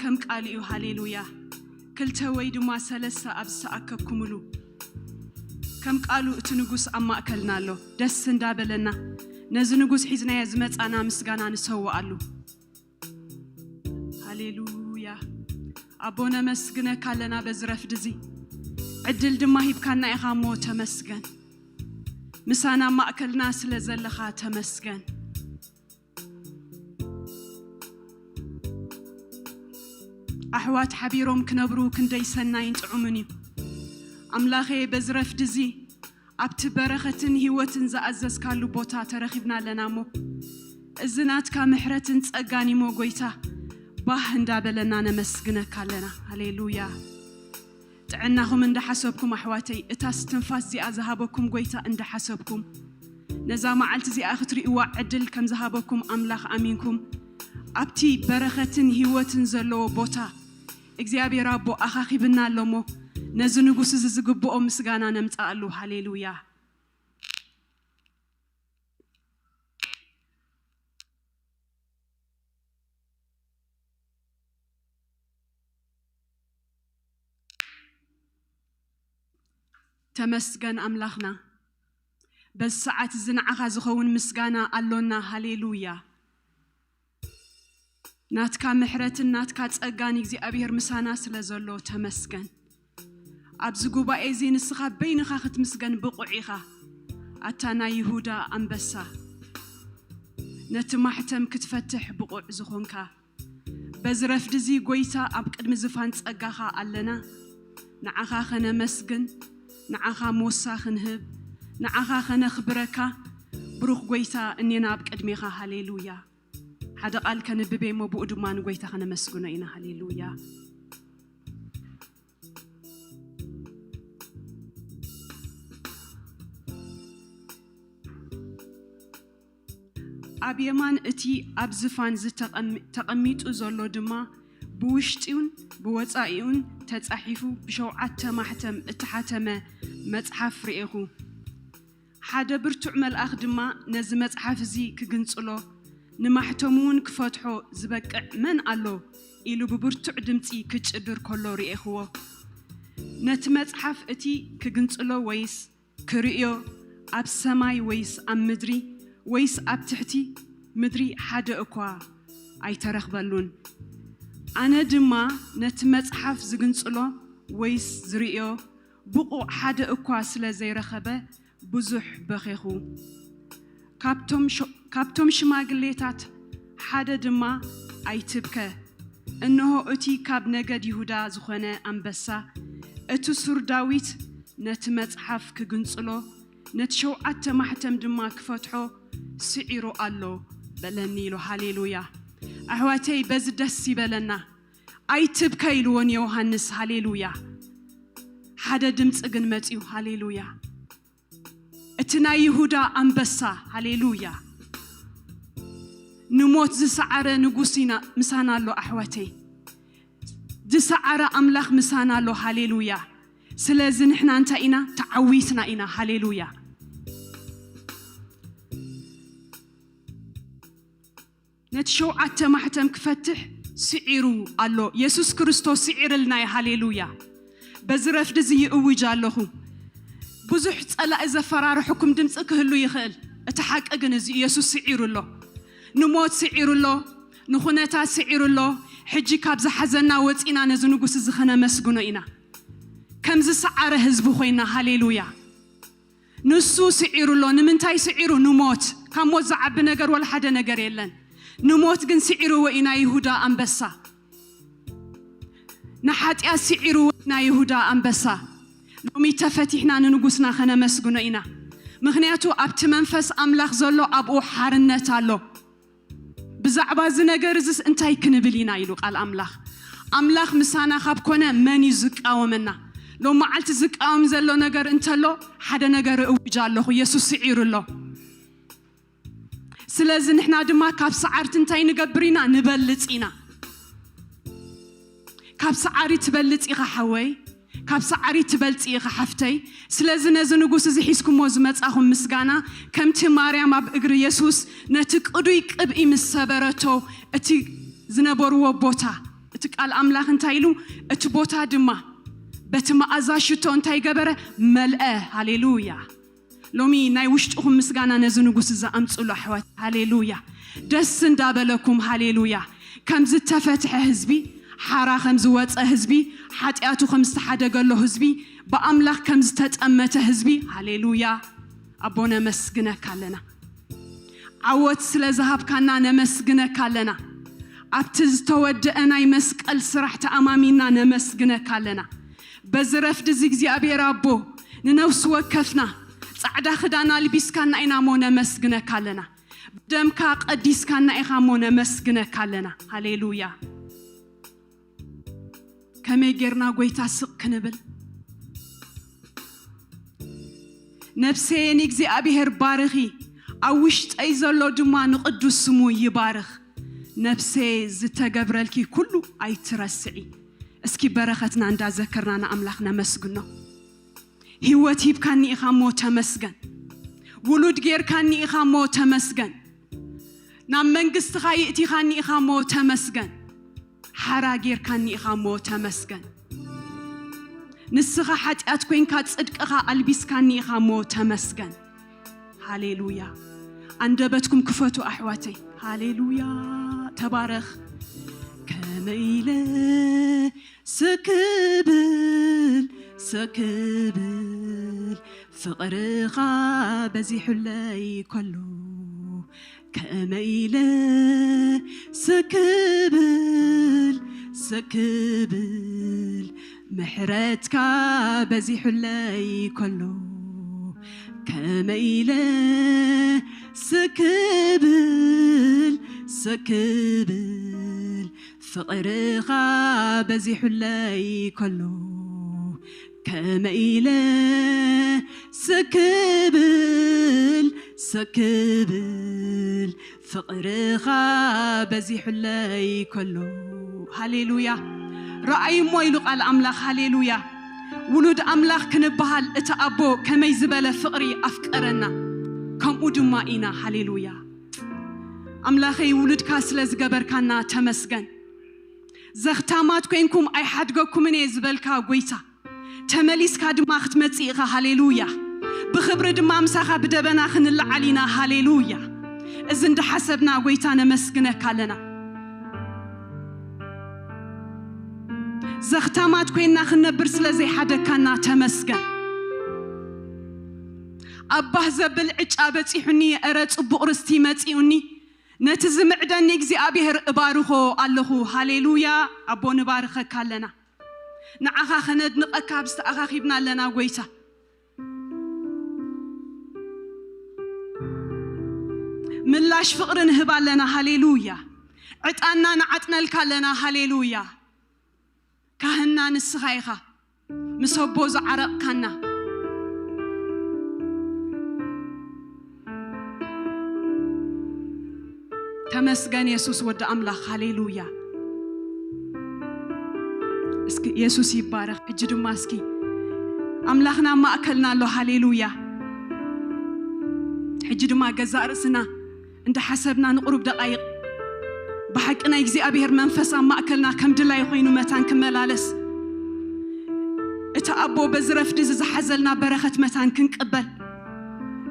ከም ቃሉ እዩ። ሃሌሉያ። ክልተ ወይ ድማ ሰለስተ ኣብ ዝተኣከብኩምሉ፣ ከም ቃሉ እቲ ንጉስ ኣብ ማእከልና ኣሎ። ደስ እንዳበለና ነዚ ንጉስ ሒዝናዮ ዝመጻና ምስጋና ንሰውኣሉ። ሃሌሉያ። ኣቦ ነመስግነካ ኣለና በዚ ረፍዲ እዚ። ዕድል ድማ ሂብካና ኢኻ እሞ ተመስገን። ምሳና ኣብ ማእከልና ስለ ዘለኻ ተመስገን። ኣሕዋት ሓቢሮም ክነብሩ ክንደይ ሰናይን ጥዑምን እዩ። ኣምላኸ በዚ ረፍዲ እዚ ኣብቲ በረኸትን ህይወትን ዝኣዘዝካሉ ቦታ ተረኺብና ኣለና እሞ፣ እዚ ናትካ ምሕረትን ጸጋን እሞ ጎይታ፣ ባህ እንዳበለና ነመስግነካ ኣለና። ሃሌሉያ። ጥዕናኹም እንዳሓሰብኩም ኣሕዋተይ፣ እታ ስትንፋስ እዚኣ ዝሃበኩም ጎይታ እንዳሓሰብኩም፣ ነዛ መዓልቲ እዚኣ ክትርእይዋ ዕድል ከም ዝሃበኩም ኣምላኽ ኣሚንኩም፣ ኣብቲ በረኸትን ህይወትን ዘለዎ ቦታ እግዚኣብሔር ኣቦ ኣኻኺብና ኣሎ እሞ፣ ነዚ ንጉስ እዚ ዝግብኦ ምስጋና ነምጽኣሉ። ሃሌሉያ። ተመስገን ኣምላኽና። በዚ ሰዓት እዚ ንዓኻ ዝኸውን ምስጋና ኣሎና። ሃሌሉያ። ናትካ ምሕረትን ናትካ ጸጋን እግዚኣብሔር ምሳና ስለ ዘሎ ተመስገን። ኣብዚ ጉባኤ እዚ ንስኻ በይንኻ ክትምስገን ብቑዕ ኢኻ። ኣታ ናይ ይሁዳ ኣንበሳ፣ ነቲ ማሕተም ክትፈትሕ ብቑዕ ዝኾንካ፣ በዚ ረፍዲ እዚ ጎይታ ኣብ ቅድሚ ዝፋን ጸጋኻ ኣለና። ንዓኻ ኸነመስግን፣ ንዓኻ ሞሳ ክንህብ፣ ንዓኻ ኸነኽብረካ። ብሩኽ ጎይታ እኔና ኣብ ቅድሜኻ። ሃሌሉያ። ሓደ ቃል ከንብብ እሞ ብኡ ድማ ንጎይታ ኸነመስግኖ ኢና። ሃሌሉያ። ኣብ የማን እቲ ኣብ ዝፋን ዝተቐሚ-፣ ተቐሚጡ ዘሎ ድማ ብውሽጢውን ብወጻኢውን ተጻሒፉ ብሸውዓተ ማሕተም እተሓተመ መጽሓፍ ርኤኹ። ሓደ ብርቱዕ መልኣኽ ድማ ነዚ መጽሓፍ እዚ ክግንጽሎ፣ ንማሕተሙ እውን ክፈትሖ ዝበቅዕ መን ኣሎ? ኢሉ ብብርቱዕ ድምጺ ክጭድር ከሎ ርኤኽዎ። ነቲ መጽሓፍ እቲ ክግንጽሎ ወይስ ክርእዮ ኣብ ሰማይ ወይስ ኣብ ምድሪ ወይስ ኣብ ትሕቲ ምድሪ ሓደ እኳ ኣይተረኽበሉን። ኣነ ድማ ነቲ መጽሓፍ ዝግንጽሎ ወይስ ዝርእዮ ብቑዕ ሓደ እኳ ስለ ዘይረኸበ ብዙሕ በኼኹ። ካብቶም ሽ-፣ ካብቶም ሽማግሌታት ሓደ ድማ፣ ኣይትብከ፣ እንሆ እቲ ካብ ነገድ ይሁዳ ዝኾነ ኣንበሳ፣ እቲ ሱር ዳዊት፣ ነቲ መጽሓፍ ክግንጽሎ፣ ነቲ ሸውዓተ ማሕተም ድማ ክፈትሖ ስዒሩ ኣሎ በለኒ ኢሉ። ሃሌሉያ። ኣሕዋተይ፣ በዚ ደስ ይበለና። ኣይትብከ ኢልዎ ንዮሃንስ። ሃሌሉያ። ሓደ ድምፂ ግን መፂኡ። ሃሌሉያ። እቲ ናይ ይሁዳ ኣንበሳ። ሃሌሉያ። ንሞት ዝሰዓረ ንጉስ ኢና፣ ምሳና ኣሎ ኣሕዋተይ። ዝሰዓረ ኣምላኽ ምሳና ኣሎ። ሃሌሉያ። ስለዚ ንሕና እንታይ ኢና? ተዓዊትና ኢና። ሃሌሉያ። ነቲ ሸውዓተ ማሕተም ክፈትሕ ስዒሩ ኣሎ። የሱስ ክርስቶስ ስዒርልና እዩ። ሃሌሉያ። በዚ ረፍዲ እዚ ይእውጅ ኣለኹ። ብዙሕ ጸላኢ ዘፈራርሐኩም ድምፂ ክህሉ ይኽእል። እቲ ሓቂ ግን እዚ፣ የሱስ ስዒሩ ኣሎ። ንሞት ስዒሩ ኣሎ። ንኹነታት ስዒሩ ኣሎ። ሕጂ ካብ ዝሓዘና ወፂና ነዚ ንጉስ እዚ ኸነመስግኖ ኢና። ከም ዝሰዓረ ህዝቢ ኮይና። ሃሌሉያ። ንሱ ስዒሩ ኣሎ። ንምንታይ ስዒሩ? ንሞት። ካብ ሞት ዝዓቢ ነገር ወላ ሓደ ነገር የለን። ንሞት ግን ስዒርዎ እዩ ናይ ይሁዳ ኣንበሳ። ንሓጢኣት ስዒርዎ እዩ ናይ ይሁዳ ኣንበሳ። ሎሚ ተፈቲሕና ንንጉስና ከነመስግኖ ኢና። ምኽንያቱ ኣብቲ መንፈስ ኣምላኽ ዘሎ ኣብኡ ሓርነት ኣሎ። ብዛዕባ እዚ ነገር እዚስ እንታይ ክንብል ኢና ኢሉ ቃል ኣምላኽ። ኣምላኽ ምሳና ካብ ኮነ መን እዩ ዝቃወመና? ሎም መዓልቲ ዝቃወም ዘሎ ነገር እንተሎ ሓደ ነገር እውጅ ኣለኹ። የሱስ ስዒሩ ኣሎ። ስለዚ ንሕና ድማ ካብ ሰዓርቲ እንታይ ንገብር ኢና? ንበልጽ ኢና። ካብ ሰዓሪ ትበልጽ ኢኻ ሓወይ፣ ካብ ሰዓሪ ትበልጽ ኢኻ ሓፍተይ። ስለዚ ነዚ ንጉስ እዚ ሒዝኩሞ ዝመጻኹም ምስጋና ከምቲ ማርያም ኣብ እግሪ የሱስ ነቲ ቅዱይ ቅብኢ ምስ ሰበረቶ እቲ ዝነበርዎ ቦታ፣ እቲ እቲ ቃል ኣምላኽ እንታይ ኢሉ? እቲ ቦታ ድማ በቲ መኣዛ ሽቶ እንታይ ገበረ? መልአ። ሃሌሉያ። ሎሚ ናይ ውሽጥኹም ምስጋና ነዚ ንጉስ እዚ ኣምጽሉ ኣሕዋት። ሃሌሉያ። ደስ እንዳበለኩም፣ ሃሌሉያ። ከም ዝተፈትሐ ህዝቢ፣ ሓራ ከም ዝወጸ ህዝቢ፣ ሓጢኣቱ ከም ዝተሓደገሎ ህዝቢ፣ ብኣምላኽ ከም ዝተጠመተ ህዝቢ፣ ሃሌሉያ። ኣቦ ነመስግነካ ኣለና። ዓወት ስለ ዝሃብካና ነመስግነካ ኣለና። ኣብቲ ዝተወደአ ናይ መስቀል ስራሕ ተኣማሚና ነመስግነካ ኣለና። በዚ ረፍዲ እዚ እግዚኣብሔር ኣቦ ንነፍሲ ወከፍና ጻዕዳ ክዳን ኣልቢስካና ኢና እሞ ነመስግነካ ኣለና። ብደምካ ቀዲስካና ኢኻ እሞ ነመስግነካ ኣለና። ሃሌሉያ። ከመይ ጌርና ጎይታ ስቕ ክንብል? ነፍሰየ ንእግዚኣብሔር ባርኺ፣ ኣብ ውሽጠይ ዘሎ ድማ ንቕዱስ ስሙ ይባርኽ። ነፍሰየ ዝተገብረልኪ ኩሉ ኣይትረስዒ። እስኪ በረኸትና እንዳዘከርና ንኣምላኽ ነመስግኖ። ህይወት ሂብካኒ ኢኻ እሞ ተመስገን። ውሉድ ጌርካኒ ኢኻ እሞ ተመስገን። ናብ መንግስትኻ ይእቲኻኒ ኢኻ እሞ ተመስገን። ሓራ ጌርካኒ ኢኻ እሞ ተመስገን። ንስኻ ሓጢኣት ኮይንካ ጽድቅኻ ኣልቢስካኒ ኢኻ እሞ ተመስገን። ሃሌሉያ። ኣንደበትኩም ክፈቱ ኣሕዋተይ። ሃሌሉያ። ተባረኽ። ከመይ ኢለ ስክብል ስክብል ፍቕርኻ በዚሑለይ ከሎ ከመይ ኢለ ስክብል ስክብል ምሕረትካ በዚሑለይ ከሎ ከመይ ኢለ ስክብል ስክብል ፍቕርኻ በዚሑለይ ከሎ ከመይ ኢለ ስክብል ስክብል ፍቕርኻ በዚሑለይ ከሎ። ሃሌሉያ። ረኣይሞ ኢሉ ቃል ኣምላኽ። ሃሌሉያ። ውሉድ ኣምላኽ ክንበሃል እቲ ኣቦ ከመይ ዝበለ ፍቕሪ ኣፍቀረና፣ ከምኡ ድማ ኢና። ሃሌሉያ። ኣምላኸይ ውሉድካ ስለ ዝገበርካና ተመስገን። ዘኽታማት ኮይንኩም ኣይሓድገኩምን እየ ዝበልካ ጎይታ፣ ተመሊስካ ድማ ክትመጽእ ኢኻ። ሃሌሉያ። ብኽብሪ ድማ ምሳኻ ብደበና ክንለዓል ኢና። ሃሌሉያ። እዚ እንዳሓሰብና ጎይታ ነመስግነካ ኣለና። ዘኽታማት ኮይንና ክንነብር ስለ ዘይሓደግካና ተመስገን። ኣብ ባህ ዘብል ዕጫ በጺሑኒ፣ እረ ጽቡቕ ርስቲ መጺኡኒ። ነቲ ዝምዕደኒ እግዚኣብሔር እባርኾ ኣለኹ። ሃሌሉያ። ኣቦ ንባርኸካ ኣለና። ንዓኻ ከነድንቐካ ኣብ ዝተኣኻኺብና ኣለና ጎይታ። ምላሽ ፍቕሪ ንህብ ኣለና። ሃሌሉያ። ዕጣንና ንዓጥነልካ ኣለና። ሃሌሉያ። ካህንና ንስኻ ኢኻ። ምስ ኣቦ ዝዓረቕካና። ተመስገን የሱስ ወዲ ኣምላኽ። ሃሌሉያ። እስኪ የሱስ ይባረኽ። ሕጂ ድማ እስኪ ኣምላኽና ኣብ ማእከልና ኣሎ። ሃሌሉያ። ሕጂ ድማ ገዛእ ርእስና እንዳሓሰብና ንቑሩብ ደቓይቕ ብሓቂ ናይ እግዚኣብሔር መንፈስ ኣብ ማእከልና ከም ድላዩ ኮይኑ መታን ክመላለስ፣ እቲ ኣቦ በዚ ረፍዲ እዚ ዝሓዘልና በረኸት መታን ክንቅበል፣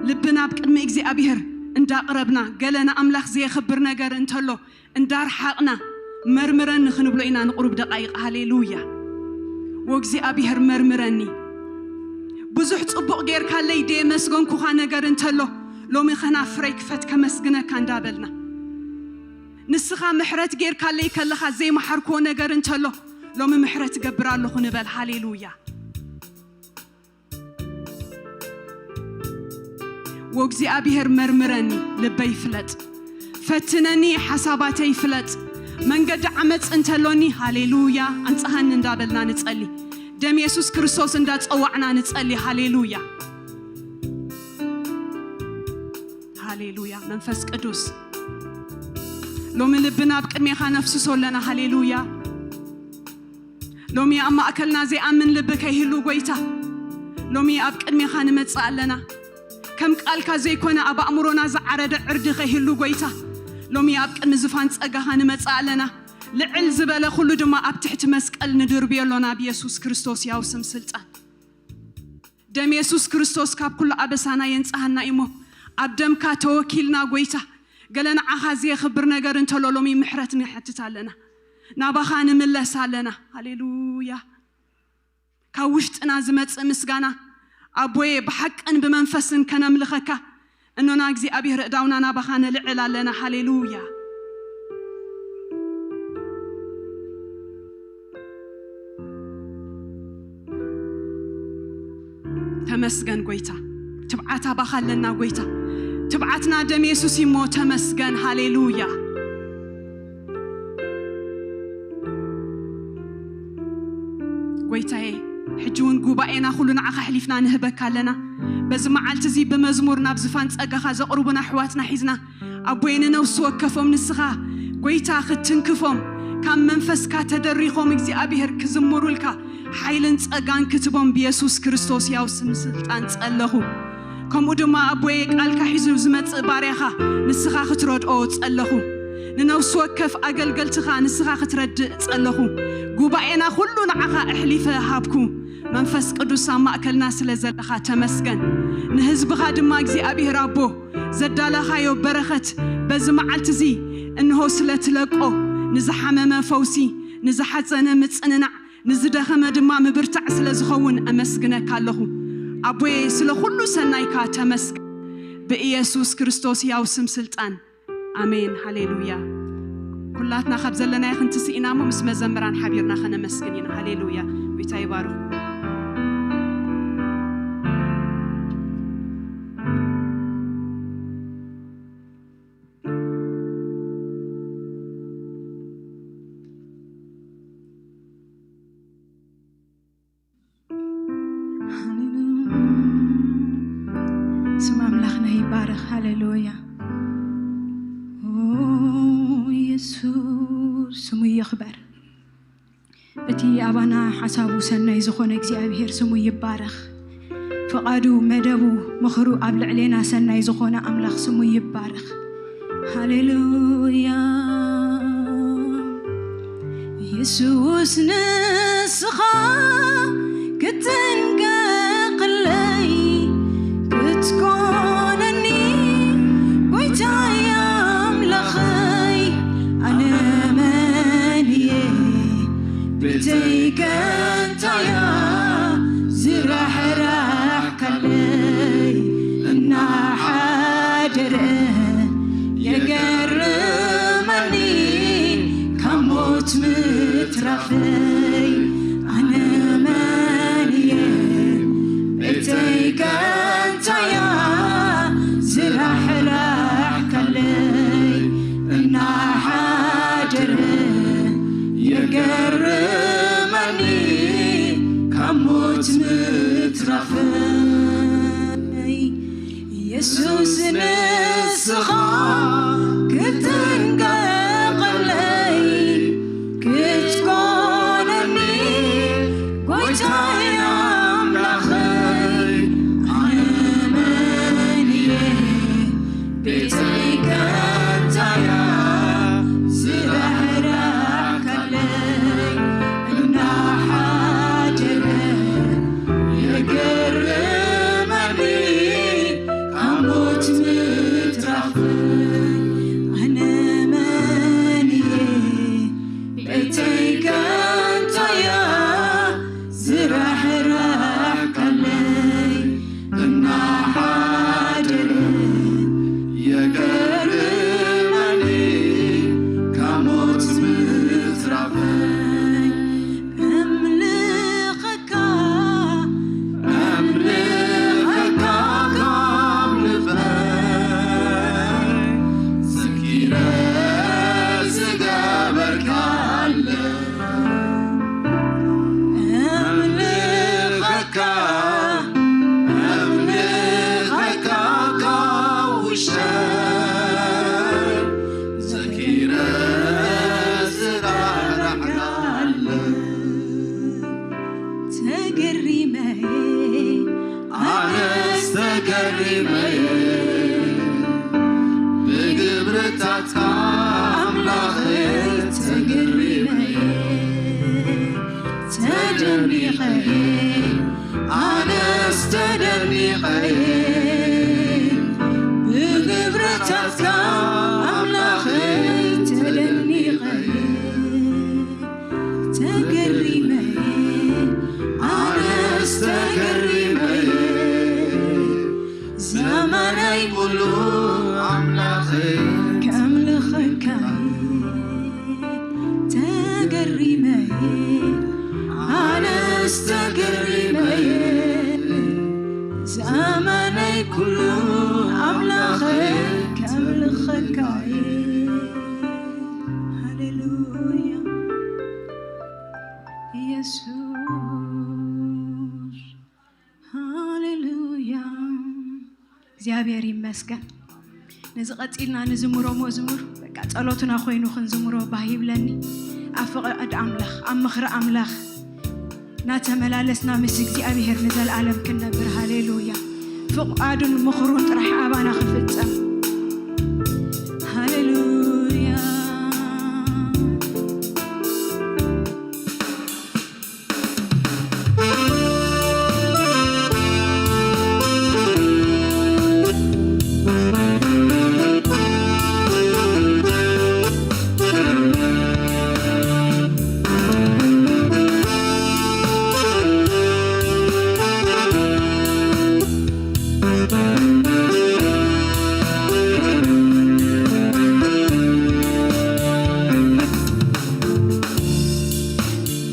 ልብና ኣብ ቅድሚ እግዚኣብሔር እንዳቕረብና፣ ገለ ንኣምላኽ ዘየኽብር ነገር እንተሎ እንዳርሓቕና፣ መርምረኒ ክንብሎ ኢና ንቑሩብ ደቓይቕ። ሃሌሉያ። ወእግዚኣብሔር መርምረኒ። ብዙሕ ጽቡቕ ጌርካለይ ደየመስገንኩኻ ነገር እንተሎ፣ ሎሚ ኸናፍረይ ክፈት ከመስግነካ እንዳበልና፣ ንስኻ ምሕረት ጌርካለይ ከለኻ ዘይመሓርክዎ ነገር እንተሎ፣ ሎሚ ምሕረት እገብር ኣለኹ ንበል። ሃሌሉያ። ወእግዚኣብሔር መርምረኒ፣ ልበይ ፍለጥ፣ ፈትነኒ፣ ሓሳባተይ ፍለጥ፣ መንገዲ ዓመፅ እንተሎኒ፣ ሃሌሉያ፣ ኣንጽሃኒ እንዳበልና ንጸሊ። ደም የሱስ ክርስቶስ እንዳጸዋዕና ንጸሊ። ሃሌሉያ። ሃሌሉያ። መንፈስ ቅዱስ፣ ሎሚ ልብና ኣብ ቅድሜኻ ነፍስሶ ኣለና። ሃሌሉያ። ሎሚ ኣብ ማእከልና ዘይኣምን ልቢ ከይህሉ፣ ጎይታ፣ ሎሚ ኣብ ቅድሜኻ ንመጽእ ኣለና። ከም ቃልካ ዘይኮነ ኣብ ኣእምሮና ዝዓረደ ዕርዲ ከይህሉ፣ ጎይታ፣ ሎሚ ኣብ ቅድሚ ዝፋን ጸጋኻ ንመጽእ ኣለና። ልዕል ዝበለ ኩሉ ድማ ኣብ ትሕቲ መስቀል ንድርብዮ ኣሎ ናብ የሱስ ክርስቶስ ያው ስም ስልጣን። ደም የሱስ ክርስቶስ ካብ ኩሉ ኣበሳና የንጽሃና እዩሞ፣ ኣብ ደምካ ተወኪልና ጎይታ፣ ገለ ንዓኻ ዘየኽብር ነገር እንተሎ ሎሚ ምሕረት ንሕትት ኣለና። ናባኻ ንምለስ ኣለና። ሃሌሉያ። ካብ ውሽጥና ዝመጽእ ምስጋና ኣቦዬ ብሓቅን ብመንፈስን ከነምልኸካ እኖና እግዚኣብሔር እዳውና ናባኻ ነልዕል ኣለና። ሃሌሉያ። ተመስገን ጎይታ። ትብዓት ኣባኻ ኣለና ጎይታ። ትብዓትና ደም የሱስ እሞ ተመስገን። ሃሌሉያ። ጎይታዬ፣ ሕጂ እውን ጉባኤና ኩሉ ንዓኻ ኣሕሊፍና ንህበካ ኣለና። በዚ መዓልቲ እዚ ብመዝሙር ናብ ዝፋን ጸጋኻ ዘቕርቡና ኣሕዋትና ሒዝና፣ ኣቦዬ ንነፍሲ ወከፎም ንስኻ ጎይታ ክትትንክፎም፣ ካብ መንፈስካ ተደሪኾም እግዚኣብሔር ክዝምሩልካ ሓይልን ጸጋን ክትቦም ብየሱስ ክርስቶስ ያው ስም ስልጣን ጸለኹ። ከምኡ ድማ ኣቦዬ ቃልካ ሒዙ ዝመጽእ ባርያኻ ንስኻ ክትረድኦ ጸለኹ። ንነፍሲ ወከፍ ኣገልገልትኻ ንስኻ ክትረድእ ጸለኹ። ጉባኤና ኩሉ ንዓኻ ኣሕሊፈ ሃብኩ። መንፈስ ቅዱስ ኣብ ማእከልና ስለ ዘለኻ ተመስገን። ንህዝብኻ ድማ እግዚኣብሔር ኣቦ ዘዳለኻዮ በረኸት በዚ መዓልቲ እዚ እንሆ ስለ ትለቆ፣ ንዝሓመመ ፈውሲ፣ ንዝሓዘነ ምጽንናዕ፣ ንዝደኸመ ድማ ምብርታዕ ስለ ዝኸውን ኣመስግነካ ኣለኹ። ኣቦዬ ስለ ኩሉ ሰናይካ ተመስገን። ብኢየሱስ ክርስቶስ ያው ስም ስልጣን ኣሜን። ሃሌሉያ። ኩላትና ካብ ዘለናዮ ክንትስእ ኢና እሞ ምስ መዘምራን ሓቢርና ከነመስግን ኢና። ሃሌሉያ። ጎይታ ይባርኹ። ስም ኣምላኽና ይባረኽ። ሃሌሉያ። ኦ፣ የሱስ ስሙ ይኽበር። እቲ ኣባና ሓሳቡ ሰናይ ዝኾነ እግዚኣብሔር ስሙ ይባረኽ። ፍቓዱ፣ መደቡ፣ ምኽሩ ኣብ ልዕሌና ሰናይ ዝኾነ ኣምላኽ ስሙ ይባረኽ። ሃሌሉያ። የሱስ ንስኻ ክትንቀቕለይ ክትኮነኒ ጎይታይ ኣምላኸይ ኣነ መን እየ ብዘይካ እንታያ ዝራሕራሕካለይ እናሓደረ የገርመኒ ካብ ሞት ምትራፈይ ኣነ መን እየ ቤተይ ከንታያ ዝራሕራሕካለይ እናሓደረ የገርመኒ ካብ ሞት ምትራፈይ የሱስ ንስኻ ክትንቀቐለይ ክትኮነኒ ጎይታይ ኣምላኸይ ኣነ መን እየ ቤተይ ከንታያ ዝራሕራሕካለይ እናሓደረ የገርመኒ ካብ ሞት ምትራፈይ ኣነ መን እየ ቤተይ ከንታያ ዝራሕራሕካለይ እናሓደረ የገርመኒ ካብ ሞት ምትራፈይ እምልኸካ እምልኸካ ካብ ልበይ ዘኪረ ዝገበርካለይ እምልኸካ እምልኸካ ካብ ውሽጠይ ዘኪረ ዝራራሕካለይ ተገሪመ ኣነስ ተገሪመ ብግብርታትካ ኣምላኸይ ተገሪመ ተደኒቐ፣ ኣነስ ተደኒቐ፣ ብግብርታትካ ኣምላኽ ተደኒቐ፣ ተገሪመ፣ ኣነስ ተገሪመ፣ ዘመነይ ኩሉ ኣምላኸይ ከምልኸካ ተገሪመ፣ ኣነስ ተገሪመ፣ ዘመነይ ኩሉ ኣምላኸይ ከምልኸካ። ሃሌሉያ ኢየሱስ። ሃሌሉያ። እግዚኣብሔር ይመስገን። ነዚ ቀጺልና ንዝምሮ መዝሙር በቃ ጸሎትና ኮይኑ ክንዝምሮ ባህ ይብለኒ። ኣብ ፍቓድ ኣምላኽ፣ ኣብ ምኽሪ ኣምላኽ እናተመላለስና ምስ እግዚኣብሔር ንዘለኣለም ክንነብር። ሃሌሉያ። ፍቓዱን ምኽሩን ጥራሕ ኣባና ክፍጸም። ሃሌሉያ።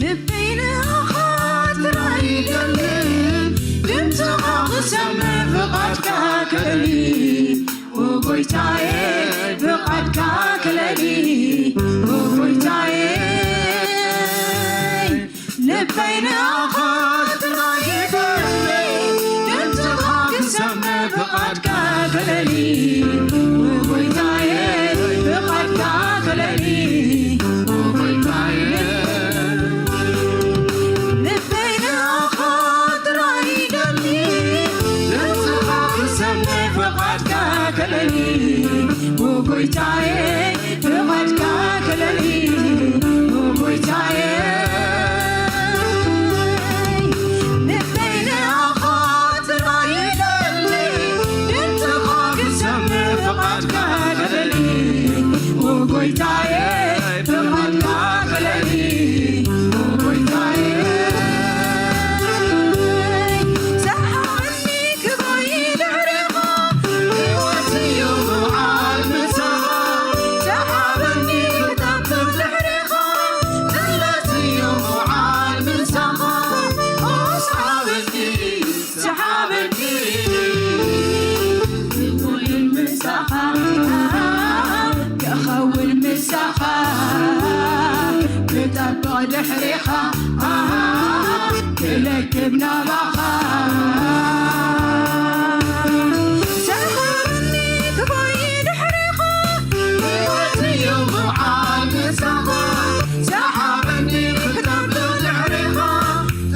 ልበይ ንዓኻ ጥራይ ይደሊ፣ ድምፅኻ ክሰምዕ ፍቓድካ ክእሊ፣ ኦ ጎይታየ፣ ፍቓድካ ክእሊ፣ ኦ ጎይታየ። ልበይ ንዓኻ ጥራይ ይደሊ፣ ድምፅኻ ክሰምዕ ፍቓድካ ክእሊ፣ ኦ ጎይታየ፣ ፍቓድካ ክእሊ፣ ኦ ጎይታየ። ልበይ ንዓኻ ጥራይ ይደሊ፣ ድምፅኻ ክሰምዕ ፍቓድካ ክእሊ፣ ኦ ጎይታየ፣ ፍቓድካ ክእሊ፣ ኦ ጎይታየ። ልበይ ንዓኻ ጥራይ ይደሊ፣ ድምፅኻ ክሰምዕ ፍቓድካ ክእሊ፣ ኦ ጎይታየ፣ ፍቓድካ ክእሊ፣ ኦ ጎይታየ። ሰሓበኒ ክጎይ ድሕሬኻ፣ ህይወት እዩ ምውዓል ምሳኻ። ሰሓበኒ ክጠብብ ድሕሬኻ፣ ድለት እዩ ምውዓል ምሳኻ። ኦ ሰሓበኒ፣ ሰሓበኒ ክኾን ምሳኻ፣ ክኸውን ምሳኻ፣ ክጠብቕ ድሕሬኻ፣ ክለክብ ናባኻ። ሰሓበኒ ክጎይ ድሕሬኻ፣ ህይወት እዩ ምውዓል ምሳኻ። ሰሓበኒ ክጠብቕ ድሕሬኻ፣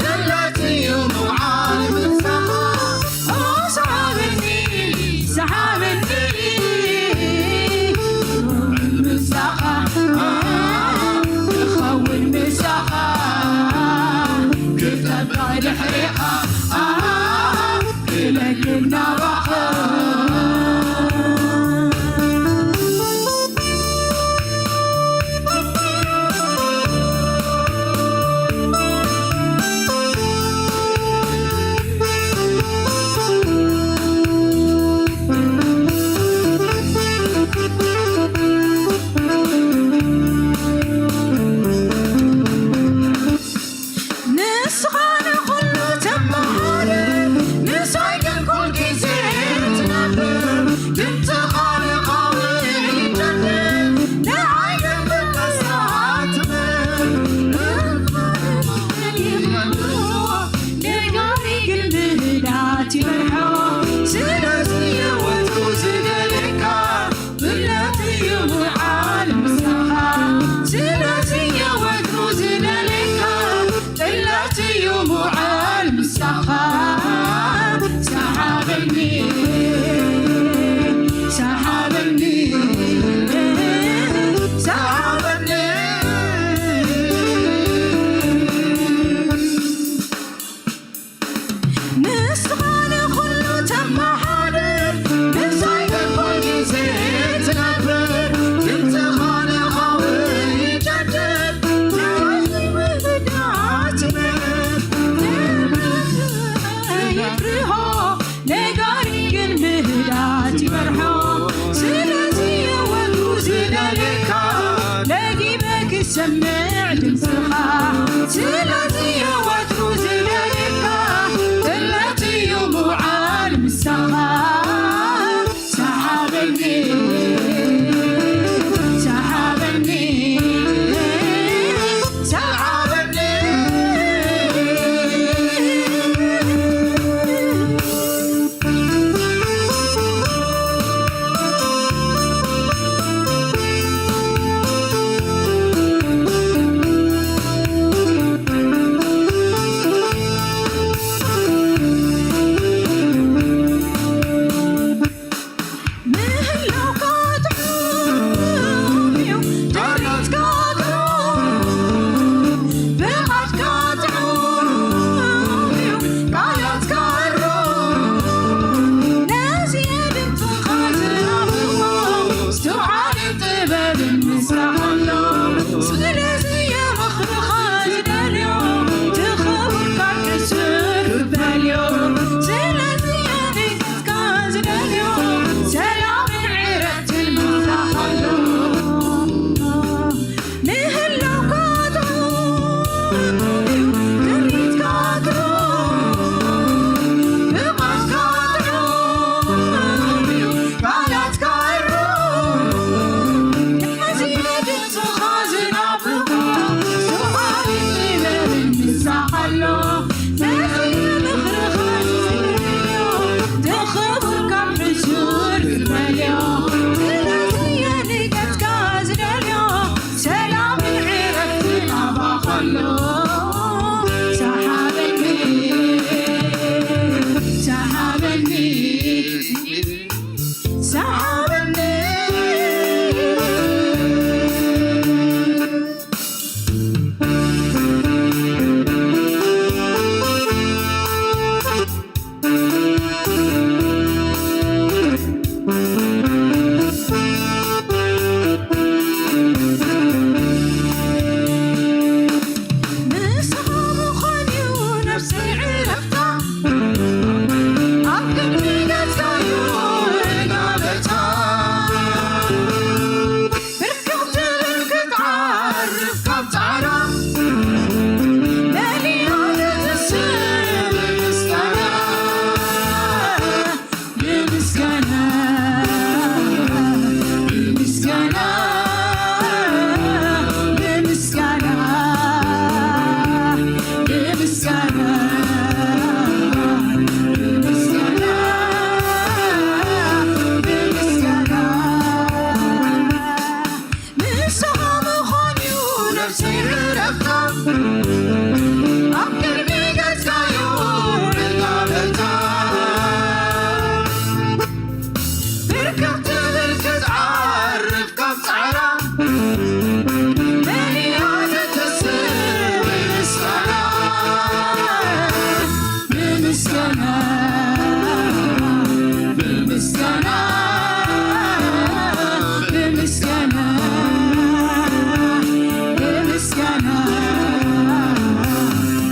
ድለት እዩ ምውዓል ምሳኻ። ኦ ሰሓበኒ፣ ሰሓበኒ፣ ክውዕል ምሳኻ፣ ክኸውን ምሳኻ፣ ክጠብቕ ድሕሬኻ፣ ክለክብ ናባኻ። ንስኻ ንኹሉ ተመሃ ሰላምን ዕረፍትን ኣባኻ ኣሎ። ሰሓበኒ፣ ሰሓበኒ፣ ሰሓበኒ። ንስኻ ምዃን እዩ ነፍሰይ ዕረፍታ፣ ኣብ ቅድሚ ገጽካ'ዩ ዕጋበታ። ብርክኽ ትብል ክትዓርፍ ካብ ጻዕራ፣ መሊኣ ትትስእ ብምስጋና፣ ብምስጋና፣ ብምስጋና፣ ብምስጋና፣ ብምስጋና፣ ብምስጋና፣ ብምስጋና። ንስኻ ምዃን እዩ ነፍሰይ ዕረፍታ፣ ኣብ ቅድሚ ገጽካ'ዩ ዕጋበታ። ብርክኽ ትብል ክትዓርፍ ካብ ጻዕራ፣ መሊኣ ትትስእ ብምስጋና። ብምስጋና፣ ብምስጋና፣ ብምስጋና፣ ብምስጋና፣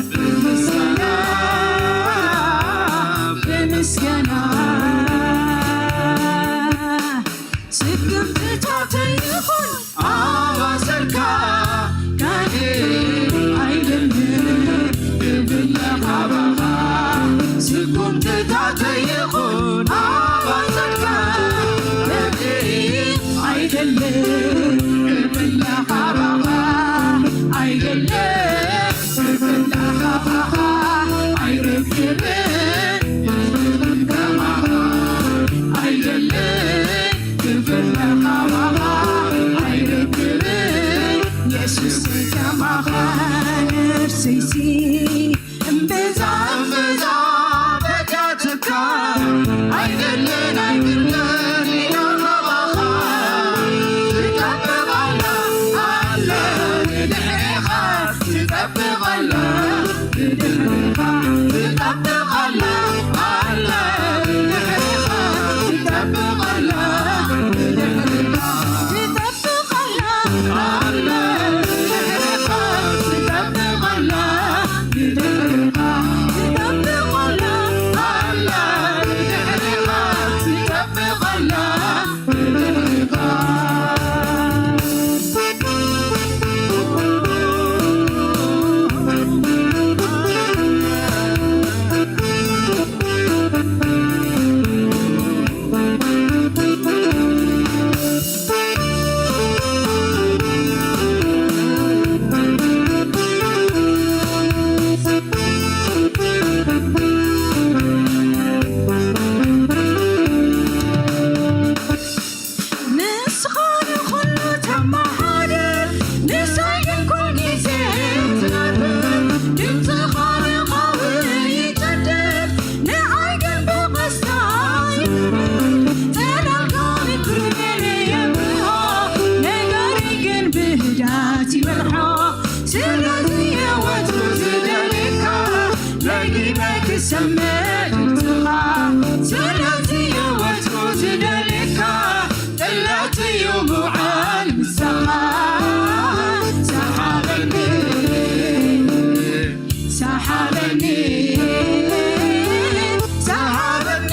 ብምስጋና፣ ብምስጋና። ስግምትታተይ ይኹን ኣባሰርካ፣ ካልእ ኣይደልን እብለካ ባኻ። ስጉምትታተይ ይኹን ኣባሰርካ፣ ካልእ ኣይደልን እብለካ ባኻ። ኣይደልን እብለካ ባኻ። ኣይረክብን ከማኻ። ኣይደልን ክብር ለኻባኻ ኣይረክብን የሱስ ከማኻ ነፍሰይሲ እምብዛ እምብዛ በጃትካ ኣይደልን ኣይብልን ኢና ካባኻ ትጠብቕ ኣላ ኣለ ብድሕሬኻ ትጠብቕ ኣላ ብድሕሬኻ ትጠብቕ ኣላ ኣለ ብድሕሬኻ ትጠብቕ ኣላ ብድሕሬኻ ትጠብቕ ኣላ ኣለ ብድሕሬኻ ትጠብቕ ኣላ ብድሕሬኻ ትጠብቕ ኣላ ኣለ ብድሕሬኻ ትጠብቕ ኣላ ንስኻ ንኹሉ ተመሓድር፣ ንሳይ ግን ኩሉ ግዜ ትነብር። ድምፅኻ ንኻውእ ይጨድር፣ ንኣይ ግን ብቐስታ ይብርህ። ጠላትካ ምክሩ ገለ የብርሆ፣ ነጋሪ ግን ብህድኣት ይመርሖ። ስለዚ እየ ወትሩ ዝደልየካ፣ ደጊመ ክሰምዕ ድምፅኻ። ስለዚ እየ ወትሩ ዝደልየካ፣ ጠላት'ዩ ምውዓል ምሳኻ። ሰሓበኒ፣ ሰሓበኒ፣ ሰሓበኒ።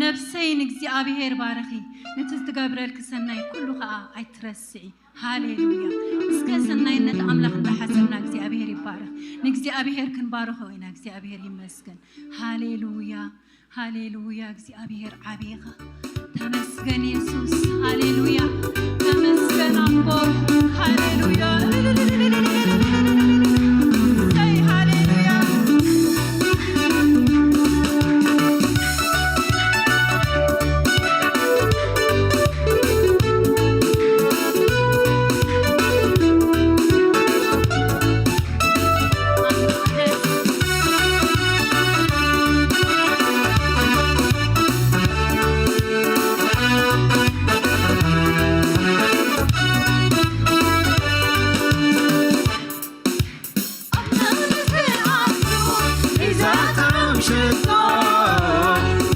ነፍሰይ ንእግዚኣብሔር ባርኺ፣ ነቲ ዝትገብረልኪ ሰናይ ኩሉ ኸኣ ኣይትረስዒ። ሃሌሉያ። እስከ ሰናይነት ኣምላኽ እንዳሓሰብና እግዚኣብሔር ይባረኽ። ንእግዚኣብሔር ክንባርኾ ኢና። እግዚኣብሔር ይመስገን። ሃሌሉያ፣ ሃሌሉያ። እግዚኣብሔር ዓብይኻ። ተመስገን የሱስ። ሃሌሉያ። ተመስገን ኣቦ። ሃሌሉያ። እሰይ፣ ሃሌሉያ።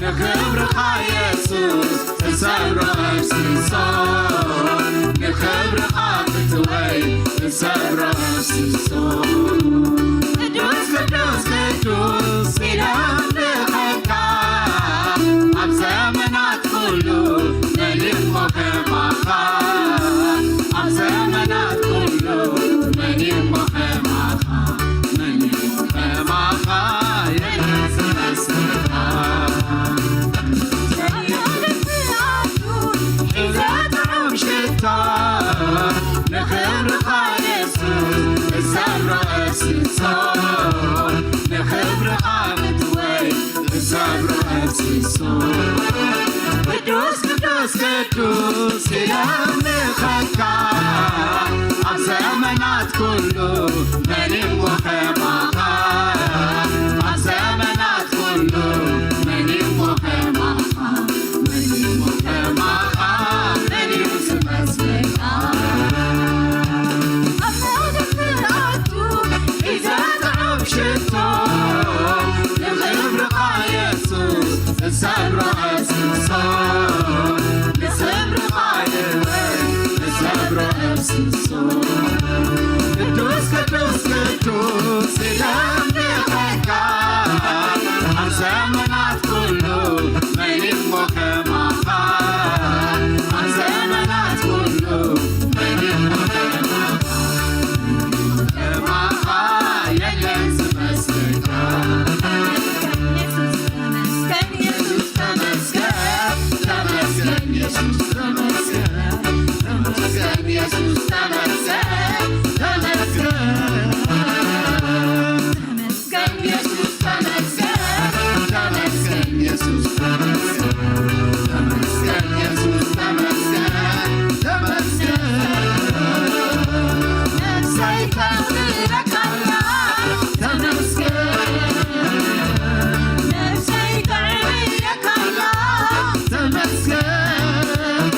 ንኽብርኻ የሱስ እሰብሮ እፍስሶ፣ ንኽብርኻ ፍትወይ እሰብሮ እፍስሶ። ቅዱስ ቅዱስ ቅዱስ ኢለ ኣምልኸካ፣ ኣብ ዘመናት ኩሉ መን እሞ ከማኻ፣ ኣብ ዘመናት ኩሉ መን እሞ ከማኻ፣ መን እሞ ከማኻ የለን ዝመስለካ። ሒዘ ጥዑም ሽቶ ንኽብርኻ የሱስ እሰብሮ እፍስሶ፣ ንኽብርኻ ፍትወይ እሰብሮ እፍስሶ። ቅዱስ ቅዱስ ቅዱስ ኢለ ኣምልኸካ፣ ኣብ ዘመናት ኩሉ መን እሞ ከማኻ፣ ኣብ ዘመናት ኩሉ መን እሞ ከማኻ፣ መን እሞ ከማኻ፣ መን እዩ ዝመስለካ? ኣብ መቕደስ ዝኣቱ ሒዘ ጥዑም ሽቶ፣ ንኽብርኻ የሱስ እሰብሮ እፍስሶ፣ ንኽብርኻ የወይ እሰብሮ እፍስሶ። ቅዱስ ቅዱስ ቅዱስ ኢለ ኣምልኸካ፣ ኣብ ዘመናት ኩሉ መን እሞ ከማኻ፣ ኣብ ዘመናት ኩሉ መን እሞ ከማኻ፣ ከማኻ የለን ዝመስለካ። የሱስ ተመስገን፣ የሱስ ተመስገን፣ ተመስገን የሱስ ተመስገን፣ ተመስገን የሱስ ተመስገን፣ ተመስገን። ተመስገን የሱስ ተመስገን፣ ተመስገን የሱስ ተመስገን፣ ተመስገን የሱስ ተመስገን፣ ተመስገን። ነፍሰይ ተኽብረካላ፣ ተመስገን። ነፍሰይ ተዕብየካላ፣ ተመስገን።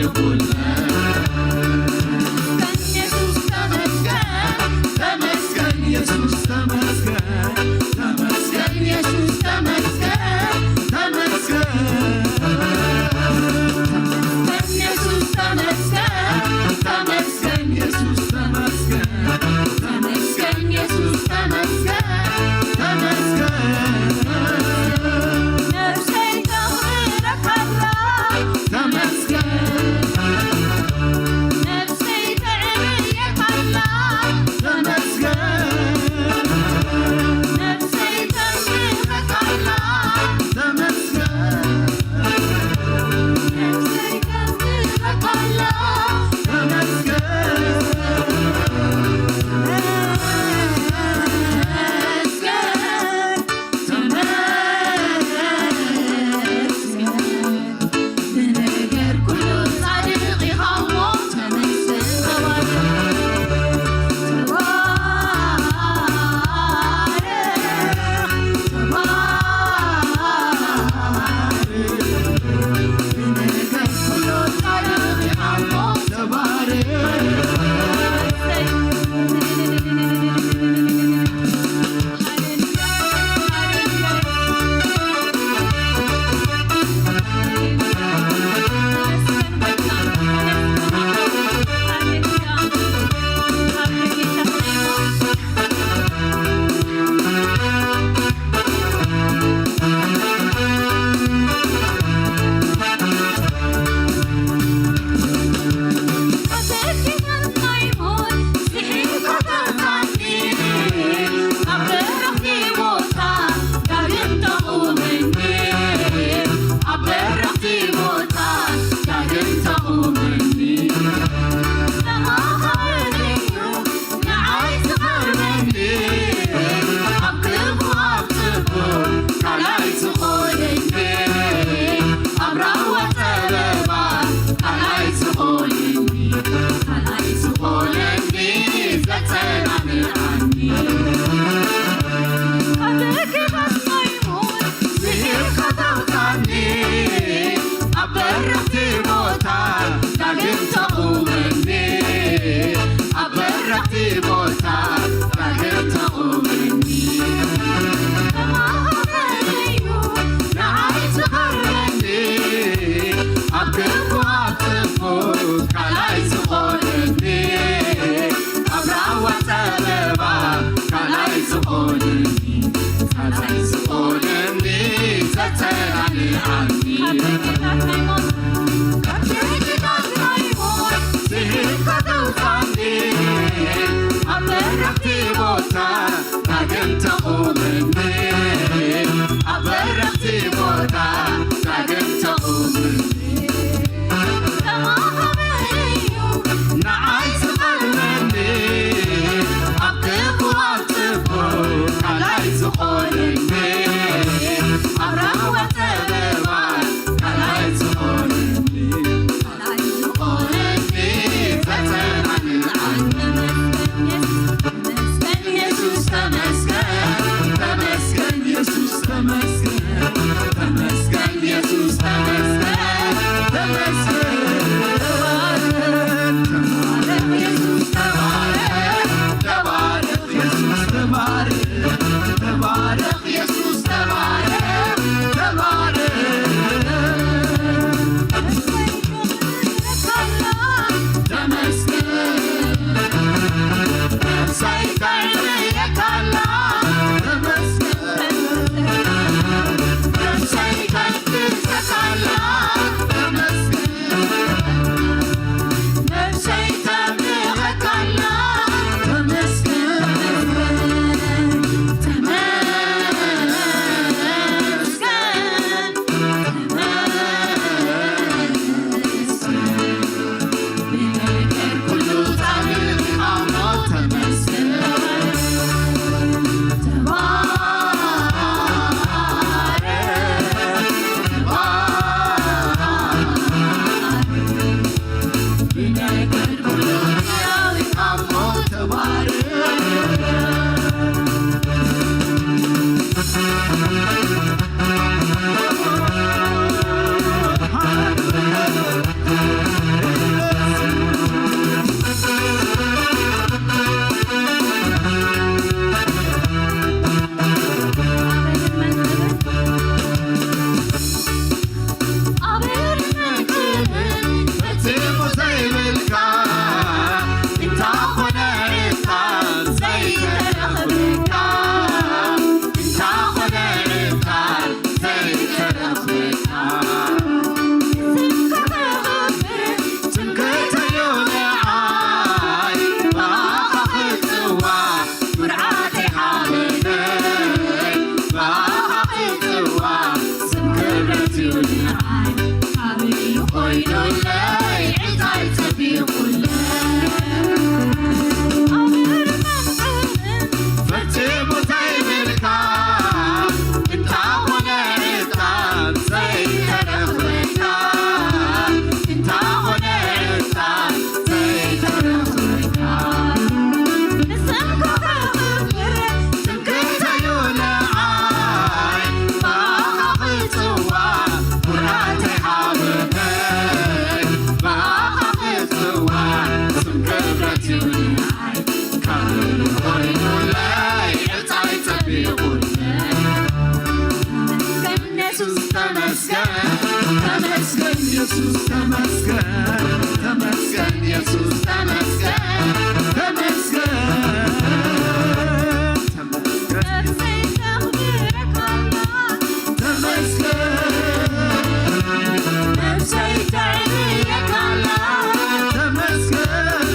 ተመስገን የሱስ ተመስገን፣ ተመስገን የሱስ ተመስገን፣ ተመስገን የሱስ ተመስገን፣ ተመስገን የሱስ ተመስገን፣ ተመስገን የሱስ ተመስገን፣ ተመስገን የሱስ ተመስገን፣ ተመስገን ነፍሰይ ተኽብረካላ፣ ተመስገን ነፍሰይ ተዕብየካላ፣ ተመስገን ነፍሰይ ተምልኸካላ፣ ተመስገን ንዓይ ካብሉ ኮይኑለይ ዕጣይ ጸቢቑለይ። ኣምር መምዕርን ፈጺሙ ዘይብልካ እንታኾነ ዕጣን ዘይተረኽበካ፣ እንታኾነ ዕጣን ዘይተረኽበካ። ንስምካ ከኽብር ትምክሕተዩ ንዓይ፣ ብኣኻ ክጽዋዕ ኩራተይ ሓበነይ፣ ብኣኻ ክጽዋዕ ስም ክብረትዩ ንዓይ። ካብ ኮይኑለይ ዕጣይ ጸቢቑለይ። ተመስገን የሱስ ተመስገን፣ ተመስገን የሱስ ተመስገን፣ ተመስገን የሱስ ተመስገን፣ ተመስገን፣ ተመስገን። ነፍሰይ ተኽብረካ ኣላ። ተመስገን። ነፍሰይ ተዕልየካ ኣላ። ተመስገን።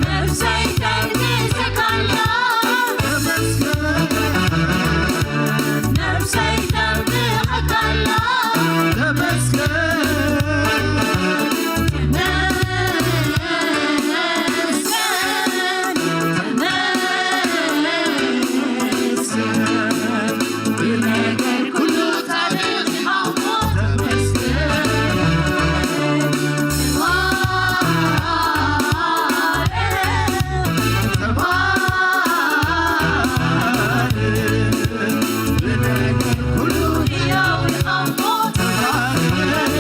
ነፍሰይ ተንግሰካ ኣላ። ተመስገን። ነፍሰይ ተንግሰካ ኣላ። ተመስገን። ተመስገን። ተመስገን። ብነገር ኩሉ ጻድቕ ኢኻ እሞ ተመስገን። ተባረኽ፣ ተባረኽ፣ ብነገር ኩሉ ሕያው ኢኻ እሞ ተባረኽ።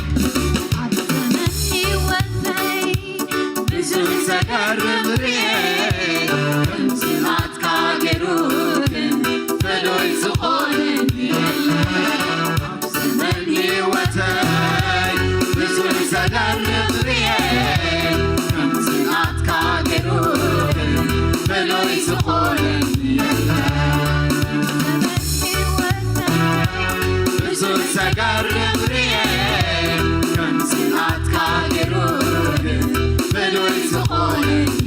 ኣብ ዘመን ህይወተይ ብዙሕ ዘገርም ርኤ፣ ከምዚ ናትካ ገይሩ ግን ፍሉይ ዝኾነኒ የለን። ኣብ ዘመን ህይወተይ ብዙሕ ዘገርም ርኤ፣ ከምዚ ናትካ ገይሩ ግን ፍሉይ ዝኾነኒ የለን። ኣብ ዘመን ህይወተይ ብዙሕ ዘገርም ርኤ፣ ከምዚ ናትካ ገይሩ ግን ፍሉይ ዝኾነኒ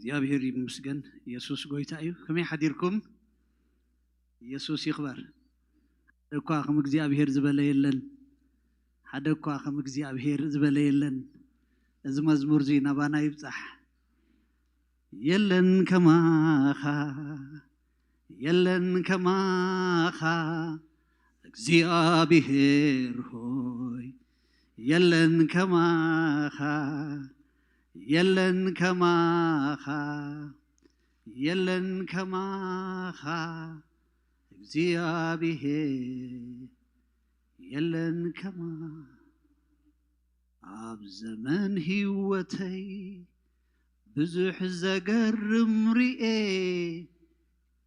እግዚኣብሔር ይመስገን። ኢየሱስ ጎይታ እዩ። ከመይ ሓዲርኩም? ኢየሱስ ይኽበር። ሓደ እኳ ከም እግዚኣብሔር ዝበለ የለን። ሓደ እኳ ከም እግዚኣብሔር ዝበለ የለን። እዚ መዝሙር እዚ ናባና ይብጻሕ። የለን ከማኻ፣ የለን ከማኻ እግዚኣብሔር ሆይ፣ የለን ከማኻ፣ የለን ከማኻ፣ የለን ከማኻ እግዚኣብሔር፣ የለን ከማኻ። ኣብ ዘመን ህይወተይ ብዙሕ ዘገርም ርኤ፣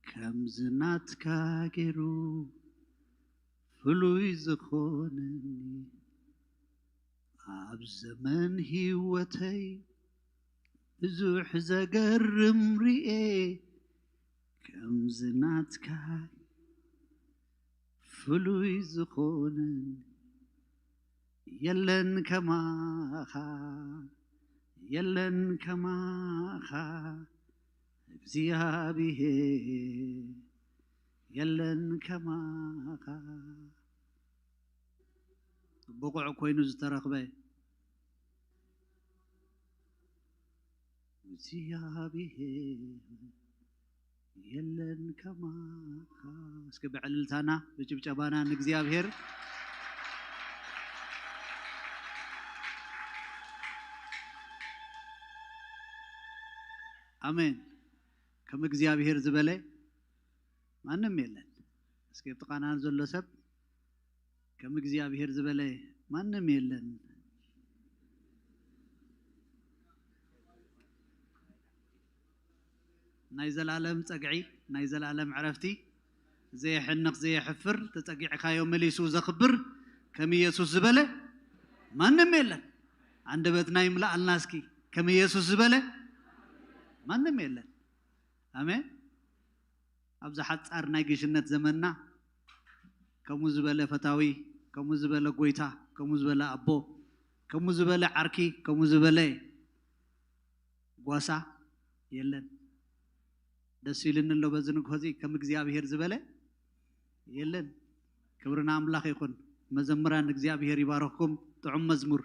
ከምዚ ናትካ ገይሩ ፍሉይ ዝኾነኒ። ኣብ ዘመን ህይወተይ ብዙሕ ዘገርም ርኤ፣ ከምዚ ናትካ ፍሉይ ዝኾነኒ። የለን ከማኻ፣ የለን ከማኻ እግዚኣብሔር፣ የለን ከማኻ። ብቑዕ ኮይኑ ዝተረኽበ እግዚኣብሔር፣ የለን ከማኻ። እስኪ ብዕልልታና ብጭብጨባና ንእግዚኣብሔር። ኣሜን። ከም እግዚኣብሔር ዝበለ ማንም የለን። እስኪ ጥቓና ዘሎ ሰብ ከም እግዚኣብሔር ዝበለ ማንም የለን። ናይ ዘላለም ጸግዒ፣ ናይ ዘላለም ዕረፍቲ፣ ዘየሕንኽ ዘየሕፍር፣ ተጸጊዕካዮ መሊሱ ዘኽብር ከም ኢየሱስ ዝበለ ማንም የለን። ኣንደበትና ይምልኣልና እስኪ፣ ከም ኢየሱስ ዝበለ ማንም የለን። ኣሜን። ኣብዚ ሓጻር ናይ ግሽነት ዘመንና ከምኡ ዝበለ ፈታዊ፣ ከምኡ ዝበለ ጎይታ፣ ከምኡ ዝበለ ኣቦ፣ ከምኡ ዝበለ ዓርኪ፣ ከምኡ ዝበለ ጓሳ የለን። ደስ ኢሉኒ ኣሎ በዚ ንግሆ እዚ፣ ከም እግዚኣብሔር ዝበለ የለን። ክብሪ ንኣምላኽ ይኹን። መዘምራን እግዚኣብሔር ይባርኽኩም። ጥዑም መዝሙር።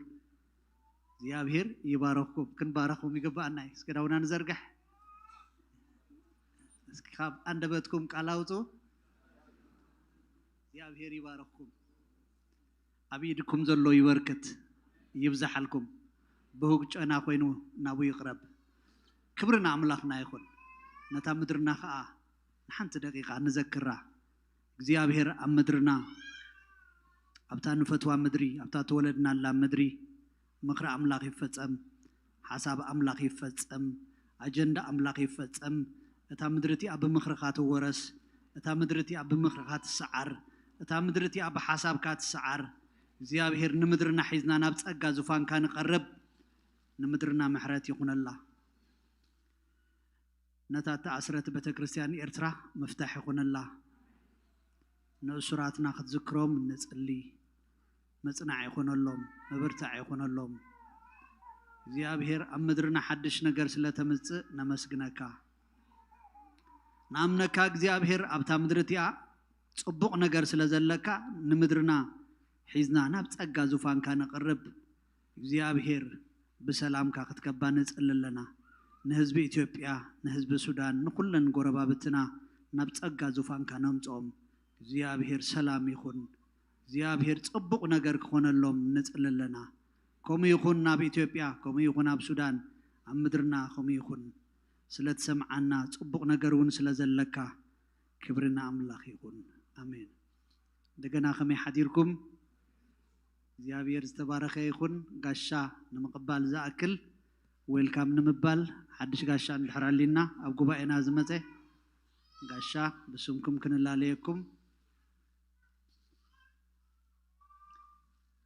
እግዚኣብሔር ይባርኽኩም። ክንባረኽኩም ይግባኣና እዩ። እስከ ዳውና ንዘርግሕ። እስኪ ካብ ኣንደበትኩም ቃል ኣውፁ። እግዚኣብሔር ይባርኽኩም። ኣብ ኢድኩም ዘሎ ይበርክት፣ ይብዛሓልኩም። ብህጉ ጨና ኮይኑ ናቡ ይቕረብ። ክብሪ ንኣምላኽና ይኹን። ነታ ምድርና ኸኣ ንሓንቲ ደቂቓ ንዘክራ። እግዚኣብሔር ኣብ ምድርና፣ ኣብታ ንፈትዋ ምድሪ፣ ኣብታ ተወለድናላ ምድሪ ምኽሪ ኣምላኽ ይፈጸም፣ ሓሳብ ኣምላኽ ይፈጸም፣ ኣጀንዳ ኣምላኽ ይፈጸም። እታ ምድሪ እቲኣ ብምኽርኻ ትወረስ፣ እታ ምድሪ እቲኣ ብምኽርኻ ትሰዓር፣ እታ ምድሪ እቲኣ ብሓሳብካ ትሰዓር። እግዚኣብሔር ንምድርና ሒዝና ናብ ጸጋ ዙፋንካ ንቐርብ፣ ንምድርና ምሕረት ይኹነላ። ነታ እተኣስረት ቤተ ክርስቲያን ኤርትራ ምፍታሕ ይኹነላ። ንእሱራትና ክትዝክሮም ንጽሊ። መጽናዕ ይኹነሎም፣ ምብርታዕ ይኹነሎም። እግዚኣብሔር ኣብ ምድርና ሓድሽ ነገር ስለ ተምጽእ ነመስግነካ። ንኣምነካ እግዚኣብሔር ኣብታ ምድሪ እቲኣ ጽቡቕ ነገር ስለ ዘለካ ንምድርና ሒዝና ናብ ጸጋ ዙፋንካ ነቕርብ። እግዚኣብሔር ብሰላምካ ክትከባ ንጽሊ ኣለና። ንህዝቢ ኢትዮጵያ፣ ንህዝቢ ሱዳን፣ ንኹለን ጎረባብትና ናብ ጸጋ ዙፋንካ ነምጽኦም። እግዚኣብሔር ሰላም ይኹን። እግዚኣብሔር ጽቡቕ ነገር ክኾነሎም ንጽሊ ኣለና። ከምኡ ይኹን ናብ ኢትዮጵያ፣ ከምኡ ይኹን ኣብ ሱዳን፣ ኣብ ምድርና ከምኡ ይኹን። ስለ ትሰምዓና፣ ጽቡቕ ነገር እውን ስለ ዘለካ፣ ክብሪ ንኣምላኽ ይኹን። ኣሜን። እንደገና ከመይ ሓዲርኩም? እግዚኣብሔር ዝተባረኸ ይኹን። ጋሻ ንምቕባል ዝኣክል፣ ዌልካም ንምባል፣ ሓድሽ ጋሻ እንድሕር ኣሊና ኣብ ጉባኤና ዝመጸ ጋሻ ብስምኩም ክንላለየኩም።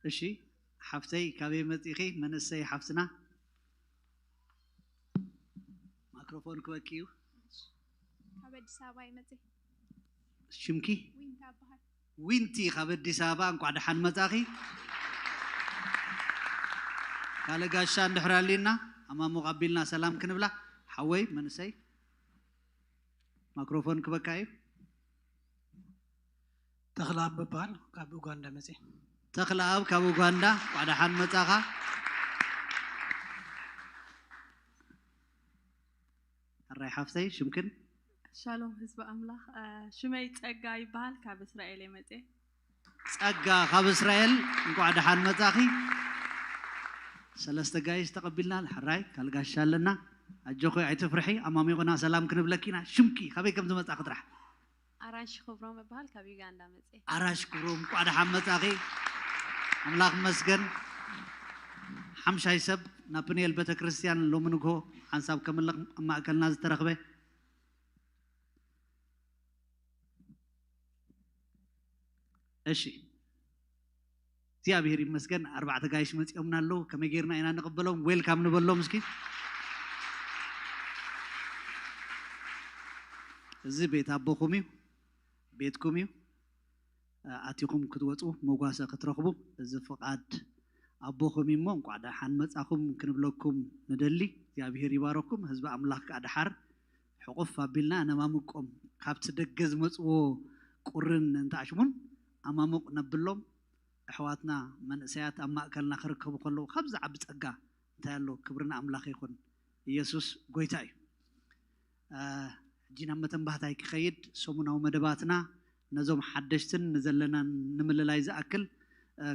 እሺ፣ ሓፍተይ ካበይ መጺኺ? መንእሰይ ሓፍትና፣ ማይክሮፎን ክበኪ እዩ። ካብ ኣዲስ ኣበባ ይመጽእ። ሽምኪ? ዊንታ እበሃል። ዊንቲ ካብ ኣዲስ ኣበባ፣ እንቋዕ ደሓን መጻኺ። ካልእ ጋሻ እንድሕር ኣሊና፣ ኣማሙቕ ኣቢልና ሰላም ክንብላ። ሓወይ መንእሰይ፣ ማክሮፎን ክበካ እዩ። ተኽለኣብ ምባል ካብ ኡጋንዳ መፅየ። ተኽለኣብ ካብ ኡጋንዳ፣ እንኳዕ ደሓን መጻኻ። ሕራይ ሓፍተይ፣ ሽምክን? ሻሎም ህዝቢ ኣምላኽ። ሽመይ ጸጋ ይበሃል፣ ካብ እስራኤል እየ መጽየ። ጸጋ ካብ እስራኤል፣ እንኳዕ ደሓን መጻኺ። ሰለስተ ጋይሽ ተቐቢልና፣ ሕራይ ካልጋሻ ኣለና። ኣጆኺ ኣይትፍርሒ፣ ኣማሚቑና ሰላም ክንብለኪ ኢና። ሽምኪ ካበይ ከም ዝመጻኺ ጥራሕ። ኣራንሺ ክብሮም እበሃል፣ ካብ ዩጋንዳ መጽየ። ኣራሽ ክብሮም፣ እንኳዕ ደሓን መጻኺ። ኣምላኽ መስገን። ሓምሻይ ሰብ ናብ ፕንኤል ቤተክርስትያን ሎሚ ንግሆ ሓንሳብ ከምልኽ ኣብ ማእከልና ዝተረኽበ። እሺ፣ እግዚኣብሔር ይመስገን። ኣርባዕተ ጋይሽ መጺኦምና ኣለዉ። ከመይ ጌርና ኢና ንቕበሎም? ዌልካም ንበሎም እስኪ። እዚ ቤት ኣቦኹም እዩ፣ ቤትኩም እዩ። ኣቲኹም ክትወፁ መጓሰ ክትረኽቡ እዚ ፍቓድ ኣቦኹም እዩ እሞ እንቋዕ ደሓን መጻኹም ክንብለኩም ንደሊ። እግዚኣብሔር ይባረኩም። ህዝቢ ኣምላኽ ከዓ ደሓር ሕቑፍ ኣቢልና ነማምቆም። ካብቲ ደገ ዝመጽዎ ቁርን እንተኣሽሙን ኣማሙቕ ነብሎም። ኣሕዋትና መንእሰያት ኣብ ማእከልና ክርከቡ ከለዉ ካብዚ ዓቢ ጸጋ እንታይ ኣሎ? ክብሪ ንኣምላኽ ይኹን። ኢየሱስ ጎይታ እዩ። ሕጂ ናብ መተንባህታይ ክኸይድ፣ ሰሙናዊ መደባትና ነዞም ሓደሽትን ንዘለናን ንምልላይ ዝኣክል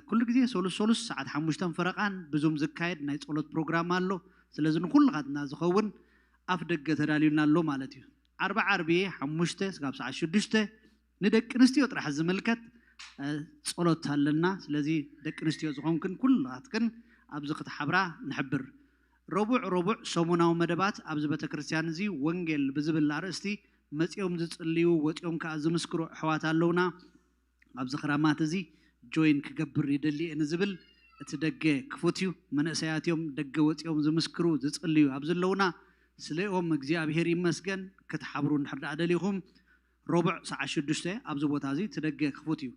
ኩሉ ግዜ ሶሉስ ሶሉስ ሰዓት ሓሙሽተን ፈረቓን ብዙም ዝካየድ ናይ ጸሎት ፕሮግራም ኣሎ። ስለዚ ንኩልኻትና ዝኸውን ኣፍ ደገ ተዳልዩልና ኣሎ ማለት እዩ። ዓርቢ ዓርቢ ሓሙሽተ ስጋብ ሰዓት ሽዱሽተ ንደቂ ኣንስትዮ ጥራሕ ዝምልከት ጸሎት ኣለና። ስለዚ ደቂ ኣንስትዮ ዝኾንክን ኩላትክን ኣብዚ ክትሓብራ ንሕብር። ረቡዕ ረቡዕ ሰሙናዊ መደባት ኣብዚ ቤተክርስትያን እዚ ወንጌል ብዝብል ኣርእስቲ መጺኦም ዝጽልዩ ወጺኦም ከኣ ዝምስክሩ ኣሕዋት ኣለውና። ኣብዚ ክራማት እዚ ጆይን ክገብር ይደሊ እየ ንዝብል እቲ ደገ ክፉት እዩ። መንእሰያት እዮም ደገ ወጺኦም ዝምስክሩ ዝጽልዩ ኣብዚ ኣለውና። ስለኦም እግዚኣብሔር ይመስገን። ክትሓብሩ እንድሕር ደኣ ደሊኹም ረቡዕ ሰዓት ሽዱሽተ ኣብዚ ቦታ እዚ እቲ ደገ ክፉት እዩ።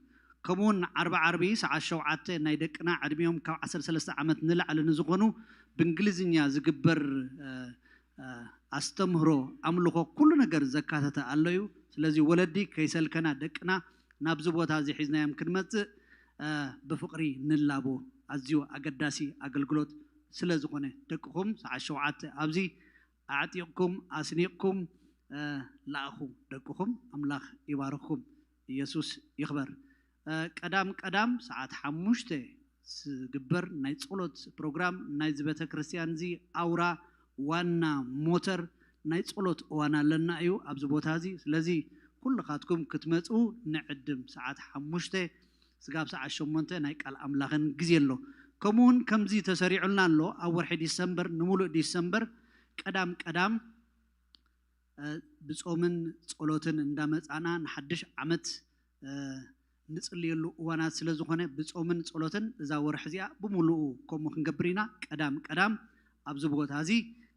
ከምኡውን ዓርቢ ዓርቢ ሰዓት ሸውዓተ ናይ ደቅና ዕድሚኦም ካብ ዓሰርተ ሰለስተ ዓመት ንላዕሊ ንዝኾኑ ብእንግሊዝኛ ዝግበር ኣስተምህሮ ኣምልኾ ኩሉ ነገር ዘካተተ ኣሎ እዩ። ስለዚ ወለዲ ከይሰልከና ደቅና ናብዚ ቦታ እዚ ሒዝናዮም ክንመፅእ ብፍቕሪ ንላቦ። ኣዝዩ ኣገዳሲ ኣገልግሎት ስለ ዝኾነ ደቅኹም ሰዓት ሸውዓተ ኣብዚ ኣዕጢቕኩም ኣስኒቕኩም ለኣኹ ደቅኹም። ኣምላኽ ይባርኽኩም። ኢየሱስ ይኽበር። ቀዳም ቀዳም ሰዓት ሓሙሽተ ዝግበር ናይ ጸሎት ፕሮግራም ናይዚ ቤተ ክርስቲያን እዚ ኣውራ ዋና ሞተር ናይ ጸሎት እዋን ኣለና እዩ ኣብዚ ቦታ እዚ። ስለዚ ኩልኻትኩም ክትመጹ ንዕድም። ሰዓት ሓሙሽተ ስጋብ ሰዓት ሸሞንተ ናይ ቃል ኣምላኽን ግዜ ኣሎ። ከምኡውን ከምዚ ተሰሪዑልና ኣሎ ኣብ ወርሒ ዲሰምበር፣ ንሙሉእ ዲሰምበር ቀዳም ቀዳም ብጾምን ጸሎትን እንዳመጻና ንሓድሽ ዓመት ንጽልየሉ እዋናት ስለ ዝኾነ ብጾምን ጸሎትን እዛ ወርሒ እዚኣ ብምሉኡ ከምኡ ክንገብር ኢና። ቀዳም ቀዳም ኣብዚ ቦታ እዚ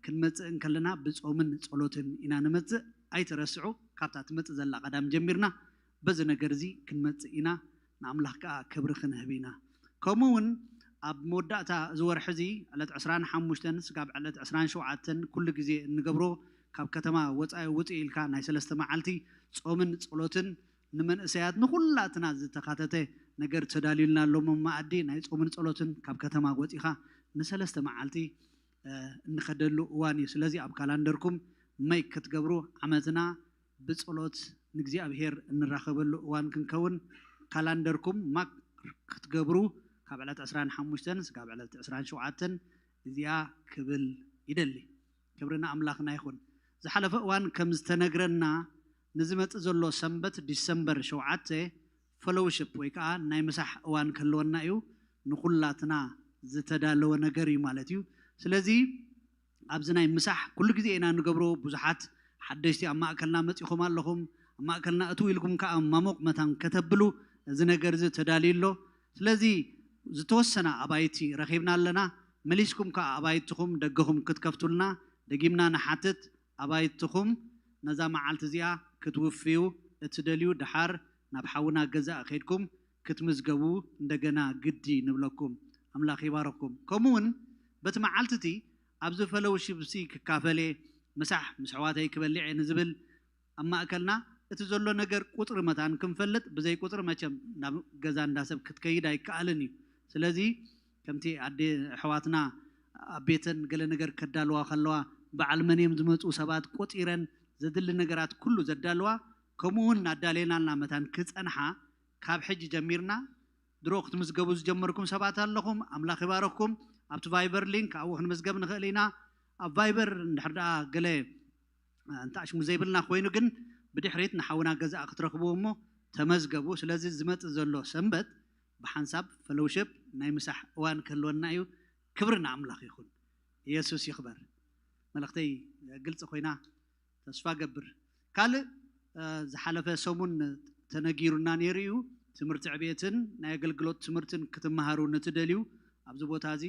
ክንመጽእ እንከለና ብጾምን ጸሎትን ኢና ንመጽእ። ኣይትረስዑ፣ ካብታ ትመጽእ ዘላ ቀዳም ጀሚርና በዚ ነገር እዚ ክንመጽእ ኢና። ንኣምላኽ ከኣ ክብሪ ክንህብ ኢና። ከምኡ እውን ኣብ መወዳእታ እዚ ወርሒ እዚ ዕለት ዕስራን ሓሙሽተን ስጋብ ዕለት ዕስራን ሸውዓተን ኩሉ ግዜ እንገብሮ ካብ ከተማ ወፃኢ ውፅእ ኢልካ ናይ ሰለስተ መዓልቲ ጾምን ጸሎትን ንመንእሰያት ንኹላትና ዝተኻተተ ነገር ተዳልዩልና ኣሎ። መኣዲ ናይ ጾምን ጸሎትን ካብ ከተማ ወፂኻ ንሰለስተ መዓልቲ እንኸደሉ እዋን እዩ። ስለዚ ኣብ ካላንደርኩም መይ ክትገብሩ ዓመትና ብጸሎት ንእግዚኣብሔር እንራኸበሉ እዋን ክንከውን ካላንደርኩም ማክ ክትገብሩ ካብ ዕለት ዕስራን ሓሙሽተን ስጋብ ዕለት ዕስራን ሸውዓተን እዚኣ ክብል ይደሊ። ክብሪ ንኣምላኽና ይኹን። ዝሓለፈ እዋን ከም ዝተነግረና ንዝመጽእ ዘሎ ሰንበት ዲሰምበር ሸውዓተ ፈሎውሽፕ ወይ ከዓ ናይ ምሳሕ እዋን ክህልወና እዩ። ንኹላትና ዝተዳለወ ነገር እዩ ማለት እዩ። ስለዚ ኣብዚ ናይ ምሳሕ ኩሉ ግዜ ኢና ንገብሮ። ብዙሓት ሓደሽቲ ኣብ ማእከልና መጺኹም ኣለኹም። ኣብ ማእከልና እትው ኢልኩም ከኣ ማሞቕ መታን ከተብሉ እዚ ነገር እዚ ተዳልዩ ኣሎ። ስለዚ ዝተወሰነ ኣባይቲ ረኺብና ኣለና። መሊስኩም ከኣ ኣባይትኹም ደገኹም ክትከፍቱልና ደጊምና ንሓትት። ኣባይትኹም ነዛ መዓልቲ እዚኣ ክትውፍዩ እትደልዩ ደሓር ናብ ሓውና ገዛእ ከይድኩም ክትምዝገቡ እንደገና ግዲ ንብለኩም። ኣምላኽ ይባረኩም። ከምኡ እውን በቲ መዓልቲ እቲ ኣብዚ ፈለውሺፕ እዚ ክካፈል እየ፣ ምሳሕ ምስ ኣሕዋተይ ክበልዕ እየ ንዝብል ኣብ ማእከልና እቲ ዘሎ ነገር ቁጽሪ መታን ክንፈልጥ፣ ብዘይ ቁጽሪ መቸም ናብ ገዛ እንዳ ሰብ ክትከይድ ኣይከኣልን እዩ። ስለዚ ከምቲ ኣደ ኣሕዋትና ኣብ ቤተን ገለ ነገር ከዳልዋ ከለዋ፣ በዓል መን እዮም ዝመጹ ሰባት ቆጺረን ዘድሊ ነገራት ኩሉ ዘዳልዋ፣ ከምኡ እውን እናዳለየናልና መታን ክጸንሓ፣ ካብ ሕጂ ጀሚርና ድሮ ክትምዝገቡ ዝጀመርኩም ሰባት ኣለኹም፣ ኣምላኽ ይባረኽኩም። ኣብቲ ቫይበር ሊንክ ኣብኡ ክንምዝገብ ንኽእል ኢና። ኣብ ቫይበር እንድሕር ደኣ ገለ እንተኣሽሙ ዘይብልና ኮይኑ ግን ብድሕሪት ንሓውና ገዛእ ክትረኽብዎ እሞ ተመዝገቡ። ስለዚ ዝመጽእ ዘሎ ሰንበት ብሓንሳብ ፈሎውሽፕ ናይ ምሳሕ እዋን ክህልወና እዩ። ክብሪ ንኣምላኽ ይኹን። ኢየሱስ ይኽበር። መልእኽተይ ግልፂ ኮይና ተስፋ ገብር። ካልእ ዝሓለፈ ሰሙን ተነጊሩና ነይሩ እዩ። ትምህርቲ ዕቤትን ናይ ኣገልግሎት ትምህርትን ክትመሃሩ ንትደልዩ ኣብዚ ቦታ እዚ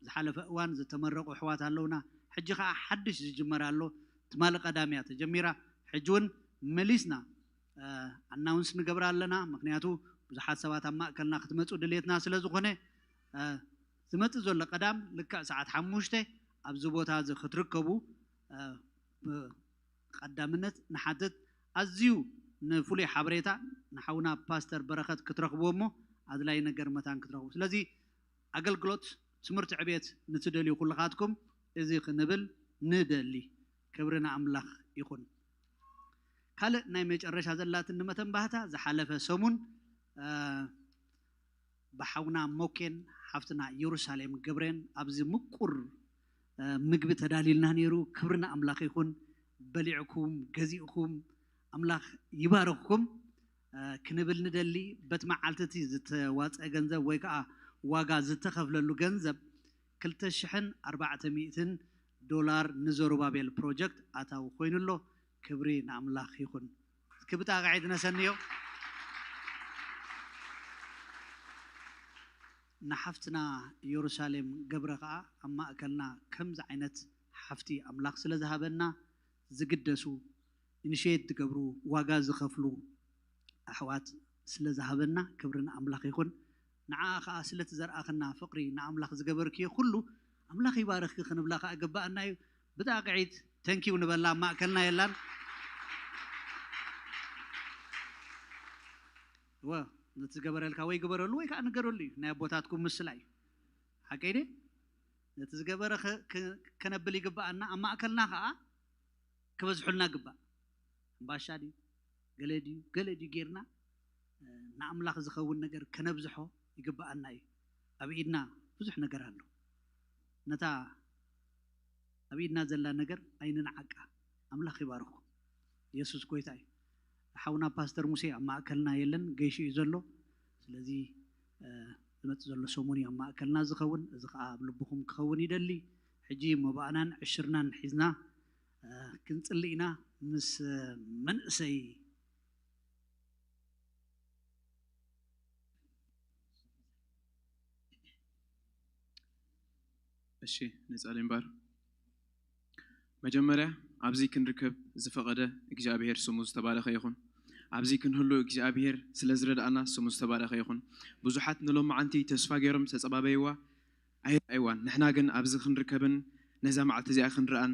ዝሓለፈ እዋን ዝተመረቑ ኣሕዋት ኣለውና። ሕጂ ከዓ ሓድሽ ዝጅመር ኣሎ። ትማሊ ቀዳም እያ ተጀሚራ። ሕጂ እውን መሊስና ኣናውንስ ንገብራ ኣለና። ምክንያቱ ብዙሓት ሰባት ኣብ ማእከልና ክትመፁ ድሌትና ስለ ዝኾነ ዝመፅእ ዘሎ ቀዳም ልክዕ ሰዓት ሓሙሽተ ኣብዚ ቦታ እዚ ክትርከቡ ቀዳምነት ንሓትት። ኣዝዩ ንፍሉይ ሓበሬታ ንሓውና ፓስተር በረኸት ክትረኽብዎ እሞ ኣድላይ ነገር መታን ክትረኽቡ። ስለዚ ኣገልግሎት ትምህርቲ ዕቤት ንትደልዩ ኩልኻትኩም እዚ ክንብል ንደሊ። ክብሪ ንኣምላኽ ይኹን። ካልእ ናይ መጨረሻ ዘላትኒ መተንባህታ ዝሓለፈ ሰሙን ብሓውና ሞኬን ሓፍትና ኢየሩሳሌም ገብሬን ኣብዚ ምቁር ምግቢ ተዳልዩልና ነይሩ። ክብሪ ንኣምላኽ ይኹን። በሊዕኩም ገዚእኩም ኣምላኽ ይባርኽኩም። ክንብል ንደሊ። በቲ መዓልቲ እቲ ዝተዋፀ ገንዘብ ወይ ከዓ ዋጋ ዝተኸፍለሉ ገንዘብ ክልተ ሽሕን ኣርባዕተ ሚእትን ዶላር ንዘሩባቤል ፕሮጀክት ኣታዊ ኮይኑ ኣሎ። ክብሪ ንኣምላኽ ይኹን። ክብጣ ቃዒት ነሰንዮ። ንሓፍትና ኢየሩሳሌም ገብረ ከዓ ኣብ ማእከልና ከምዚ ዓይነት ሓፍቲ ኣምላኽ ስለ ዝሃበና ዝግደሱ ኢኒሽት ዝገብሩ ዋጋ ዝኸፍሉ ኣሕዋት ስለ ዝሃበና ክብሪ ንኣምላኽ ይኹን። ንዓኣ ከዓ ስለቲ ዘርኣኽና ፍቕሪ ንኣምላኽ ዝገበርክዮ ኩሉ ኣምላኽ ይባርኽኪ ክንብላ ከዓ ይግባኣና እዩ። ብጣቕዒት ተንኪው ንበላ ኣብ ማእከልና የላን። ወ ነቲ ዝገበረልካ ወይ ግበረሉ ወይ ከዓ ንገረሉ እዩ ናይ ኣቦታትኩም ምስላ እዩ። ሓቀይ ደ ነቲ ዝገበረ ከነብል ይግባኣና። ኣብ ማእከልና ከዓ ክበዝሑልና ግባእ። እምባሻ ድዩ ገለ ድዩ ገለ ድዩ ጌርና ንኣምላኽ ዝኸውን ነገር ከነብዝሖ ይግባኣና እዩ። ኣብ ኢድና ብዙሕ ነገር ኣሎ። ነታ ኣብ ኢድና ዘላ ነገር ኣይንንዓቃ። ኣምላኽ ይባርኹ። ኢየሱስ ጎይታ እዩ። ሓውና ፓስተር ሙሴ ኣብ ማእከልና የለን፣ ገይሹ እዩ ዘሎ። ስለዚ ዝመጽእ ዘሎ ሰሙን እዩ ኣብ ማእከልና ዝኸውን። እዚ ከዓ ኣብ ልብኹም ክኸውን ይደሊ። ሕጂ መባእናን ዕሽርናን ሒዝና ክንጽሊ ኢና ምስ መንእሰይ እሺ ንጸሊ እምበር መጀመርያ ኣብዚ ክንርከብ ዝፈቐደ እግዚኣብሔር ስሙ ዝተባረኸ ይኹን። ኣብዚ ክንህሉ እግዚኣብሔር ስለ ዝረድኣና ስሙ ዝተባረኸ ይኹን። ብዙሓት ንሎማዓንቲ ተስፋ ገይሮም ዝተጸባበይዋ ኣይረኣይዋን። ንሕና ግን ኣብዚ ክንርከብን ነዛ መዓልቲ እዚኣ ክንርኣን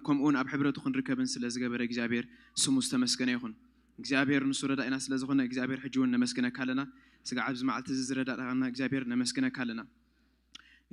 ከምኡውን ኣብ ሕብረቱ ክንርከብን ስለ ዝገበረ እግዚኣብሔር ስሙ ዝተመስገነ ይኹን። እግዚኣብሔር ንሱ ረዳኢና ስለ ዝኾነ እግዚኣብሔር ሕጂ እውን ነመስግነካ ኣለና። ስጋዕ ኣብዚ መዓልቲ እዚ ዝረዳእካና እግዚኣብሔር ነመስግነካ ኣለና።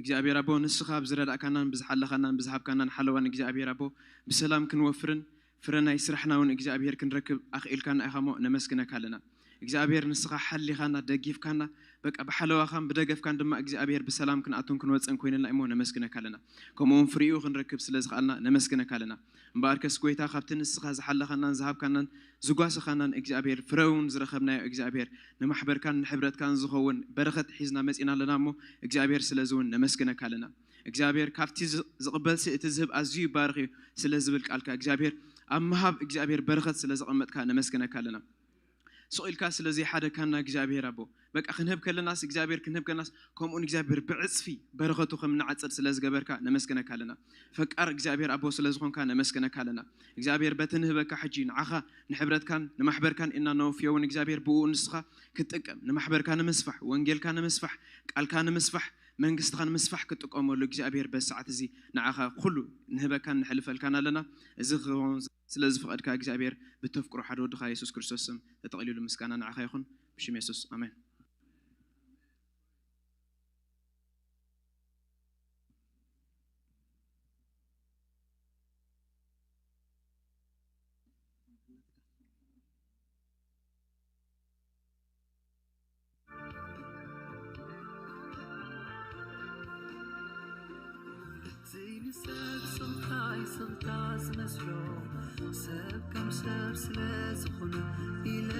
እግዚኣብሔር ኣቦ ንስኻ ብዝረዳእካናን ብዝሓለኻናን ብዝሃብካናን ሓለዋን እግዚኣብሔር ኣቦ ብሰላም ክንወፍርን ፍረ ናይ ስራሕና እውን እግዚኣብሔር ክንረክብ ኣኽኢልካና ኢኻ እሞ ነመስግነካ ኣለና። እግዚኣብሔር ንስኻ ሓሊኻና ደጊፍካና በቃ ብሓለዋኻን ብደገፍካን ድማ እግዚኣብሔር ብሰላም ክንኣቱን ክንወፅን ኮይንልና እሞ ነመስግነካ ኣለና። ከምኡውን ፍሪኡ ክንረክብ ስለ ዝኽኣልና ነመስግነካ ኣለና። እምበኣርከስ ጎይታ ካብቲ ንስኻ ዝሓለኻናን ዝሃብካናን ዝጓሰኻናን እግዚኣብሔር ፍረ እውን ዝረኸብናዮ እግዚኣብሔር ንማሕበርካን ንሕብረትካን ዝኸውን በረኸት ሒዝና መፂና ኣለና እሞ እግዚኣብሔር ስለዚ እውን ነመስግነካ ኣለና። እግዚኣብሔር ካብቲ ዝቕበልሲ እቲ ዝህብ ኣዝዩ ይባርኽ እዩ ስለ ዝብል ቃልካ እግዚኣብሔር ኣብ ምሃብ እግዚኣብሔር በረኸት ስለ ዘቐመጥካ ነመስግነካ ኣለና። ስቕ ኢልካ ስለ ዘይሓደካና እግዚኣብሔር ኣቦ በቃ ክንህብ ከለናስ እግዚኣብሔር ክንህብ ከለናስ ከምኡን እግዚኣብሔር ብዕፅፊ በረኸቱ ከም ንዓፅድ ስለ ዝገበርካ ነመስግነካ ኣለና። ፈቃር እግዚኣብሔር ኣቦ ስለ ዝኾንካ ነመስግነካ ኣለና። እግዚኣብሔር በቲ ንህበካ ሕጂ ንዓኻ ንሕብረትካን ንማሕበርካን ኢና ነወፍዮ እውን እግዚኣብሔር ብኡ ንስኻ ክትጥቀም ንማሕበርካ ንምስፋሕ ወንጌልካ ንምስፋሕ ቃልካ ንምስፋሕ መንግስትኻ ንምስፋሕ ክትጥቀመሉ እግዚኣብሔር በዚ ሰዓት እዚ ንዓኻ ኩሉ ንህበካን ንሕልፈልካን ኣለና። እዚ ክኸውን ስለ ዝፈቐድካ እግዚኣብሔር ብተፍቅሮ ሓደ ወድኻ የሱስ ክርስቶስ ስም ተጠቕሊሉ ምስጋና ንዓኻ ይኹን። ብሽም የሱስ ኣሜን። ዘይንሰብ ስቕታ ይስቕታ ዝመስሎ ሰብ ከም ሰብ ስለ ዝኾነ ኢለ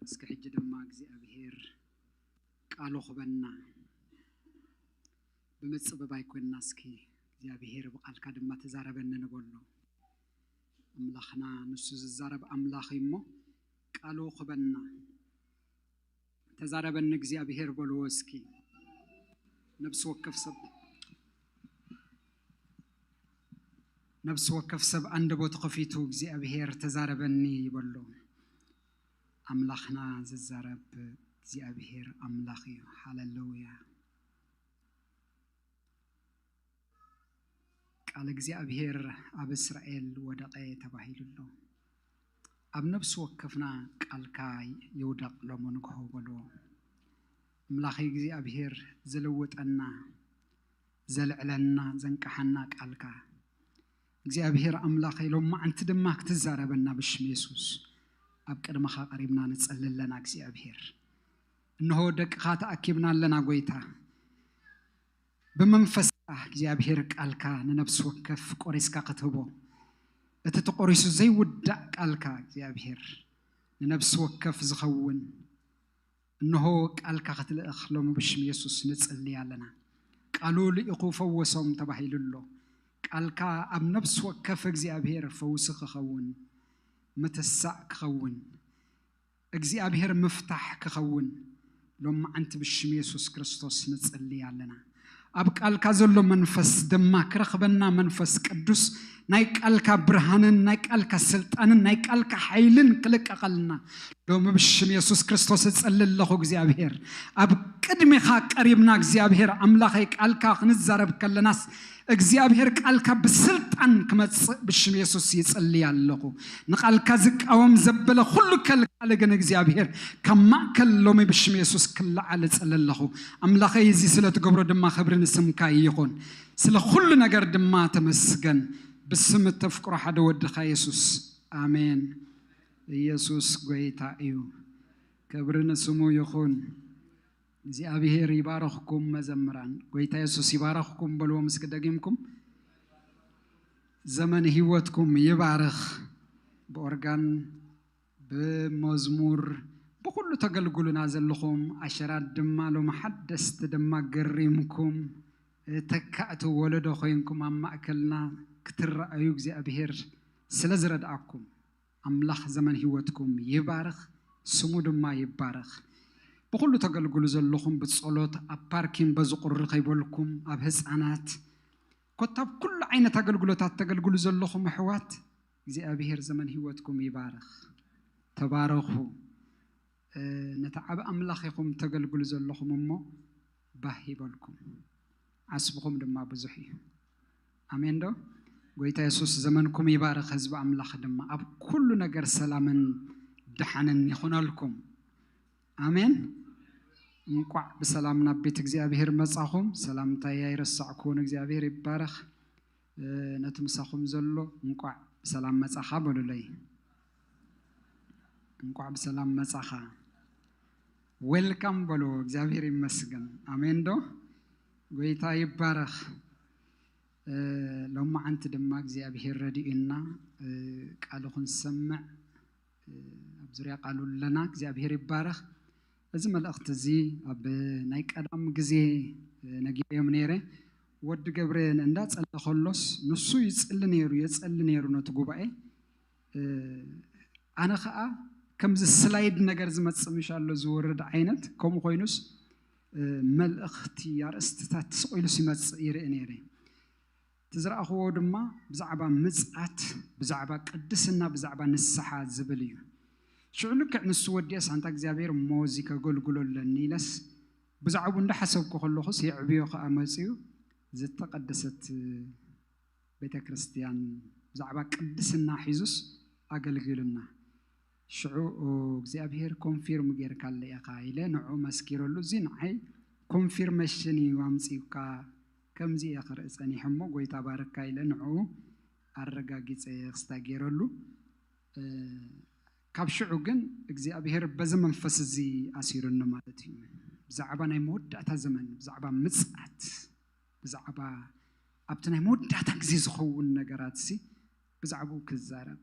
እስኪ ሕጂ ድማ እግዚኣብሔር ቃሉ ክበና ብምጽብባይ ኮይንና እስኪ እግዚኣብሔር ብቃልካ ድማ ተዛረበኒ ንበሎ። ኣምላኽና ንሱ ዝዛረብ ኣምላኽ እዩ እሞ ቃሉ ክበና። ተዛረበኒ እግዚኣብሔር በልዎ እስኪ። ነብሲ ወከፍ ሰብ ነብሲ ወከፍ ሰብ ኣንደበቱ ከፊቱ እግዚኣብሔር ተዛረበኒ ይበሎ። ኣምላኽና ዝዛረብ እግዚኣብሔር ኣምላኽ እዩ። ሃሌሉያ። ቃል እግዚኣብሔር ኣብ እስራኤል ወደቐ ተባሂሉ ኣሎ። ኣብ ነብሲ ወከፍና ቃልካ ይውደቕ ሎሚ ንግሆ በልዎ። ኣምላኸይ እግዚኣብሔር ዝልውጠና፣ ዘልዕለና፣ ዘንቀሓና ቃልካ እግዚኣብሔር ኣምላኸይ ሎማዓንቲ ድማ ክትዛረበና ብሽም የሱስ ኣብ ቅድመኻ ቀሪብና ንጸሊ ኣለና። እግዚኣብሔር እንሆ ደቅኻ ተኣኪብና ኣለና። ጎይታ ብመንፈስካ እግዚኣብሔር ቃልካ ንነብሲ ወከፍ ቆሪስካ ክትህቦ፣ እቲ ተቆሪሱ ዘይውዳእ ቃልካ እግዚኣብሔር ንነብሲ ወከፍ ዝኸውን እንሆ ቃልካ ክትልእኽ ሎሚ ብሽም የሱስ ንጽሊ ኣለና። ቃሉ ልኢኹ ፈወሶም ተባሂሉ ኣሎ። ቃልካ ኣብ ነብሲ ወከፍ እግዚኣብሔር ፈውሲ ክኸውን፣ ምትሳእ ክኸውን፣ እግዚኣብሔር ምፍታሕ ክኸውን ሎማዓንቲ ብሽም የሱስ ክርስቶስ ንጽሊ ኣለና። ኣብ ቃልካ ዘሎ መንፈስ ድማ ክረኽበና መንፈስ ቅዱስ ናይ ቃልካ ብርሃንን ናይ ቃልካ ስልጣንን ናይ ቃልካ ሓይልን ክልቀቐልና ሎሚ ብሽም የሱስ ክርስቶስ እጸሊ ኣለኹ። እግዚኣብሔር ኣብ ቅድሚኻ ቀሪብና እግዚኣብሔር ኣምላኸይ ቃልካ ክንዛረብ ከለናስ እግዚኣብሔር ቃልካ ብስልጣን ክመጽእ ብሽም የሱስ ይጽሊ ኣለኹ። ንቃልካ ዝቃወም ዘበለ ኩሉ ከልካሊ ግን እግዚኣብሔር ካብ ማእከል ሎሚ ብሽም የሱስ ክለዓል እጽሊ ኣለኹ። ኣምላኸይ እዚ ስለ ትገብሮ ድማ ክብሪ ንስምካ ይኹን። ስለ ኩሉ ነገር ድማ ተመስገን። ብስም እተፍቅሮ ሓደ ወድኻ የሱስ ኣሜን። ኢየሱስ ጎይታ እዩ። ክብሪ ንስሙ ይኹን። እግዚኣብሔር ይባረኽኩም መዘምራን። ጎይታ የሱስ ይባረኽኩም በልዎም እስኪ ደጊምኩም። ዘመን ህይወትኩም ይባርኽ። ብኦርጋን ብመዝሙር ብኹሉ ተገልግሉና ዘለኹም ኣሸራት ድማ ሎም ሓደስቲ ድማ ገሪምኩም ተካእቲ ወለዶ ኮይንኩም ኣብ ማእከልና ክትረኣዩ እግዚኣብሔር ስለ ዝረድኣኩም ኣምላኽ ዘመን ህይወትኩም ይባርኽ፣ ስሙ ድማ ይባረኽ። ብኹሉ ተገልግሉ ዘለኹም፣ ብጸሎት ኣብ ፓርኪን በዚ ቁሪ ከይበልኩም፣ ኣብ ህፃናት ኮታ ኣብ ኩሉ ዓይነት ኣገልግሎታት ተገልግሉ ዘለኹም ኣሕዋት፣ እግዚኣብሔር ዘመን ህይወትኩም ይባርኽ። ተባረኹ። ነቲ ዓብ ኣምላኽ ኢኹም ተገልግሉ ዘለኹም እሞ፣ ባህ ይበልኩም፣ ዓስብኹም ድማ ብዙሕ እዩ። ኣሜን ዶ? ጎይታ የሱስ ዘመንኩም ይባርኽ። ህዝቢ ኣምላኽ ድማ ኣብ ኩሉ ነገር ሰላምን ደሓንን ይኹነልኩም። ኣሜን። እንቋዕ ብሰላም ናብ ቤት እግዚኣብሔር መጻኹም። ሰላምታይ ኣይረሳዕኩን። እግዚኣብሔር ይባረኽ። ነቲ ምሳኹም ዘሎ እንቋዕ ብሰላም መጻኻ በሉለይ። እንቋዕ ብሰላም መጻኻ። ዌልካም በልዎ። እግዚኣብሔር ይመስገን። ኣሜን ዶ? ጎይታ ይባረኽ። ሎማዓንቲ ድማ እግዚኣብሔር ረድኡና ቃሉ ክንሰምዕ ኣብ ዙርያ ቃሉ ኣለና። እግዚኣብሔር ይባረኽ። እዚ መልእኽቲ እዚ ኣብ ናይ ቀዳም ግዜ ነጊረዮም ነይረ። ወዲ ገብረ እንዳጸለ ከሎስ ንሱ ይጽሊ ነይሩ፣ የጸሊ ነይሩ ነቲ ጉባኤ። ኣነ ኸኣ ከምዚ ስላይድ ነገር ዝመጽእ ምሽ ኣሎ ዝወርድ ዓይነት፣ ከምኡ ኮይኑስ መልእኽቲ ኣርእስትታት ስቕ ኢሉስ ይመጽእ ይርኢ ነይረ። እቲ ዝረኣኽዎ ድማ ብዛዕባ ምጽኣት፣ ብዛዕባ ቅድስና፣ ብዛዕባ ንስሓ ዝብል እዩ። ሽዑ ልክዕ ንሱ ወዲአስ ኣንታ እግዚኣብሔር እሞ እዚ ከገልግሎ ኣለኒ ኢለስ ብዛዕባኡ እንዳሓሰብኩ ከለኹስ የዕብዮ ከኣ መጺኡ ዝተቐደሰት ቤተ ክርስቲያን ብዛዕባ ቅድስና ሒዙስ ኣገልጊሉና። ሽዑ እግዚኣብሔር ኮንፊርም ጌርካለ ኢኻ ኢለ ንዑ መስኪረሉ። እዚ ንዓይ ኮንፊርሜሽን እዩ ኣምጺኡካ፣ ከምዚ እየ ክርኢ ጸኒሐ እሞ ጎይታ ባርካ ኢለ ንዑ ኣረጋጊጸ ክስታይ ጌረሉ። ካብ ሽዑ ግን እግዚኣብሔር በዚ መንፈስ እዚ ኣሲሩኒ ማለት እዩ። ብዛዕባ ናይ መወዳእታ ዘመን፣ ብዛዕባ ምጽኣት፣ ብዛዕባ ኣብቲ ናይ መወዳእታ ግዜ ዝኸውን ነገራት ሲ ብዛዕባኡ ክዛረብ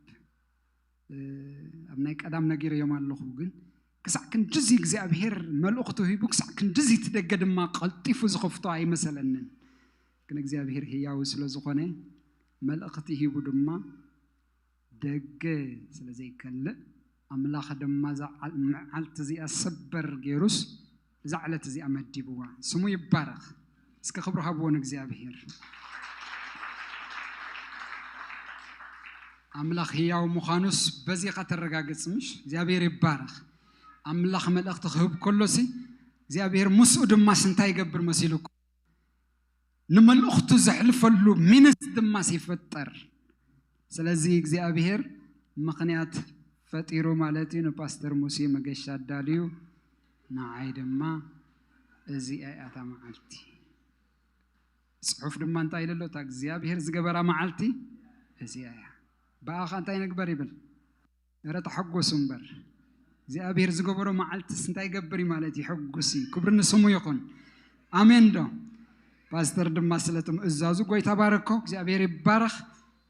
ኣብ ናይ ቀዳም ነጊረዮም ኣለኹ። ግን ክሳዕ ክንድዚ እግዚኣብሔር መልእኽቱ ሂቡ ክሳዕ ክንድዚ እቲ ደገ ድማ ቀልጢፉ ዝኸፍቶ ኣይመሰለንን። ግን እግዚኣብሔር ህያው ስለ ዝኾነ መልእኽቲ ሂቡ ድማ ደገ ስለ ዘይከልእ ኣምላኽ ድማ እዛ ዓል- መዓልቲ እዚኣ ሰበር ገይሩስ እዛ ዕለት እዚኣ መዲብዋ። ስሙ ይባረኽ። እስከ ክብሪ ሃብዎ ንእግዚኣብሔር። ኣምላኽ ህያው ምዃኑስ በዚ ኢኻ ተረጋግጽ ምሽ? እግዚኣብሔር ይባረኽ። ኣምላኽ መልእኽቲ ክህብ ከሎሲ እግዚኣብሔር ምስኡ ድማስ እንታይ ይገብር መሲሉኩም? ንመልእኽቱ ዘሕልፈሉ ሚንስ ድማስ ይፈጠር። ስለዚ እግዚኣብሔር ምኽንያት ፈጢሩ ማለት እዩ። ንፓስተር ሙሴ መገሻ ኣዳልዩ፣ ንዓይ ድማ እዚኣ እያ እታ መዓልቲ። ጽሑፍ ድማ እንታይ ኢሉ ኣሎ? እታ እግዚኣብሔር ዝገበራ መዓልቲ እዚኣ እያ። ብኣኻ እንታይ ንግበር ይብል? እረ ተሐጎሱ እምበር። እግዚኣብሔር ዝገበሮ መዓልትስ እንታይ ይገብር እዩ ማለት እዩ? ይሐጉስ እዩ። ክብሪ ንስሙ ይኹን። ኣሜን ዶ? ፓስተር ድማ ስለቲ ምእዛዙ ጎይታ ባረኮ። እግዚኣብሔር ይባረኽ።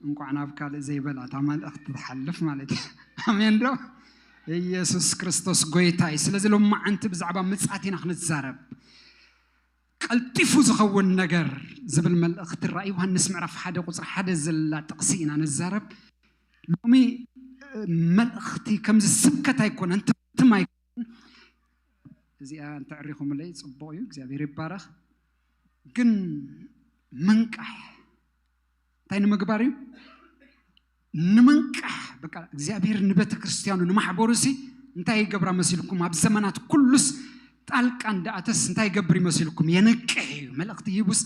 እንቋዕ ናብ ካልእ ዘይበላ እታ መልእኽቲ ትሓልፍ ማለት እዩ። ኣሜን ዶ? ኢየሱስ ክርስቶስ ጎይታ እዩ። ስለዚ ሎማዓንቲ ብዛዕባ ምጽኣት ኢና ክንዛረብ። ቀልጢፉ ዝኸውን ነገር ዝብል መልእኽቲ ራእይ ዮሃንስ ምዕራፍ ሓደ ቁፅሪ ሓደ ዘላ ጥቕሲ ኢና ንዛረብ። ሎሚ መልእኽቲ ከምዚ ስብከት ኣይኮነን፣ ትምህርትም ኣይኮነን። እዚኣ እንተዕሪኹምለይ ጽቡቕ እዩ፣ እግዚኣብሔር ይባረኽ። ግን ምንቃሕ እንታይ ንምግባር እዩ? ንምንቃሕ። በቃ እግዚኣብሔር ንቤተ ክርስቲያኑ ንማሕበሩ ሲ እንታይ ይገብራ መሲልኩም? ኣብ ዘመናት ኩሉስ ጣልቃ እንዳኣተስ እንታይ ይገብር ይመሲልኩም? የንቅሕ እዩ። መልእኽቲ ሂቡስ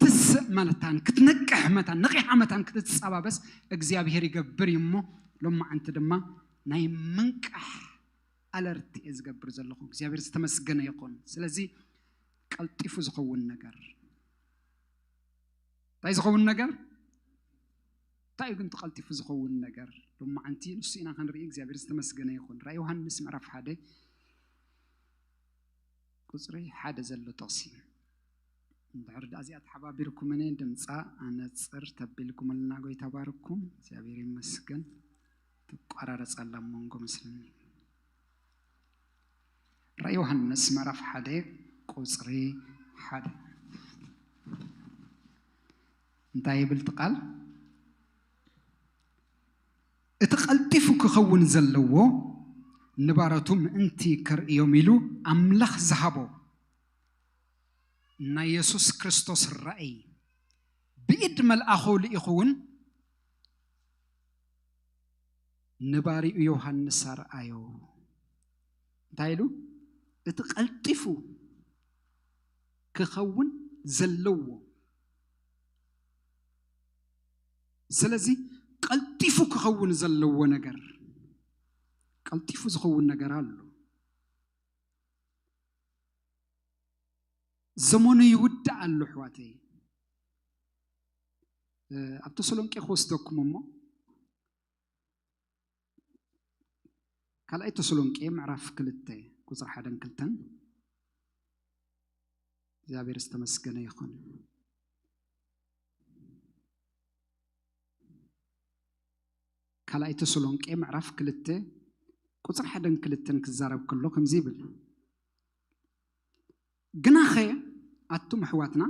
ትስእ መታን ክትንቅሕ መታን ንቂሓ መታን ክትጸባበስ እግዚኣብሔር ይገብር እዩ እሞ ሎማዓንቲ ድማ ናይ ምንቃሕ ኣለርት እየ ዝገብር ዘለኹ። እግዚኣብሔር ዝተመስገነ ይኹን። ስለዚ ቀልጢፉ ዝኸውን ነገር እንታይ ዝኸውን ነገር? እንታይ እዩ ግን ተቐልጢፉ ዝኸውን ነገር? ሎማዓንቲ ንሱ ኢና ክንርኢ። እግዚኣብሔር ዝተመስገነ ይኹን። ራእይ ዮሃንስ ምዕራፍ ሓደ ቁፅሪ ሓደ ዘሎ ጥቕሲ እንድሕር ደኣ እዚኣ ተሓባቢርኩምኒ ድምፃ ኣነፅር ተቢልኩምልና ጎይታ ባርኩም። እግዚኣብሔር ይመስገን። ትቋራረፅ ኣላ ኣብ መንጎ መስለኒ። ራእይ ዮሃንስ ምዕራፍ ሓደ ቁፅሪ ሓደ እንታይ ይብል እቲ ቃል? እቲ ቀልጢፉ ክኸውን ዘለዎ ንባረቱ ምእንቲ ከርእዮም ኢሉ ኣምላኽ ዝሃቦ ናይ የሱስ ክርስቶስ ራእይ ብኢድ መልኣኹ ልኢኹ እውን ንባሪኡ ዮሃንስ ኣርኣዮ። እንታይ ኢሉ? እቲ ቀልጢፉ ክኸውን ዘለዎ። ስለዚ ቀልጢፉ ክኸውን ዘለዎ ነገር፣ ቀልጢፉ ዝኸውን ነገር ኣሎ። ዘመኑ ይውዳእ ኣሎ ኣሕዋተይ። ኣብ ተሰሎንቄ ክወስደኩም እሞ ካልኣይ ተሰሎንቄ ምዕራፍ ክልተ ቁፅሪ ሓደን ክልተን። እግዚኣብሔር ዝተመስገነ ይኹን። ካልኣይ ተሰሎንቄ ምዕራፍ ክልተ ቁፅሪ ሓደን ክልተን ክዛረብ ከሎ ከምዚ ይብል፣ ግናኸ ኣቱም ኣሕዋትና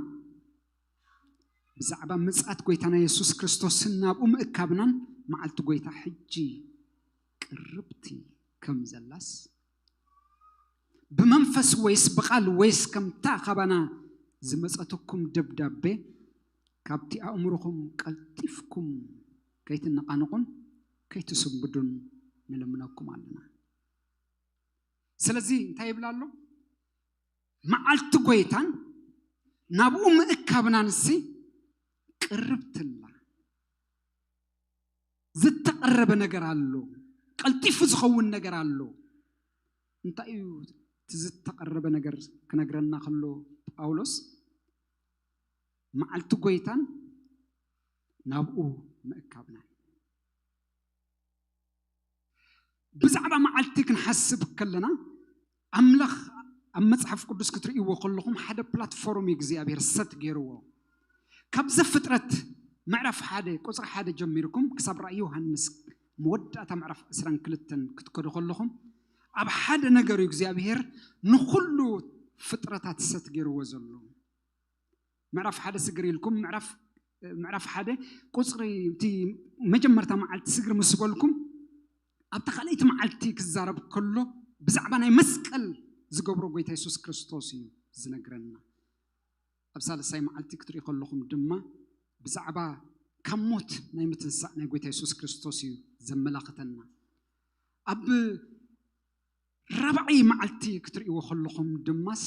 ብዛዕባ ምጽኣት ጎይታና የሱስ ክርስቶስን ናብኡ ምእካብናን መዓልቲ ጎይታ ሕጂ ቅርብቲ ከም ዘላስ፣ ብመንፈስ ወይስ ብቓል ወይስ ከምታ ካባና ዝመጸትኩም ደብዳቤ፣ ካብቲ ኣእምሮኹም ቀልጢፍኩም ከይትነቓነቑን ከይትስንብዱን ንልምነኩም ኣለና። ስለዚ እንታይ ይብል ኣሎ? መዓልቲ ጎይታን ናብኡ ምእካብናንሲ ቅርብትላ። ዝተቐረበ ነገር ኣሎ፣ ቀልጢፉ ዝኸውን ነገር ኣሎ። እንታይ እዩ እቲ ዝተቐረበ ነገር ክነግረና ከሎ ጳውሎስ? መዓልቲ ጎይታን ናብኡ ምእካብናን። ብዛዕባ መዓልቲ ክንሓስብ ከለና ኣምላኽ ኣብ መጽሓፍ ቅዱስ ክትርእይዎ ከለኹም ሓደ ፕላትፎርም እዩ እግዚኣብሔር ሰት ገይርዎ። ካብ ዘፍጥረት ምዕራፍ ሓደ ቁፅሪ ሓደ ጀሚርኩም ክሳብ ራእይ ዮሃንስ መወዳእታ ምዕራፍ ዕስራን ክልተን ክትከዱ ከለኹም ኣብ ሓደ ነገር እዩ እግዚኣብሔር ንኹሉ ፍጥረታት ሰት ገይርዎ ዘሎ። ምዕራፍ ሓደ ስግር ኢልኩም ምዕራፍ ምዕራፍ ሓደ ቁፅሪ እቲ መጀመርታ መዓልቲ ስግር ምስ በልኩም ኣብታ ካልኣይቲ መዓልቲ ክዛረብ ከሎ ብዛዕባ ናይ መስቀል ዝገብሮ ጎይታ የሱስ ክርስቶስ እዩ ዝነግረና። ኣብ ሳልሳይ መዓልቲ ክትርኢ ከለኹም ድማ ብዛዕባ ካብ ሞት ናይ ምትንሳእ ናይ ጎይታ የሱስ ክርስቶስ እዩ ዘመላኽተና። ኣብ ራብዓይ መዓልቲ ክትርእይዎ ከለኹም ድማስ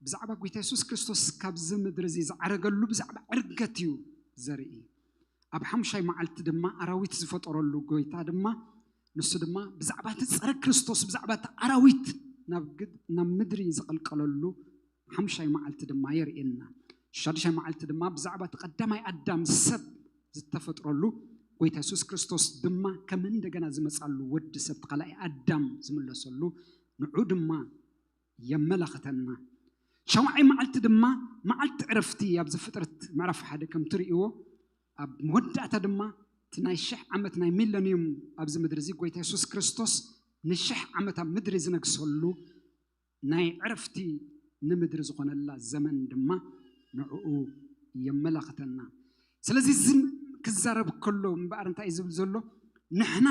ብዛዕባ ጎይታ የሱስ ክርስቶስ ካብዚ ምድሪ እዚ ዝዓረገሉ ብዛዕባ ዕርገት እዩ ዘርኢ። ኣብ ሓምሻይ መዓልቲ ድማ ኣራዊት ዝፈጠረሉ ጎይታ ድማ ንሱ ድማ ብዛዕባ እቲ ጸረ ክርስቶስ ብዛዕባ እቲ ኣራዊት ናብ ግድ- ናብ ምድሪ ዝቐልቀለሉ ሓምሻይ መዓልቲ ድማ የርእየና። ሻድሻይ መዓልቲ ድማ ብዛዕባ እቲ ቀዳማይ ኣዳም ሰብ ዝተፈጥረሉ ጎይታ የሱስ ክርስቶስ ድማ ከም እንደገና ዝመጻሉ ወዲ ሰብ እቲ ካልኣይ ኣዳም ዝምለሰሉ ንዑ ድማ የመላኽተና። ሻውዓይ መዓልቲ ድማ መዓልቲ ዕረፍቲ ኣብ ዘፍጥረት ምዕራፍ ሓደ ከም ትርእይዎ ኣብ መወዳእታ ድማ እቲ ናይ ሽሕ ዓመት ናይ ሚለኒዩም ኣብዚ ምድሪ እዚ ጎይታ የሱስ ክርስቶስ ንሽሕ ዓመት ኣብ ምድሪ ዝነግሰሉ ናይ ዕረፍቲ ንምድሪ ዝኾነላ ዘመን ድማ ንዕኡ የመላኽተና። ስለዚ እዚ ክዛረብ ከሎ እምበኣር እንታይ እዩ ዝብል ዘሎ? ንሕና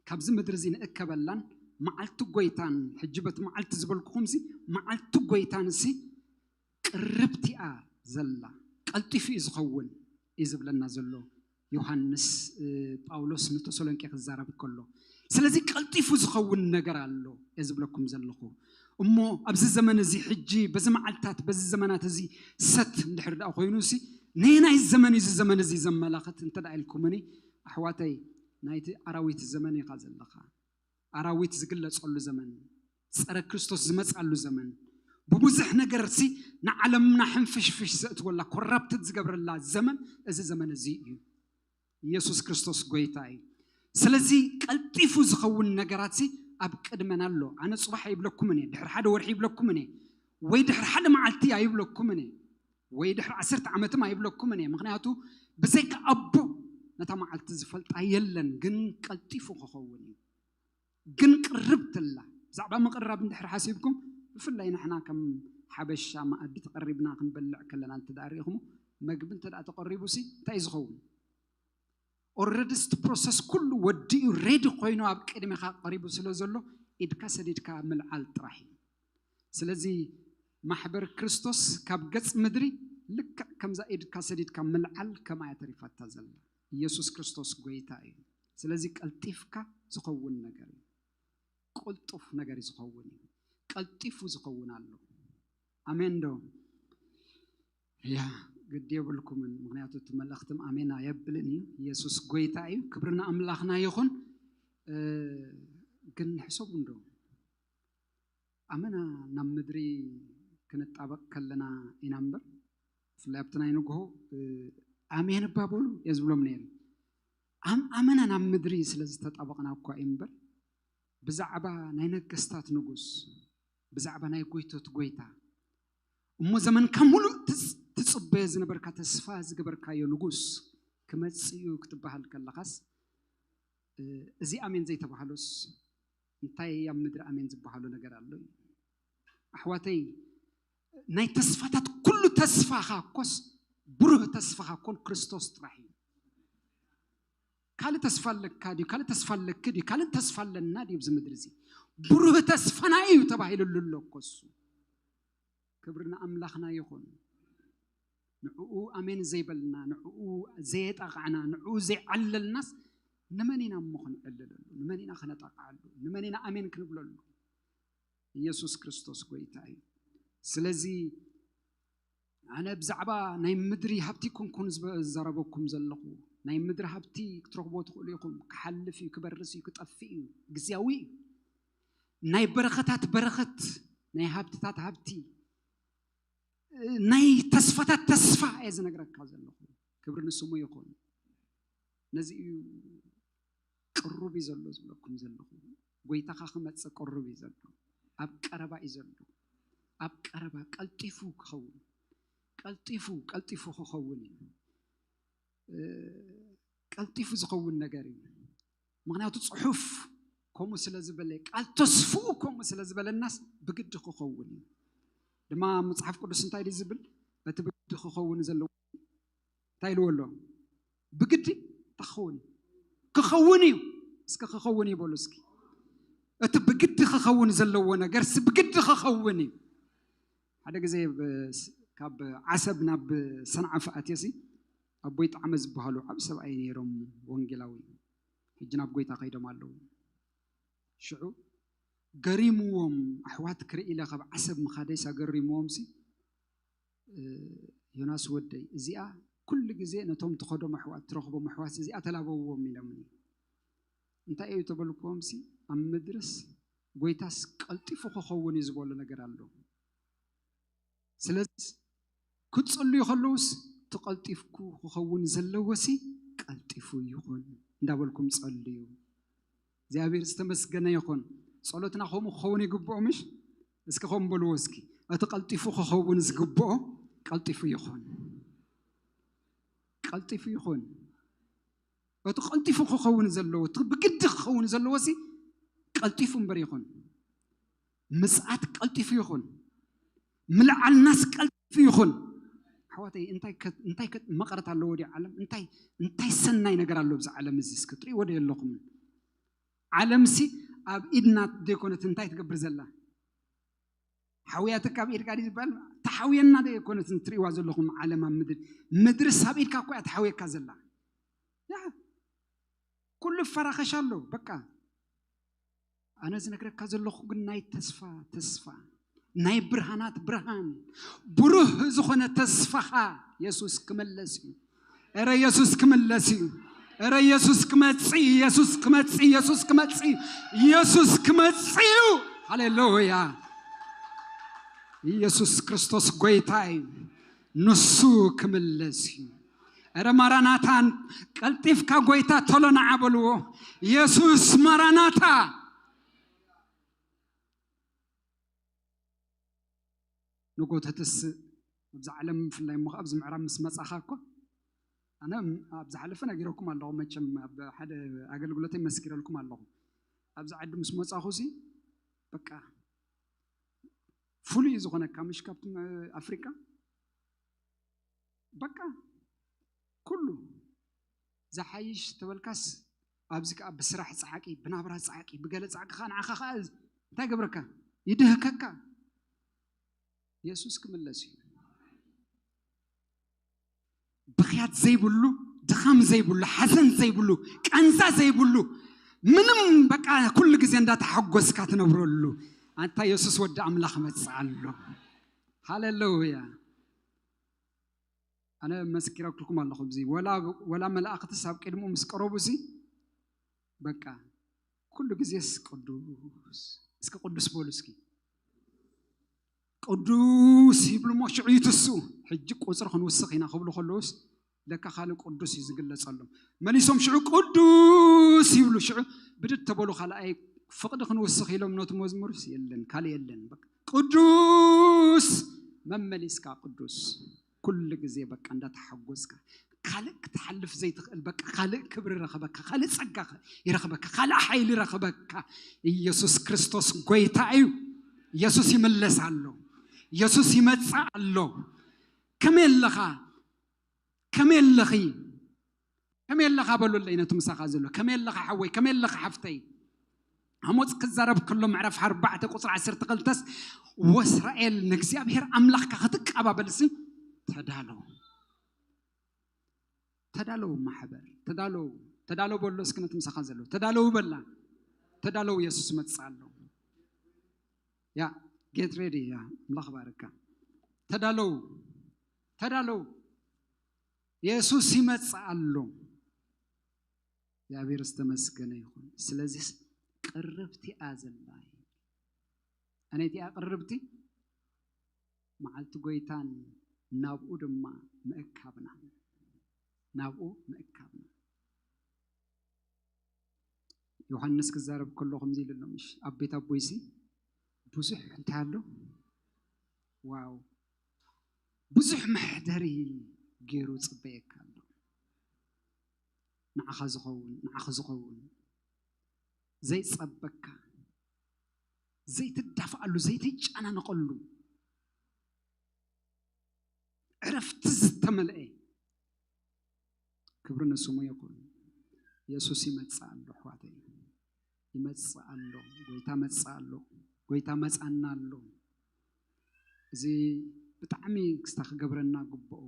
ካብዚ ምድሪ እዚ ንእከበላን መዓልቲ ጎይታን ሕጂ በቲ መዓልቲ ዝበልኩኹምሲ መዓልቲ ጎይታንሲ ቅርብቲኣ ዘላ ቀልጢፉ እዩ ዝኸውን እዩ ዝብለና ዘሎ ዮሃንስ እ፣ ጳውሎስ ንተሰሎንቄ ክዛረብ ከሎ። ስለዚ ቀልጢፉ ዝኸውን ነገር ኣሎ እየ ዝብለኩም ዘለኹ። እሞ ኣብዚ ዘመን እዚ ሕጂ በዚ መዓልታት በዚ ዘመናት እዚ ሰት እንድሕር ደኣ ኮይኑ ሲ ነየናይ ዘመን እዩ እዚ ዘመን እዚ ዘመላኽት እንተ ደኣ ኢልኩምኒ ኣሕዋተይ ናይቲ ኣራዊት ዘመን ኢኻ ዘለኻ። ኣራዊት ዝግለጸሉ ዘመን፣ ጸረ ክርስቶስ ዝመጻሉ ዘመን፣ ብብዙሕ ነገርሲ ንዓለምና ሕንፍሽፍሽ ዘእትወላ ኮራፕትድ ዝገብረላ ዘመን እዚ ዘመን እዚ እዩ። ኢየሱስ ክርስቶስ ጎይታ እዩ። ስለዚ ቀልጢፉ ዝኸውን ነገራትሲ ኣብ ቅድመና ኣሎ። ኣነ ጽባሕ ኣይብለኩምን እየ፣ ድሕሪ ሓደ ወርሒ ይብለኩምን እየ፣ ወይ ድሕሪ ሓደ መዓልቲ ኣይብለኩምን እየ፣ ወይ ድሕሪ ዓሰርተ ዓመትም ኣይብለኩምን እየ። ምኽንያቱ ብዘይካ ኣቦ ነታ መዓልቲ ዝፈልጣ የለን፣ ግን ቀልጢፉ ክኸውን እዩ። ግን ቅርብትላ ብዛዕባ ምቕራብ እንድሕር ሓሲብኩም ብፍላይ ንሕና ከም ሓበሻ መኣዲ ተቐሪብና ክንበልዕ ከለና እንተ ደኣ ርኢኹም መግቢ እንተ ደኣ ተቐሪቡ ሲ እንታይ እዩ ዝኸውን? ኦረዲ ስቲ ፕሮሰስ ኩሉ ወዲኡ ሬዲ ኮይኑ ኣብ ቅድሜኻ ቀሪቡ ስለ ዘሎ ኢድካ ሰዲድካ ምልዓል ጥራሕ እዩ። ስለዚ ማሕበር ክርስቶስ ካብ ገጽ ምድሪ ልክዕ ከምዛ ኢድካ ሰዲድካ ምልዓል ከምኣ እያ ተሪፋታ ዘላ። ኢየሱስ ክርስቶስ ጎይታ እዩ። ስለዚ ቀልጢፍካ ዝኸውን ነገር እዩ። ቅልጡፍ ነገር እዩ ዝኸውን እዩ። ቀልጢፉ ዝኸውን ኣሎ። ኣሜን ዶ? ያ ግዲ የብልኩምን፣ ምክንያቱ እቲ መልእኽትም ኣሜን ኣየብልን እዩ። ኢየሱስ ጎይታ እዩ። ክብሪ ንኣምላኽና ይኹን። እ፣ ግን ንሕሰቡ እንዶ ኣመና ናብ ምድሪ ክንጣበቕ ከለና ኢና እምበር፣ ብፍላይ ኣብቲ ናይ ንግሆ እ፣ ኣሜን እባ በሉ እየ ዝብሎም ነይረ። ኣም ኣመና ናብ ምድሪ ስለ ዝተጣበቕና እኳ እዩ እምበር፣ ብዛዕባ ናይ ነገስታት ንጉስ፣ ብዛዕባ ናይ ጎይቶት ጎይታ፣ እሞ ዘመንካ ሙሉእ ትጽ- ትጽበዮ ዝነበርካ፣ ተስፋ ዝገበርካዮ ንጉስ ክመጽእ እዩ ክትበሃል ከለኻስ፣ እ፣ እዚ ኣሜን ዘይተባህሎስ እንታይ ኣብ ምድሪ ኣሜን ዝበሃሎ ነገር ኣሎ እዩ? ኣሕዋተይ፣ ናይ ተስፋታት ኩሉ ተስፋኻ እኮስ ብሩህ ተስፋኻ እኮን ክርስቶስ ጥራሕ እዩ። ካልእ ተስፋ ኣለካ ድዩ? ካልእ ተስፋ ኣለኪ ድዩ? ካልእ ተስፋ ኣለና ድዩ ኣብዚ ምድሪ እዚ? ብሩህ ተስፋና እዩ ተባሂሉሉ ኣሎ እኮ እሱ። ክብሪ ንኣምላኽና ይኹን። ንዕኡ ኣሜን ዘይበልና፣ ንዕኡ ዘየጣቕዕና፣ ንዕኡ ዘይዓለልናስ ንመን ኢና እሞ ክንዕልለሉ? ንመን ኢና ክነጣቕዓሉ? ንመን ኢና ኣሜን ክንብለሉ? ኢየሱስ ክርስቶስ ጎይታ እዩ። ስለዚ ኣነ ብዛዕባ ናይ ምድሪ ሃብቲ ኮንኩን ዝበ- ዝዛረበኩም ዘለኹ። ናይ ምድሪ ሃብቲ ክትረኽቦ ትኽእሉ ኢኹም። ክሓልፍ እዩ፣ ክበርስ እዩ፣ ክጠፍእ እዩ፣ ግዝያዊ እዩ። ናይ በረኸታት በረኸት፣ ናይ ሃብትታት ሃብቲ፣ ናይ ተስፋታት ተስፋ እየ ዝነግረካ ዘለኹ። ክብሪ ንስሙ ይኹን። ነዚ እዩ ቅሩብ እዩ ዘሎ ዝብለኩም ዘለኹ። ጎይታኻ ክመጽእ ቅሩብ እዩ ዘሎ። ኣብ ቀረባ እዩ ዘሎ። ኣብ ቀረባ ቀልጢፉ ክኸውን፣ ቀልጢፉ፣ ቀልጢፉ ክኸውን እዩ። እ፣ ቀልጢፉ ዝኸውን ነገር እዩ። ምክንያቱ ጽሑፍ ከምኡ ስለ ዝበለ፣ ቃል ተስፍኡ ከምኡ ስለ ዝበለናስ ብግዲ ክኸውን እዩ። ድማ መጽሓፍ ቅዱስ እንታይ ድዩ ዝብል? እቲ ብግዲ ክኸውን ዘለዎ እንታይ ኢልዎ ኣሎ? ብግዲ እንታይ ክኸውን? ክኸውን እዩ። እስኪ ክኸውን እዩ በሉ እስኪ። እቲ ብግዲ ክኸውን ዘለዎ ነገር ሲ ብግዲ ክኸውን እዩ። ሓደ ግዜ ብ- ካብ ዓሰብ ናብ ሰንዓፈ ኣትየ ሲ ኣቦይ ጣዕመ ዝበሃሉ ዓብ ሰብኣይ ነይሮም፣ ወንጌላዊ፣ ሕጂ ናብ ጎይታ ከይዶም ኣለዉ። ሽዑ ገሪምዎም፣ ኣሕዋት ክርኢ ኢለ ካብ ዓሰብ ምኻደይስ ኣገሪምዎም ሲ እ፣ ዮናስ ወደይ፣ እዚኣ ኩሉ ግዜ ነቶም ትኸዶም ኣሕዋት ትረኽቦም ኣሕዋት እዚኣ ተላበውዎም ኢሎምኒ። እንታይ እዩ ተበልክዎም ሲ ኣብ ምድርስ ጎይታስ ቀልጢፉ ክኸውን እዩ ዝበሎ ነገር ኣሎ። ስለዚ ክትጽልዩ ከለውስ እቲ ቀልጢፍኩ ክኸውን ዘለዎ ሲ ቀልጢፉ ይኹን እንዳበልኩም ጸልዩ። እግዚኣብሔር ዝተመስገነ ይኹን። ጸሎትና ከምኡ ክኸውን ይግብኦ ምሽ? እስኪ ከም በልዎ እስኪ። እቲ ቀልጢፉ ክኸውን ዝግብኦ ቀልጢፉ ይኹን። ቀልጢፉ ይኹን። እቲ ቀልጢፉ ክኸውን ዘለዎ፣ እቲ ብግዲ ክኸውን ዘለዎ ሲ ቀልጢፉ እምበር ይኹን። ምጽኣት ቀልጢፉ ይኹን። ምልዓልናስ ቀልጢፉ ይኹን። ኣሕዋተይ፣ እንታይ ከ- እንታይ ከ- መቐረት ኣለዎ ድዩ ዓለም? እንታይ እንታይ ሰናይ ነገር ኣሎ ኣብዚ ዓለም እዚ? እስኪ ትርእይዎ ዶ የለኹምን? ዓለምሲ ኣብ ኢድና ዘይኮነት እንታይ ትገብር ዘላ? ሓውያትካ ኣብ ኢድካ ድዩ ዝበሃል? ተሓውየና ዶ ኣይኮነትን ትርእይዋ ዘለኹም ዓለም ኣብ ምድሪ? ምድርስ ኣብ ኢድካ እኮ እያ ተሓውየካ ዘላ። ያ፣ ኩሉ ይፈራኸሽ ኣሎ። በቃ፣ ኣነ ዝነግረካ ዘለኹ ግን ናይ ተስፋ ተስፋ፣ ናይ ብርሃናት ብርሃን፣ ብሩህ ዝኾነ ተስፋኻ የሱስ ክመለስ እዩ። እረ የሱስ ክመለስ እዩ። እረ የሱስ ክመጽእ እዩ። የሱስ ክመጽእ እዩ። የሱስ ክመጽእ እዩ። የሱስ ክመጽእ እዩ። ሃሌሉያ። ኢየሱስ ክርስቶስ ጎይታ እዩ። ንሱ ክምለስ እዩ። እረ ማራናታን ቀልጢፍካ ጎይታ ቶሎ ንዓ በልዎ። የሱስ ማራናታ። ንጎተትስ ኣብዛ ዓለም ብፍላይ እሞ ኣብዚ ምዕራብ ምስ መጻኻ እኮ ኣነ ኣብ ዝሓለፈ ነጊረኩም ኣለኹ። መቸም ኣብ ሓደ ኣገልግሎተይ መስኪረልኩም ኣለኹ። ኣብዚ ዓዲ ምስ መጻኹ ሲ በቃ ፍሉይ እዩ ዝኾነካ፣ ምሽ ካብቲ ኣፍሪቃ በቃ ኩሉ ዝሓይሽ ተበልካስ፣ ኣብዚ ከዓ ብስራሕ ፃዕቂ፣ ብናብራ ፃዕቂ፣ ብገለ ፃዕቂ ከዓ ንዓኻ ከዓ እንታይ ገብረካ? ይድህከካ። የሱስ ክምለስ እዩ። ብኽያት ዘይብሉ፣ ድኻም ዘይብሉ፣ ሓዘን ዘይብሉ፣ ቃንዛ ዘይብሉ፣ ምንም በቃ ኩሉ ግዜ እንዳተሓጎስካ ትነብረሉ። ኣንታ የሱስ ወዲ ኣምላኽ መጽእ ኣሎ። ሃሌሉያ። ኣነ መስኪረኩልኩም ኣለኹ። እዚ ወላ ወላ መላእኽትስ ኣብ ቅድሙ ምስ ቀረቡ እዚ በቃ ኩሉ ግዜስ ቅዱስ፣ እስኪ ቅዱስ በሉ እስኪ። ቅዱስ ይብሉ እሞ ሽዑ ይትስኡ። ሕጂ ቁፅሪ ክንውስኽ ኢና ክብሉ ከለውስ ለካ ካልእ ቅዱስ እዩ ዝግለጸሎም። መሊሶም ሽዑ ቅዱስ ይብሉ። ሽዑ ብድድ ተበሉ። ካልኣይ ፍቕዲ ክንውስኽ ኢሎም ነቲ መዝሙርስ የለን፣ ካልእ የለን። በቃ ቅዱስ መመሊስካ ቅዱስ። ኩሉ ግዜ በቃ እንዳተሓጎስካ ካልእ ክትሓልፍ ዘይትኽእል፣ በቃ ካልእ ክብሪ ረኸበካ፣ ካልእ ጸጋ ይረኸበካ፣ ካልእ ሓይሊ ረኸበካ። ኢየሱስ ክርስቶስ ጎይታ እዩ። ኢየሱስ ይምለስ ኣሎ። ኢየሱስ ይመጽእ ኣሎ። ከመይ ኣለኻ? ከመይ ኣለኺ? ከመይ ኣለኻ በሉለይ ነቲ ምሳኻ ዘሎ። ከመይ ኣለኻ ሓወይ? ከመይ ኣለኻ ሓፍተይ? ኣሞጽ ክዛረብ ከሎ ምዕራፍ ኣርባዕተ ቁጽሪ ዓሰርተ ክልተስ፣ ወእስራኤል ንእግዚኣብሔር ኣምላኽካ ክትቀባበልሲ ተዳሎ። ተዳለው ማሕበር፣ ተዳለው። ተዳለው በሎ እስኪ ነቲ ምሳኻ ዘሎ። ተዳለው በላ። ተዳለው፣ የሱስ መጽእ ኣሎ። ያ፣ get ready። ያ፣ ኣምላኽ ባርካ። ተዳለው። ተዳለው። የሱስ ይመጽእ ኣሎ። እግዚኣብሔር ዝተመስገነ ይኹን። ስለዚህስ ቅርብቲ እያ ዘላ። ኣነይ እቲኣ ቅርብቲ መዓልቲ ጎይታን ናብኡ ድማ ምእካብና። ናብኡ ምእካብና። ዮሃንስ ክዛረብ ከሎ ከምዚ ኢሉ ኣሎ፣ ምሽ ኣብ ቤት ኣቦይሲ ብዙሕ እንታይ ኣሎ? ዋው፣ ብዙሕ መሕደሪ ገይሩ ጽበየካ ኣሎ። ንዓኻ ዝኸውን፣ ንዓኺ ዝኸውን ዘይጸበካ፣ ዘይትዳፍኣሉ፣ ዘይትጨናነቐሉ፣ ዕረፍቲ ዝተመልአ። ክብሪ ንስሙ ይኹን። የሱስ ይመጽእ ኣሎ፣ ኣሕዋተይ፣ ይመጽእ ኣሎ። ጎይታ መጽእ ኣሎ። ጎይታ መጻና ኣሎ። እዚ ብጣዕሚ ክስታ ክገብረና ግብኦ።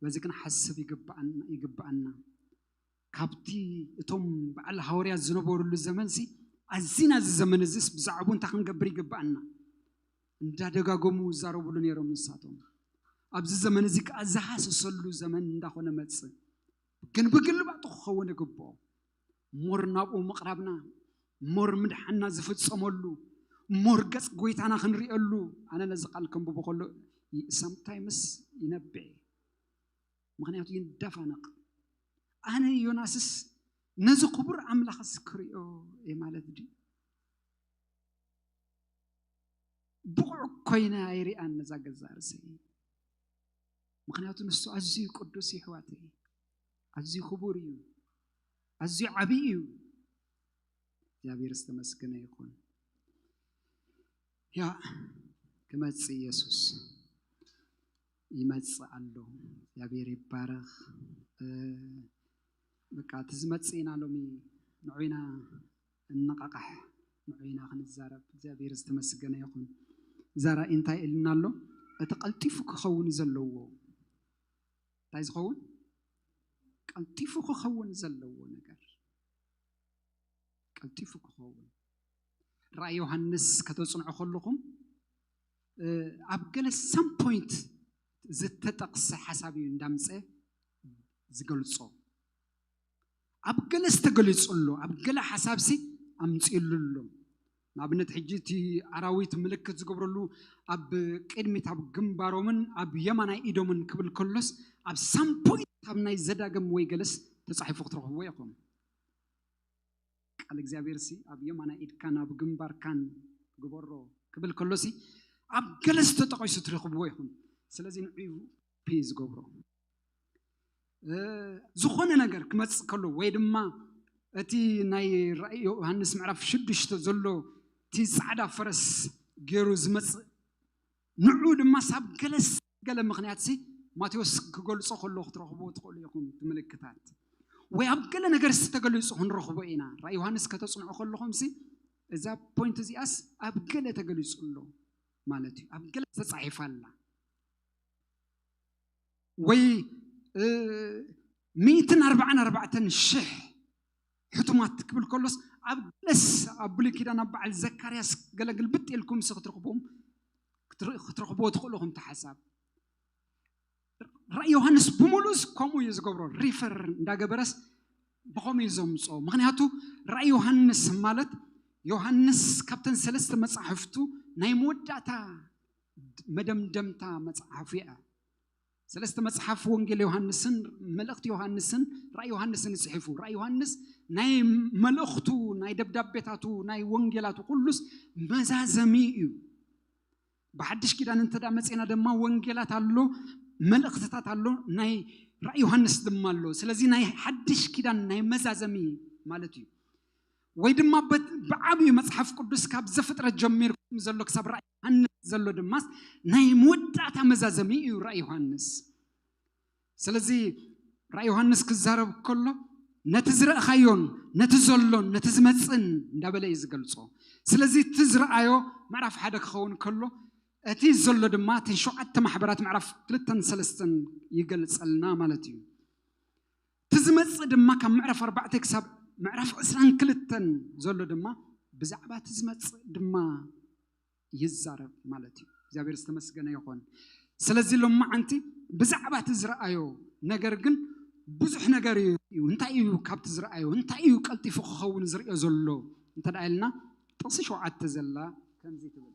በዚ ክንሓስብ ይግብኣና፣ ይግብኣና። ካብቲ እቶም በዓል ሃዋርያት ዝነበሩሉ ዘመንሲ ኣዚና፣ እዚ ዘመን እዚስ ብዛዕባኡ እንታይ ክንገብር ይግብኣና? እንዳደጋገሙ ይዛረቡሉ ነይሮም ንሳቶም። ኣብዚ ዘመን እዚ ከኣ ዝሃሰሰሉ ዘመን እንዳኾነ መጽእ። ግን ብግልባጡ ክኸውን ይግብኦ። ሞር ናብኡ ምቕራብና፣ ሞር ምድሓንና ዝፍጸመሉ፣ ሞር ገጽ ጎይታና ክንሪኤሉ። ኣነ ነዚ ቃል ከንብቦ ከሎ sometimes ይነብዕ። ምኽንያቱ ይንደፋነቕ። ኣነ ዮናስስ ነዚ ክቡር ኣምላኽስ ክሪኦ እየ ማለት ድዩ? ብቑዕ ኮይነ ኣይሪኣን ነዛ ገዛ ርእሰይ። ምኽንያቱ ንሱ ኣዝዩ ቅዱስ እዩ፣ ኣሕዋተይ። ኣዝዩ ክቡር እዩ። ኣዝዩ ዓብዪ እዩ። እግዚኣብሔር ዝተመስገነ ይኹን። ያ፣ ክመጽእ ኢየሱስ ይመጽእ ኣሎ። እግዚኣብሔር ይባረኽ። እ፣ በቃ እቲ ዝመጽእ ኢና ሎሚ ንዑ ኢና እንነቓቓሕ፣ ንዑ ኢና ክንዛረብ። እግዚኣብሔር ዝተመስገነ ይኹን። እዛ ራእይ እንታይ ኢልና ኣሎ? እቲ ቀልጢፉ ክኸውን ዘለዎ፣ እንታይ ዝኸውን? ቀልጢፉ ክኸውን ዘለዎ ነገር፣ ቀልጢፉ ክኸውን። ራእይ ዮሃንስ ከተጽንዑ ከለኹም፣ እ፣ ኣብ ገለ some point ዝተጠቕሰ ሓሳብ እዩ እንዳምጸ ዝገልጾ። ኣብ ገለ ዝተገለጹ ኣሎ፣ ኣብ ገለ ሓሳብሲ ኣምጺእሉ ኣሎ። ንኣብነት ሕጂ እቲ ኣራዊት ምልክት ዝገብረሉ ኣብ ቅድሚት ኣብ ግንባሮምን ኣብ የማናይ ኢዶምን ክብል ከሎስ ኣብ some point ኣብ ናይ ዘዳግም ወይ ገለስ ተጻሒፉ ክትረኽብዎ ኢኹም። ቃል እግዚኣብሔር ሲ ኣብ የማናይ ኢድካን ኣብ ግንባርካን ግበሮ ክብል ከሎ ሲ ኣብ ገለስ ተጠቒሱ ትረኽብዎ ኢኹም። ስለዚ ንዑ ፒ ዝገብሮ፣ እ፣ ዝኾነ ነገር ክመጽእ ከሎ ወይ ድማ እቲ ናይ ራእይ ዮሃንስ ምዕራፍ ሽዱሽተ ዘሎ እቲ ጻዕዳ ፈረስ ገይሩ ዝመጽእ፣ ንዑ ድማ ሳብ ገለስ ገለ ምኽንያት ሲ ማቴዎስ ክገልጾ ከሎ ክትረኽብዎ ትኽእሉ ኢኹም እቲ ምልክታት። ወይ ኣብ ገለ ነገር ዝተገሊጹ ክንረኽቦ ኢና። ራእይ ዮሃንስ ከተጽንዑ ከለኹም ሲ እዛ ፖይንት እዚኣስ ኣብ ገለ ተገሊጹ ኣሎ ማለት እዩ። ኣብ ገለ ተጻሒፋ ኣላ። ወይ ሚእትን ኣርባዓን ኣርባዕተን ሽሕ ሕቱማት ክብል ከሎስ ኣብ ገለስ ኣብ ብሉይ ኪዳን ኣብ በዓል ዘካርያስ ገለ ግልብጥ ኢልኩም ሲ ክትረኽብዎም ክትረኽብዎ ትኽእሉ ኢኹም። እቲ ሓሳብ ራእይ ዮሃንስ ብምሉእስ ከምኡ እዩ ዝገብሮ። ሪፈር እንዳገበረስ ብኸምኡ እዩ ዘምፅኦ። ምክንያቱ ራእይ ዮሃንስ ማለት ዮሃንስ ካብተን ሰለስተ መፃሕፍቱ ናይ መወዳእታ መደምደምታ መፅሓፉ እያ። ሰለስተ መፅሓፍ ወንጌል ዮሃንስን መልእኽቲ ዮሃንስን ራእይ ዮሃንስን ይፅሒፉ። ራእይ ዮሃንስ ናይ መልእኽቱ ናይ ደብዳቤታቱ ናይ ወንጌላቱ ኩሉስ መዛዘሚ እዩ። ብሓድሽ ኪዳን እንተ ደኣ መጺእና ድማ ወንጌላት ኣሎ፣ መልእኽትታት ኣሎ፣ ናይ ራእይ ዮሃንስ ድማ ኣሎ። ስለዚ ናይ ሓድሽ ኪዳን ናይ መዛዘሚ ማለት እዩ። ወይ ድማ በት- ብዓብዩ መጽሓፍ ቅዱስ ካብ ዘፍጥረት ጀሚርኩም ዘሎ ክሳብ ራእይ ዮሃንስ ዘሎ ድማ ናይ መወዳእታ መዛዘሚ እዩ ራእይ ዮሃንስ። ስለዚ ራእይ ዮሃንስ ክዛረብ ከሎ ነቲ ዝረእኻዮን ነቲ ዘሎን ነቲ ዝመጽእን እንዳበለ እዩ ዝገልጾ። ስለዚ እቲ ዝረኣዮ ምዕራፍ ሓደ ክኸውን ከሎ እቲ ዘሎ ድማ እቲ ሸውዓተ ማሕበራት ምዕራፍ ክልተን ሰለስተን ይገልጸልና ማለት እዩ። እቲ ዝመጽእ ድማ ካብ ምዕራፍ ኣርባዕተ ክሳብ ምዕራፍ ዕስራን ክልተን ዘሎ ድማ ብዛዕባ እቲ ዝመጽእ ድማ ይዛረብ ማለት እዩ። እግዚኣብሔር ዝተመስገነ ይኹን። ስለዚ ሎማዓንቲ ብዛዕባ እቲ ዝረኣዮ ነገር ግን ብዙሕ ነገር እዩ። እንታይ እዩ ካብቲ ዝረኣዮ እንታይ እዩ ቀልጢፉ ክኸውን ዝርእዮ ዘሎ እንተ ደኣ ኢልና ጥቕሲ ሸውዓተ ዘላ ከምዚ ትብል።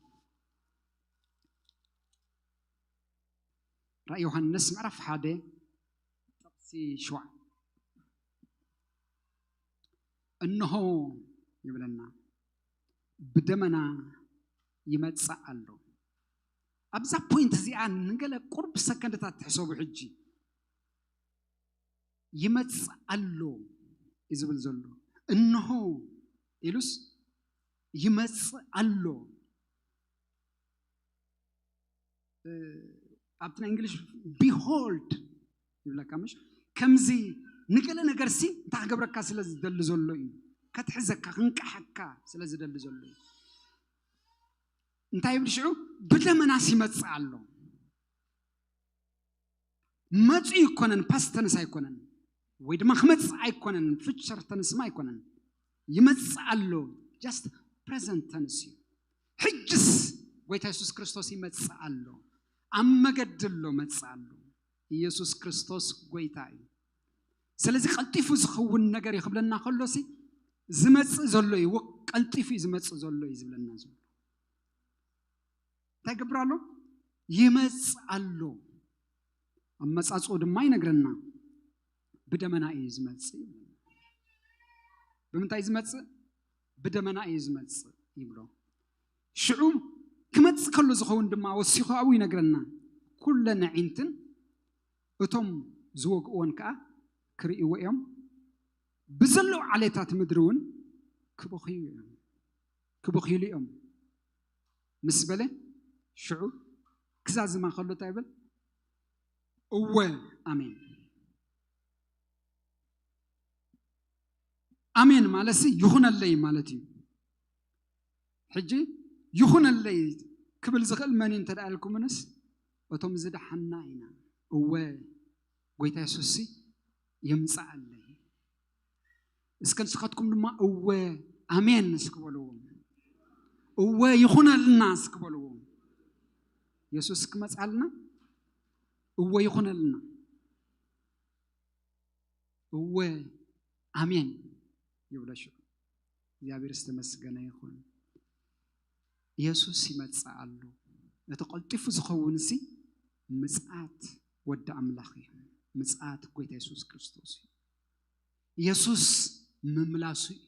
ራእይ ዮሃንስ ምዕራፍ ሓደ ጥቕሲ ሸውዓተ እንሆ ይብለና ብደመና ይመጽእ ኣሎ። ኣብዛ ፖይንት እዚኣ ንገለ ቁርብ ሰከንድታት ትሕሰቡ። ሕጂ ይመጽእ ኣሎ እዩ ዝብል ዘሎ። እንሆ ኢሉስ ይመጽእ ኣሎ። ኣብቲ ናይ እንግሊሽ ቢሆልድ ይብለካ ምሽ ከምዚ ንገለ ነገር ሲ እንታይ ክገብረካ ስለ ዝደሊ ዘሎ እዩ። ከትሕዘካ ክንቀሓካ ስለ ዝደሊ ዘሎ እዩ። እንታይ ይብል ሽዑ? ብደመናስ ይመጽእ ኣሎ። መጹ ይኮነን፣ ፓስተንስ ኣይኮነን፣ ወይ ድማ ክመጽእ ኣይኮነን፣ ፊቸር ተንስማ ኣይኮነን። ይመጽእ ኣሎ፣ ጃስት ፕረዘንት ተንስ እዩ። ሕጅስ ጎይታ የሱስ ክርስቶስ ይመጽእ ኣሎ፣ ኣብ መገዲ ኣሎ፣ መጽእ ኣሎ። ኢየሱስ ክርስቶስ ጎይታ እዩ። ስለዚ ቀልጢፉ ዝኸውን ነገር እዩ ክብለና ከሎሲ ዝመጽእ ዘሎ እዩ፣ ወ- ቀልጢፉ እዩ ዝመጽእ ዘሎ እዩ ዝብለና ዘሎ። እንታይ ይገብር ኣሎ? ይመጽእ ኣሎ። ኣመጻጽኡ ድማ ይነግረና። ብደመና እዩ ዝመጽእ ይብለና። ብምንታይ ዝመጽእ? ብደመና እዩ ዝመጽእ ይብሎ። ሽዑ ክመጽእ ከሎ ዝኸውን ድማ ወሲኹ ኣብኡ ይነግረና። ኩለን ኣዒንትን እቶም ዝወግእዎን ከኣ ክርእይዎ እዮም። ብዘለዉ ዓሌታት ምድሪ እውን ክበኽዩ እዮም። ክበኽዩሉ እዮም ምስ በለ ሽዑ ክዛዝማ ከሎ እንታይ ይብል? እወ ኣሜን። ኣሜን ማለትሲ ይኹነለይ ማለት እዩ። ሕጂ ይኹነለይ ክብል ዝኽእል መን እዩ እንተ ደኣ ኢልኩምንስ እቶም ዝደሓና ኢና። እወ ጎይታ የሱስሲ ይምጻኣለይ። እስከ ንስኻትኩም ድማ እወ ኣሜን እስኪ በልዎም። እወ ይኹነልና እስኪ በልዎም። የሱስ ክመጻልና እወ ይኹነልና። እወ ኣሜን ይብሎ ሽዑ። እግዚኣብሔር ዝተመስገነ ይኹን። የሱስ ይመጽእ ኣሎ። እቲ ቀልጢፉ ዝኸውን ሲ ምጽኣት ወዲ ኣምላኽ እዩ። ምጽኣት ጎይታ የሱስ ክርስቶስ እዩ። የሱስ ምምላሱ እዩ።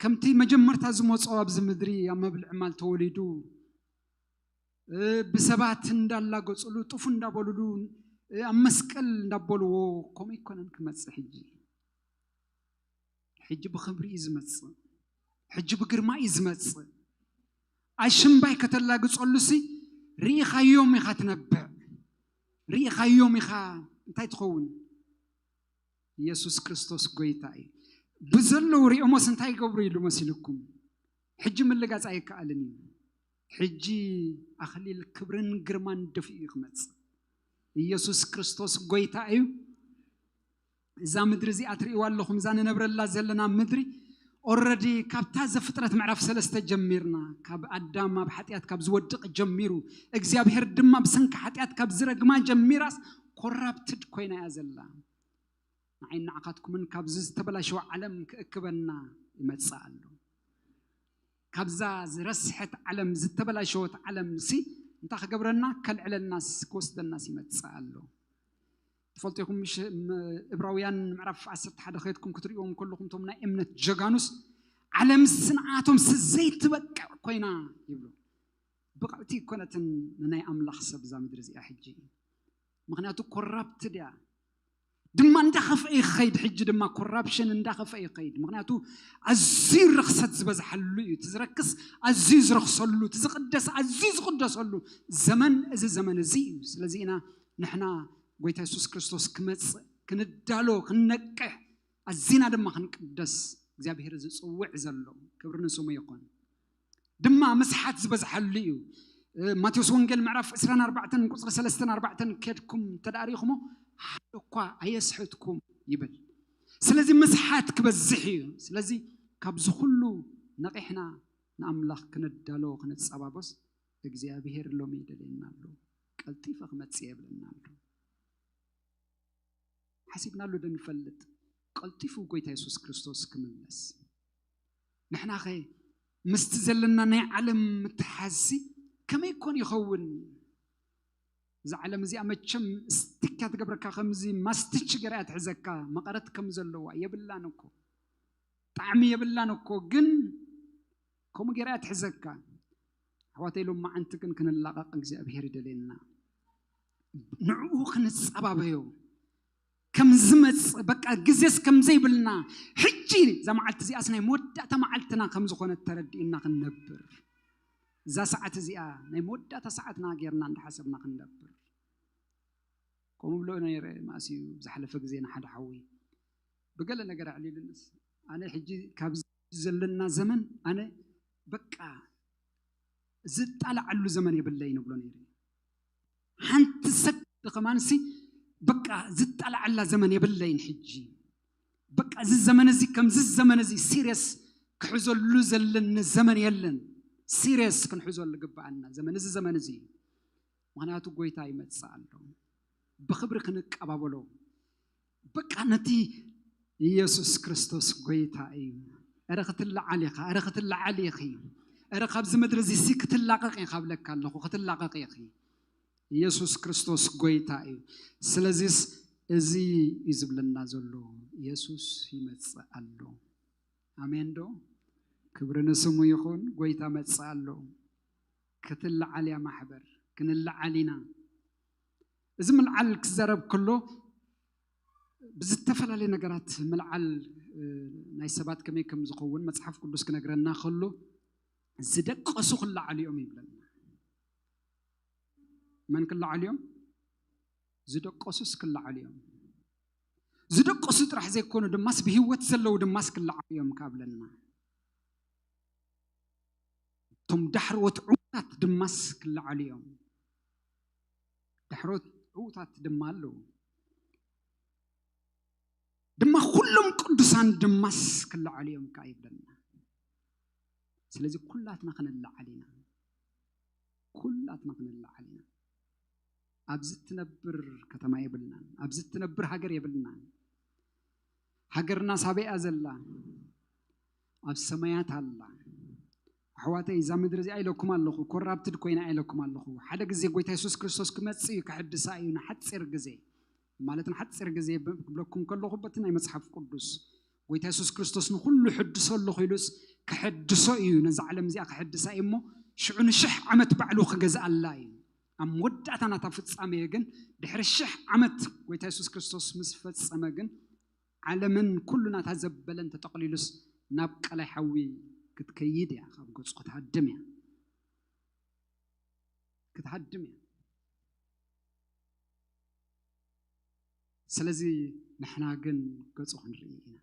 ከምቲ መጀመርታ ዝመጾ ኣብዚ ምድሪ ኣብ መብልዕ ማል ተወሊዱ ብሰባት እንዳላገጽሉ ጥፉ እንዳበሉሉ ኣብ መስቀል እንዳበልዎ ከምኡ ኣይኮነን ክመጽእ። ሕጂ ሕጂ ብኽብሪ እዩ ዝመጽእ። ሕጂ ብግርማ እዩ ዝመጽእ። ኣሽምባይ ከተላግጸሉሲ ርኢኻዮም ኢኻ ትነብዕ። ርኢኻዮም ኢኻ እንታይ ትኸውን? ኢየሱስ ክርስቶስ ጎይታ እዩ። ብዘለዉ ሪኦሞስ እንታይ ይገብሩ ኢሉ መሲልኩም? ሕጂ ምልጋጽ ኣይከኣልን እዩ። ሕጂ ኣኽሊል ክብርን ግርማን ደፊኡ እዩ ክመጽእ። ኢየሱስ ክርስቶስ ጎይታ እዩ። እዛ ምድሪ እዚኣ ትርእይዋ ኣለኹም፣ እዛ ንነብረላ ዘለና ምድሪ ኦረዲ ካብታ ዘፍጥረት ምዕራፍ ሰለስተ ጀሚርና፣ ካብ ኣዳም ኣብ ሓጢኣት ካብ ዝወድቕ ጀሚሩ፣ እግዚኣብሔር ድማ ብሰንኪ ሓጢኣት ካብ ዝረግማ ጀሚራስ ኮራፕትድ ኮይና እያ ዘላ። ንዓይ ንዓኻትኩምን ካብዚ ዝተበላሸወ ዓለም ክእክበና ይመጽእ ኣሎ። ካብዛ ዝረስሐት ዓለም፣ ዝተበላሸወት ዓለም ሲ እንታይ ክገብረና? ከልዕለናስ ክወስደናስ ይመጽእ ኣሎ። ትፈልጡ ኢኹም ምሽ እብራውያን ምዕራፍ ዓሰርተ ሓደ ከየድኩም ክትርእዎም ከለኹም፣ እቶም ናይ እምነት ጀጋኑስ ዓለም ስንዓቶም ሲ ዘይትበቅዕ ኮይና ይብሉ። ብቕዕቲ ይኮነትን ንናይ ኣምላኽ ሰብ እዛ ምድሪ እዚኣ ሕጂ፣ ምክንያቱ ኮራፕትድ እያ። ድማ እንዳኸፍአ ይኸይድ። ሕጂ ድማ ኮራፕሽን እንዳኸፍአ ይኸይድ። ምክንያቱ ኣዝዩ ርኽሰት ዝበዝሓሉ እዩ። እቲ ዝረክስ ኣዝዩ ዝረኽሰሉ፣ እቲ ዝቕደስ ኣዝዩ ዝቕደሰሉ ዘመን እዚ ዘመን እዚ እዩ። ስለዚ ኢና ንሕና ጎይታ የሱስ ክርስቶስ ክመጽእ ክንዳሎ፣ ክንነቅሕ፣ ኣዚና ድማ ክንቅደስ እግዚኣብሔር ዝጽውዕ ዘሎ። ክብሪ ንስሙ ይኹን። ድማ ምስሓት ዝበዝሓሉ እዩ። ማቴዎስ ወንጌል ምዕራፍ ዕስራን ኣርባዕተን ቁፅሪ ሰለስተን ኣርባዕተን ከድኩም ተዳሪኹሞ ሓደ እኳ ኣየስሕትኩም ይብል። ስለዚ ምስሓት ክበዝሕ እዩ። ስለዚ ካብዚ ኩሉ ነቂሕና ንኣምላኽ ክንዳሎ ክንጸባበስ እግዚኣብሔር ሎሚ ይደልየና ኣሎ። ቀልጢፈ ክመጽእ የብለና ኣሎ። ሓሲብናሉ ዶ ንፈልጥ? ቀልጢፉ ጎይታ የሱስ ክርስቶስ ክምለስ። ንሕናኸ ምስቲ ዘለና ናይ ዓለም ምትሓዝሲ ከመይ ኮን ይኸውን? እዛ ዓለም እዚኣ መቸም ስቲካ ትገብረካ፣ ከምዚ ማስትች ገይራ እያ ትሕዘካ። መቐረት ከም ዘለዋ የብላን እኮ፣ ጣዕሚ የብላን እኮ፣ ግን ከምኡ ገይራ እያ ትሕዘካ። ኣሕዋተይ፣ ሎም መዓንቲ ግን ክንላቐቕ እግዚኣብሔር ይደልየና። ንዕኡ ክንጸባበዮ ከም ዝመጽእ፣ በቃ ግዜስ ከም ዘይብልና፣ ሕጂ እዛ መዓልቲ እዚኣስ ናይ መወዳእታ መዓልትና ከም ዝኾነት ተረዲእና ክንነብር፣ እዛ ሰዓት እዚኣ ናይ መወዳእታ ሰዓትና ጌርና እንዳሓሰብና ክንነብር። ከምኡ ብሎ ነይረ ማእስዩ ዝሓለፈ ግዜ ንሓደ ሓዊ ብገለ ነገር ኣዕሊሉንስ፣ ኣነ ሕጂ ካብዚ ዘለና ዘመን ኣነ በቃ ዝጣላዓሉ ዘመን የብለይን ብሎ ነይሩ። ሓንቲ ሰክንድ ከማንሲ በቃ ዝጣላዓላ ዘመን የብለይን ሕጂ። በቃ እዚ ዘመን እዚ ከምዚ ዘመን እዚ ሲሪየስ ክሕዘሉ ዘለኒ ዘመን የለን። ሲሪየስ ክንሕዘሉ ግብኣና ዘመን እዚ ዘመን እዚ እዩ። ምኽንያቱ ጎይታ ይመጽእ ኣሎ። ብኽብሪ ክንቀባበሎ በቃ ነቲ ኢየሱስ ክርስቶስ ጎይታ እዩ። እረ ክትለዓል ኢኻ፣ እረ ክትለዓል ኢኺ፣ እረ ካብዚ ምድሪ እዚ ሲ ክትላቐቕ ኢኻ ብለካ ኣለኹ፣ ክትላቐቕ ኢኺ። ኢየሱስ ክርስቶስ ጎይታ እዩ። ስለዚስ እዚ እዩ ዝብለና ዘሎ፣ ኢየሱስ ይመጽእ ኣሎ። ኣሜን ዶ? ክብሪ ንስሙ ይኹን። ጎይታ መጽእ ኣሎ። ክትለዓል እያ ማሕበር፣ ክንለዓል ኢና። እዚ ምልዓል ክዛረብ ከሎ ብዝተፈላለየ ነገራት ምልዓል፣ እ፣ ናይ ሰባት ከመይ ከም ዝኸውን መጽሓፍ ቅዱስ ክነግረና ከሎ ዝደቀሱ ክለዓሉ እዮም ይብለና። መን ክለዓሉ እዮም? ዝደቀሱስ ክለዓሉ እዮም። ዝደቀሱ ጥራሕ ዘይኮኑ ድማስ ብህይወት ዘለዉ ድማስ ክለዓሉ እዮም ካብለና። እቶም ዳሕረዎት ዕዉታት ድማስ ክለዓሉ እዮም። ዳሕረዎት ዕዉታት ድማ ኣለዉ። ድማ ኩሎም ቅዱሳን ድማስ ክለዓሉ እዮም ከኣ ይብለና። ስለዚ ኩላትና ክንለዓል ኢና። ኩላትና ክንለዓል ኢና። ኣብዚ ትነብር ከተማ የብልናን። ኣብዚ ትነብር ሃገር የብልናን። ሃገርና ሳበይ እያ ዘላ? ኣብ ሰማያት ኣላ። ኣሕዋተይ፣ እዛ ምድሪ እዚኣ ኢለኩም ኣለኹ፣ ኮራፕትድ ኮይና ኢለኩም ኣለኹ። ሓደ ግዜ ጎይታ የሱስ ክርስቶስ ክመጽእ እዩ፣ ከሐድሳ እዩ፣ ንሓጺር ግዜ ማለት ንሓጺር ግዜ ብ-፣ ክብለኩም ከለኹ በቲ ናይ መጽሓፍ ቅዱስ ጎይታ የሱስ ክርስቶስ ንኹሉ ሕድሶ ኣለኹ ኢሉስ ክሕድሶ እዩ፣ ነዛ ዓለም እዚኣ ክሕድሳ እዩ እሞ ሽዑ ንሽሕ ዓመት ባዕሉ ክገዝኣላ እዩ። ኣብ መወዳእታ ናታ ፍጻሜ ግን ድሕሪ ሽሕ ዓመት ጎይታ የሱስ ክርስቶስ ምስ ፈጸመ ግን ዓለምን ኩሉ ናታ ዘበለን ተጠቕሊሉስ ናብ ቀላይ ሓዊ ክትከይድ እያ፣ ካብ ገጹ ክትሃድም እያ፣ ክትሃድም እያ። ስለዚ ንሕና ግን ገጹ ክንርኢ ኢና።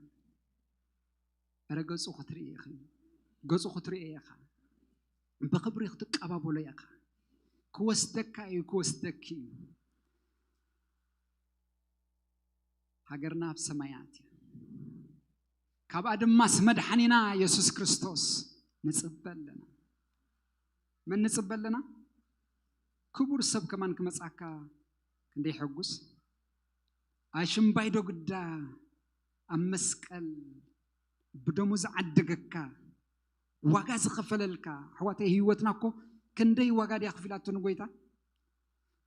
እረ ገጹ ክትርኢ ኢኺ። ገጹ ክትርኢ ኢኻ። ብኽብሪ ክትቀባበሎ ኢኻ። ክወስደካ እዩ፣ ክወስደኪ እዩ። ሃገርና ኣብ ሰማያት እያ። ካብኣ ድማስ መድሓኒና የሱስ ክርስቶስ ንጽበ ኣለና። መን ንጽበ ኣለና? ክቡር ሰብ ከማን ክመጻካ ክንደይ ሕጉስ። ኣሽምባይ ዶ ግዳ ኣብ መስቀል ብደሙ ዝዓደገካ፣ ዋጋ ዝኸፈለልካ፣ ኣሕዋተይ፣ ህይወትና እኮ ክንደይ ዋጋ ድያ ከፊላቶ ንጎይታ።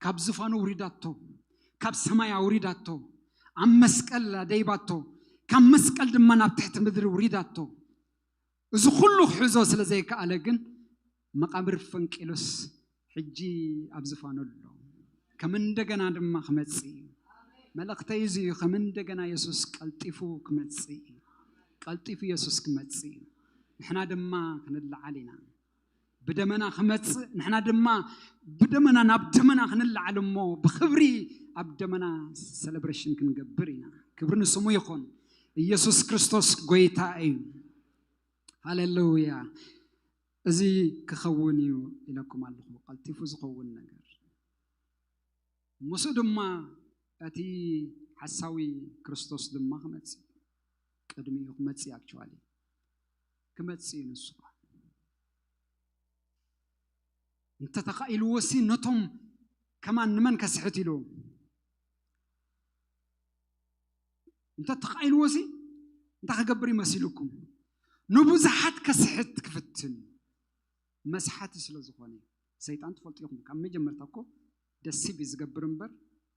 ካብ ዝፋኑ ውሪዳቶ፣ ካብ ሰማይ ኣውሪዳቶ፣ ኣብ መስቀል ኣደይባቶ፣ ካብ መስቀል ድማ ናብ ትሕቲ ምድሪ ውሪዳቶ። እዚ ኩሉ ክሕዞ ስለ ዘይከኣለ ግን መቓብር ፈንቂሉስ ሕጂ ኣብ ዝፋኑ ኣሎ። ከም እንደገና ድማ ክመጽእ እዩ። መልእኽተይ እዚ እዩ፣ ከም እንደገና የሱስ ቀልጢፉ ክመጽእ እዩ። ቀልጢፉ የሱስ ክመጽእ እዩ። ንሕና ድማ ክንለዓል ኢና። ብደመና ክመጽእ፣ ንሕና ድማ ብደመና ናብ ደመና ክንለዓል እሞ ብኽብሪ ኣብ ደመና ሰለብሬሽን ክንገብር ኢና። ክብሪ ንስሙ ይኹን። ኢየሱስ ክርስቶስ ጎይታ እዩ። ሃሌሉያ። እዚ ክኸውን እዩ ኢለኩም ኣለኹ፣ ቀልጢፉ ዝኸውን ነገር። ምስኡ ድማ እቲ ሓሳዊ ክርስቶስ ድማ ክመጽእ፣ ቅድሚኡ ክመጽእ፣ ኣክቹዋሊ ክመጽእ እዩ ንሱ። እንተ ተኻኢልዎ ሲ ነቶም ከማን ንመን ከስሕት ኢሉ? እንተ ተኻኢልዎ ሲ እንታይ ክገብር እዩ መሲሉኩም? ንብዙሓት ከስሕት ክፍትን። መስሓቲ ስለ ዝኾነ፣ ሰይጣን ትፈልጡ ኢኹም። ካብ መጀመርታ እኮ ደሲቭ እዩ ዝገብር እምበር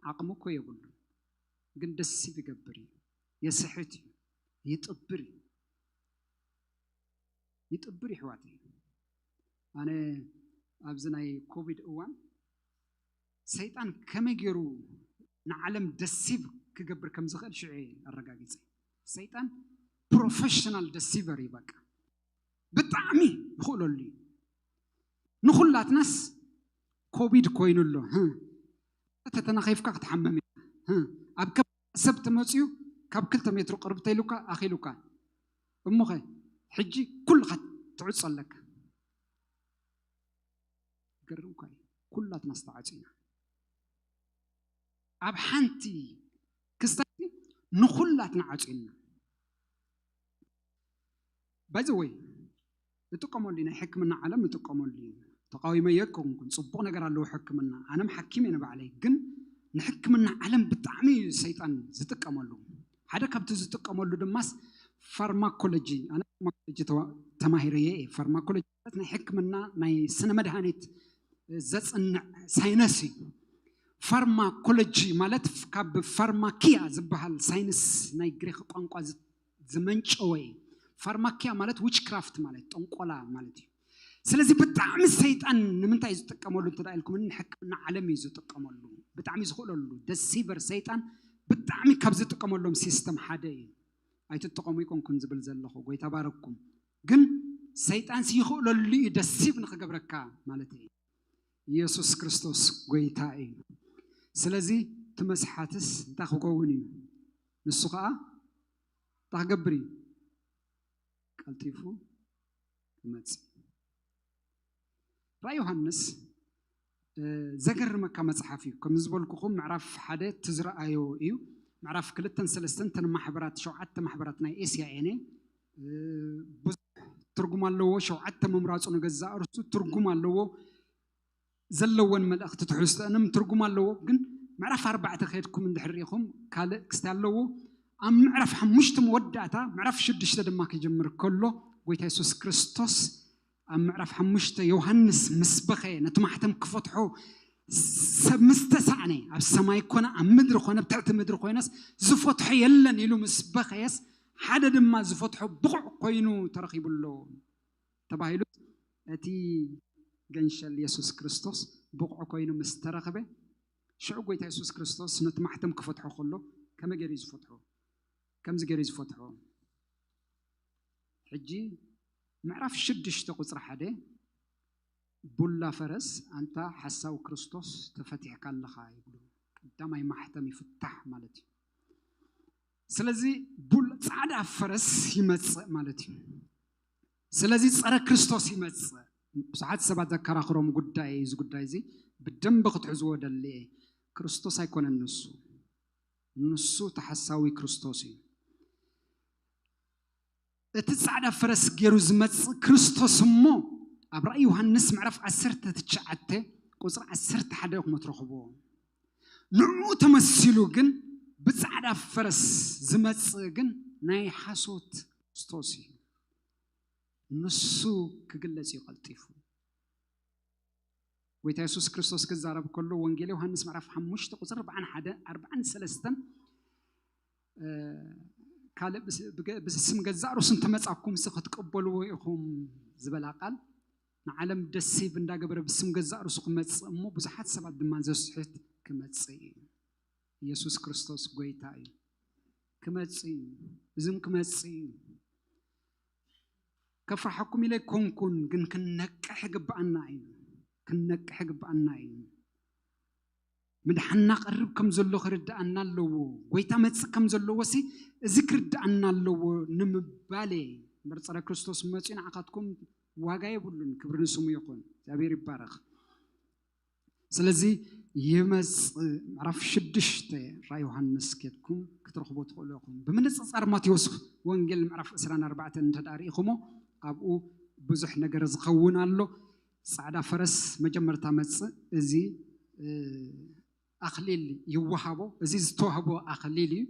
ዓቕሚ እኮ የብሉን። ግን ደሲቭ ይገብር እዩ፣ የስሕት እዩ፣ ይጥብር እዩ። ይጥብር ይሕዋት እዩ። ኣነ ኣብዚ ናይ ኮቪድ እዋን ሰይጣን ከመይ ገይሩ ንዓለም ደሲቭ ክገብር ከም ዝኽእል ሽዑ ኣረጋጊጸ። ሰይጣን ፕሮፌሽናል ደሲቨር እዩ። በቃ ብጣዕሚ ይኽእለሉ እዩ። ንኹላትናስ ኮቪድ ኮይኑ ኣሎ። ተተናኺፍካ ክትሓመም ኢኻ። ኣብ ከባቢ ሰብ ተመፅዩ ካብ ክልተ ሜትሮ ቅርብ ተይሉካ ኣኺሉካ። እሞኸ ሕጂ ኩልኻ ትዕጾ ኣለካ። ገርም እኳ እዩ። ኩላትና ዝተዓጹ ኢና። ኣብ ሓንቲ ክስተት ንኹላትና ዓጹ ኢልና። ባይዘወይ እጥቀመሉ እዩ፣ ናይ ሕክምና ዓለም እጥቀመሉ እዩ። ተቃዊመ የኮንኩን፣ ጽቡቕ ነገር ኣለዎ ሕክምና። ኣነም ሓኪም እየ ንባዕለይ፣ ግን ንሕክምና ዓለም ብጣዕሚ እዩ ሰይጣን ዝጥቀመሉ። ሓደ ካብቲ ዝጥቀመሉ ድማስ ፋርማኮሎጂ፣ ኣነ ፋርማኮሎጂ ተዋ- ተማሂረ እየ። ፋርማኮሎጂ ማለት ናይ ሕክምና ናይ ስነ መድሃኒት ዘጽንዕ ሳይነስ እዩ። ፋርማኮሎጂ ማለት ካብ ፋርማኪያ ዝበሃል ሳይንስ ናይ ግሪክ ቋንቋ ዝ- ዝመንጨወ እዩ። ፋርማኪያ ማለት ዊችክራፍት ማለት ጠንቆላ ማለት እዩ። ስለዚ ብጣዕሚ ሰይጣን ንምንታይ እዩ ዝጥቀመሉ እንተ ኢልኩም፣ ንሕክምና ዓለም እዩ ዝጥቀመሉ። ብጣዕሚ ዝኽእለሉ ደሲቨር ሰይጣን ብጣዕሚ ካብ ዝጥቀመሎም ሲስተም ሓደ እዩ። ኣይትጠቐሙ ይኮንኩን ዝብል ዘለኹ፣ ጎይታ ባረኩም። ግን ሰይጣንሲ ይኽእለሉ እዩ ደሲቭ ንኽገብረካ ማለት እዩ። ኢየሱስ ክርስቶስ ጎይታ እዩ። ስለዚ እቲ መስሓትስ እንታይ ክኸውን እዩ? ንሱ ኸዓ እንታይ ክገብር እዩ? ቀልጢፉ ክመጽእ። ራእይ ዮሃንስ እ፣ ዘገርመካ መጽሓፍ እዩ። ከም ዝበልኩኹም ምዕራፍ ሓደ እቲ ዝረኣዮ እዩ። ምዕራፍ ክልተን ሰለስተን እተን ማሕበራት፣ ሸውዓተ ማሕበራት ናይ ኤስያ እየን። እ፣ ብዙሕ ትርጉም ኣለዎ። ሸውዓተ ምምራጹ ንገዛእ ርእሱ ትርጉም ኣለዎ። ዘለወን መልእኽቲ ትሕዝቶአንም ትርጉም ኣለዎ። ግን ምዕራፍ ኣርባዕተ ከድኩም እንድሕር ርኢኹም ካልእ ክስታይ ኣለዎ። ኣብ ምዕራፍ ሓሙሽተ መወዳእታ፣ ምዕራፍ ሽዱሽተ ድማ ክጅምር ከሎ ጎይታ የሱስ ክርስቶስ ኣብ ምዕራፍ ሓሙሽተ ዮሃንስ ምስ በኸየ፣ ነቲ ማሕተም ክፈትሖ ሰብ ምስ ተሳእነ፣ ኣብ ሰማይ ኮነ ኣብ ምድሪ ኮነ ኣብ ትሕቲ ምድሪ ኮይነስ ዝፈትሖ የለን ኢሉ ምስ በኸየስ፣ ሓደ ድማ ዝፈትሖ ብቑዕ ኮይኑ ተረኺቡ ኣሎ ተባሂሉ፣ እቲ ገንሸል የሱስ ክርስቶስ ብቑዕ ኮይኑ ምስ ተረኽበ፣ ሽዑ ጎይታ የሱስ ክርስቶስ ነቲ ማሕተም ክፈትሖ ከሎ ከመይ ገይሩ እዩ ዝፈትሖ? ከምዚ ገይሩ እዩ ዝፈትሖ። ሕጂ ምዕራፍ ሽዱሽተ ቁጽሪ ሓደ፣ ቡላ ፈረስ ኣንታ ሓሳዊ ክርስቶስ ተፈቲሕካ ኣለኻ ይብሉ። ቀዳማይ ማሕተም ይፍታሕ ማለት እዩ። ስለዚ ቡል ጻዕዳ ፈረስ ይመጽእ ማለት እዩ። ስለዚ ጸረ ክርስቶስ ይመጽእ። ብዙሓት ሰባት ዘከራኽሮም ጉዳይ፣ እዚ ጉዳይ እዚ ብደንብ ክትሕዝዎ ደልየ። ክርስቶስ ኣይኮነን ንሱ። ንሱ ተሓሳዊ ክርስቶስ እዩ። እቲ ጻዕዳ ፈረስ ገይሩ ዝመጽእ ክርስቶስ እሞ፣ ኣብ ራእይ ዮሃንስ ምዕራፍ ዓሰርተ ትሽዓተ ቁጽሪ ዓሰርተ ሓደ ኢኹም ትረኽብዎ። ንዕኡ ተመሲሉ ግን፣ ብጻዕዳ ፈረስ ዝመጽእ ግን ናይ ሓሶት ክርስቶስ እዩ። ንሱ ክግለጽ እዩ ቀልጢፉ። ጎይታ የሱስ ክርስቶስ ክዛረብ ከሎ፣ ወንጌል ዮሃንስ ምዕራፍ ሓሙሽተ ቁጽሪ ኣርብዓን ሓደን ኣርብዓን ሰለስተን፣ እ፣ ካልእ ብስ-፣ ብገ-፣ ብስም ገዛእ ርእሱ እንተመጻኩም ሲ ክትቅበልዎ ኢኹም ዝበላ ቃል፣ ንዓለም ደሲቭ እንዳገበረ ብስም ገዛእ ርእሱ ክመጽእ እሞ፣ ብዙሓት ሰባት ድማ ዘስሕት ክመጽእ እዩ። የሱስ ክርስቶስ ጎይታ እዩ። ክመጽእ እዩ። እዝም ክመጽእ እዩ። ከፍርሓኩም ኢለ ኣይኮንኩን፣ ግን ክንነቅሕ ይግብኣና እዩ። ክንነቅሕ ይግብኣና እዩ። ምድሓንና ቀርብ ከም ዘሎ ክርድኣና ኣለዎ። ጎይታ መጽእ ከም ዘለዎ ሲ እዚ ክርድኣና ኣለዎ ንምባል እየ። እምበር ጸረ ክርስቶስ መጺኡ ንዓኻትኩም ዋጋ የብሉን። ክብሪ ንስሙ ይኹን። እግዚኣብሔር ይባረኽ። ስለዚ ይመጽእ፣ ምዕራፍ ሽዱሽተ ራእይ ዮሃንስ ኬድኩም ክትረኽቦ ትኽእሉ ኢኹም። ብምንጽጻር ማቴዎስ ወንጌል ምዕራፍ ዕስራን ኣርባዕተን እንተ ደኣ ርኢኹሞ፣ ኣብኡ ብዙሕ ነገር ዝኸውን ኣሎ። ጻዕዳ ፈረስ መጀመርታ መጽእ፣ እዚ፣ እ፣ ኣኽሊል ይወሃቦ። እዚ ዝተዋህቦ ኣኽሊል እዩ።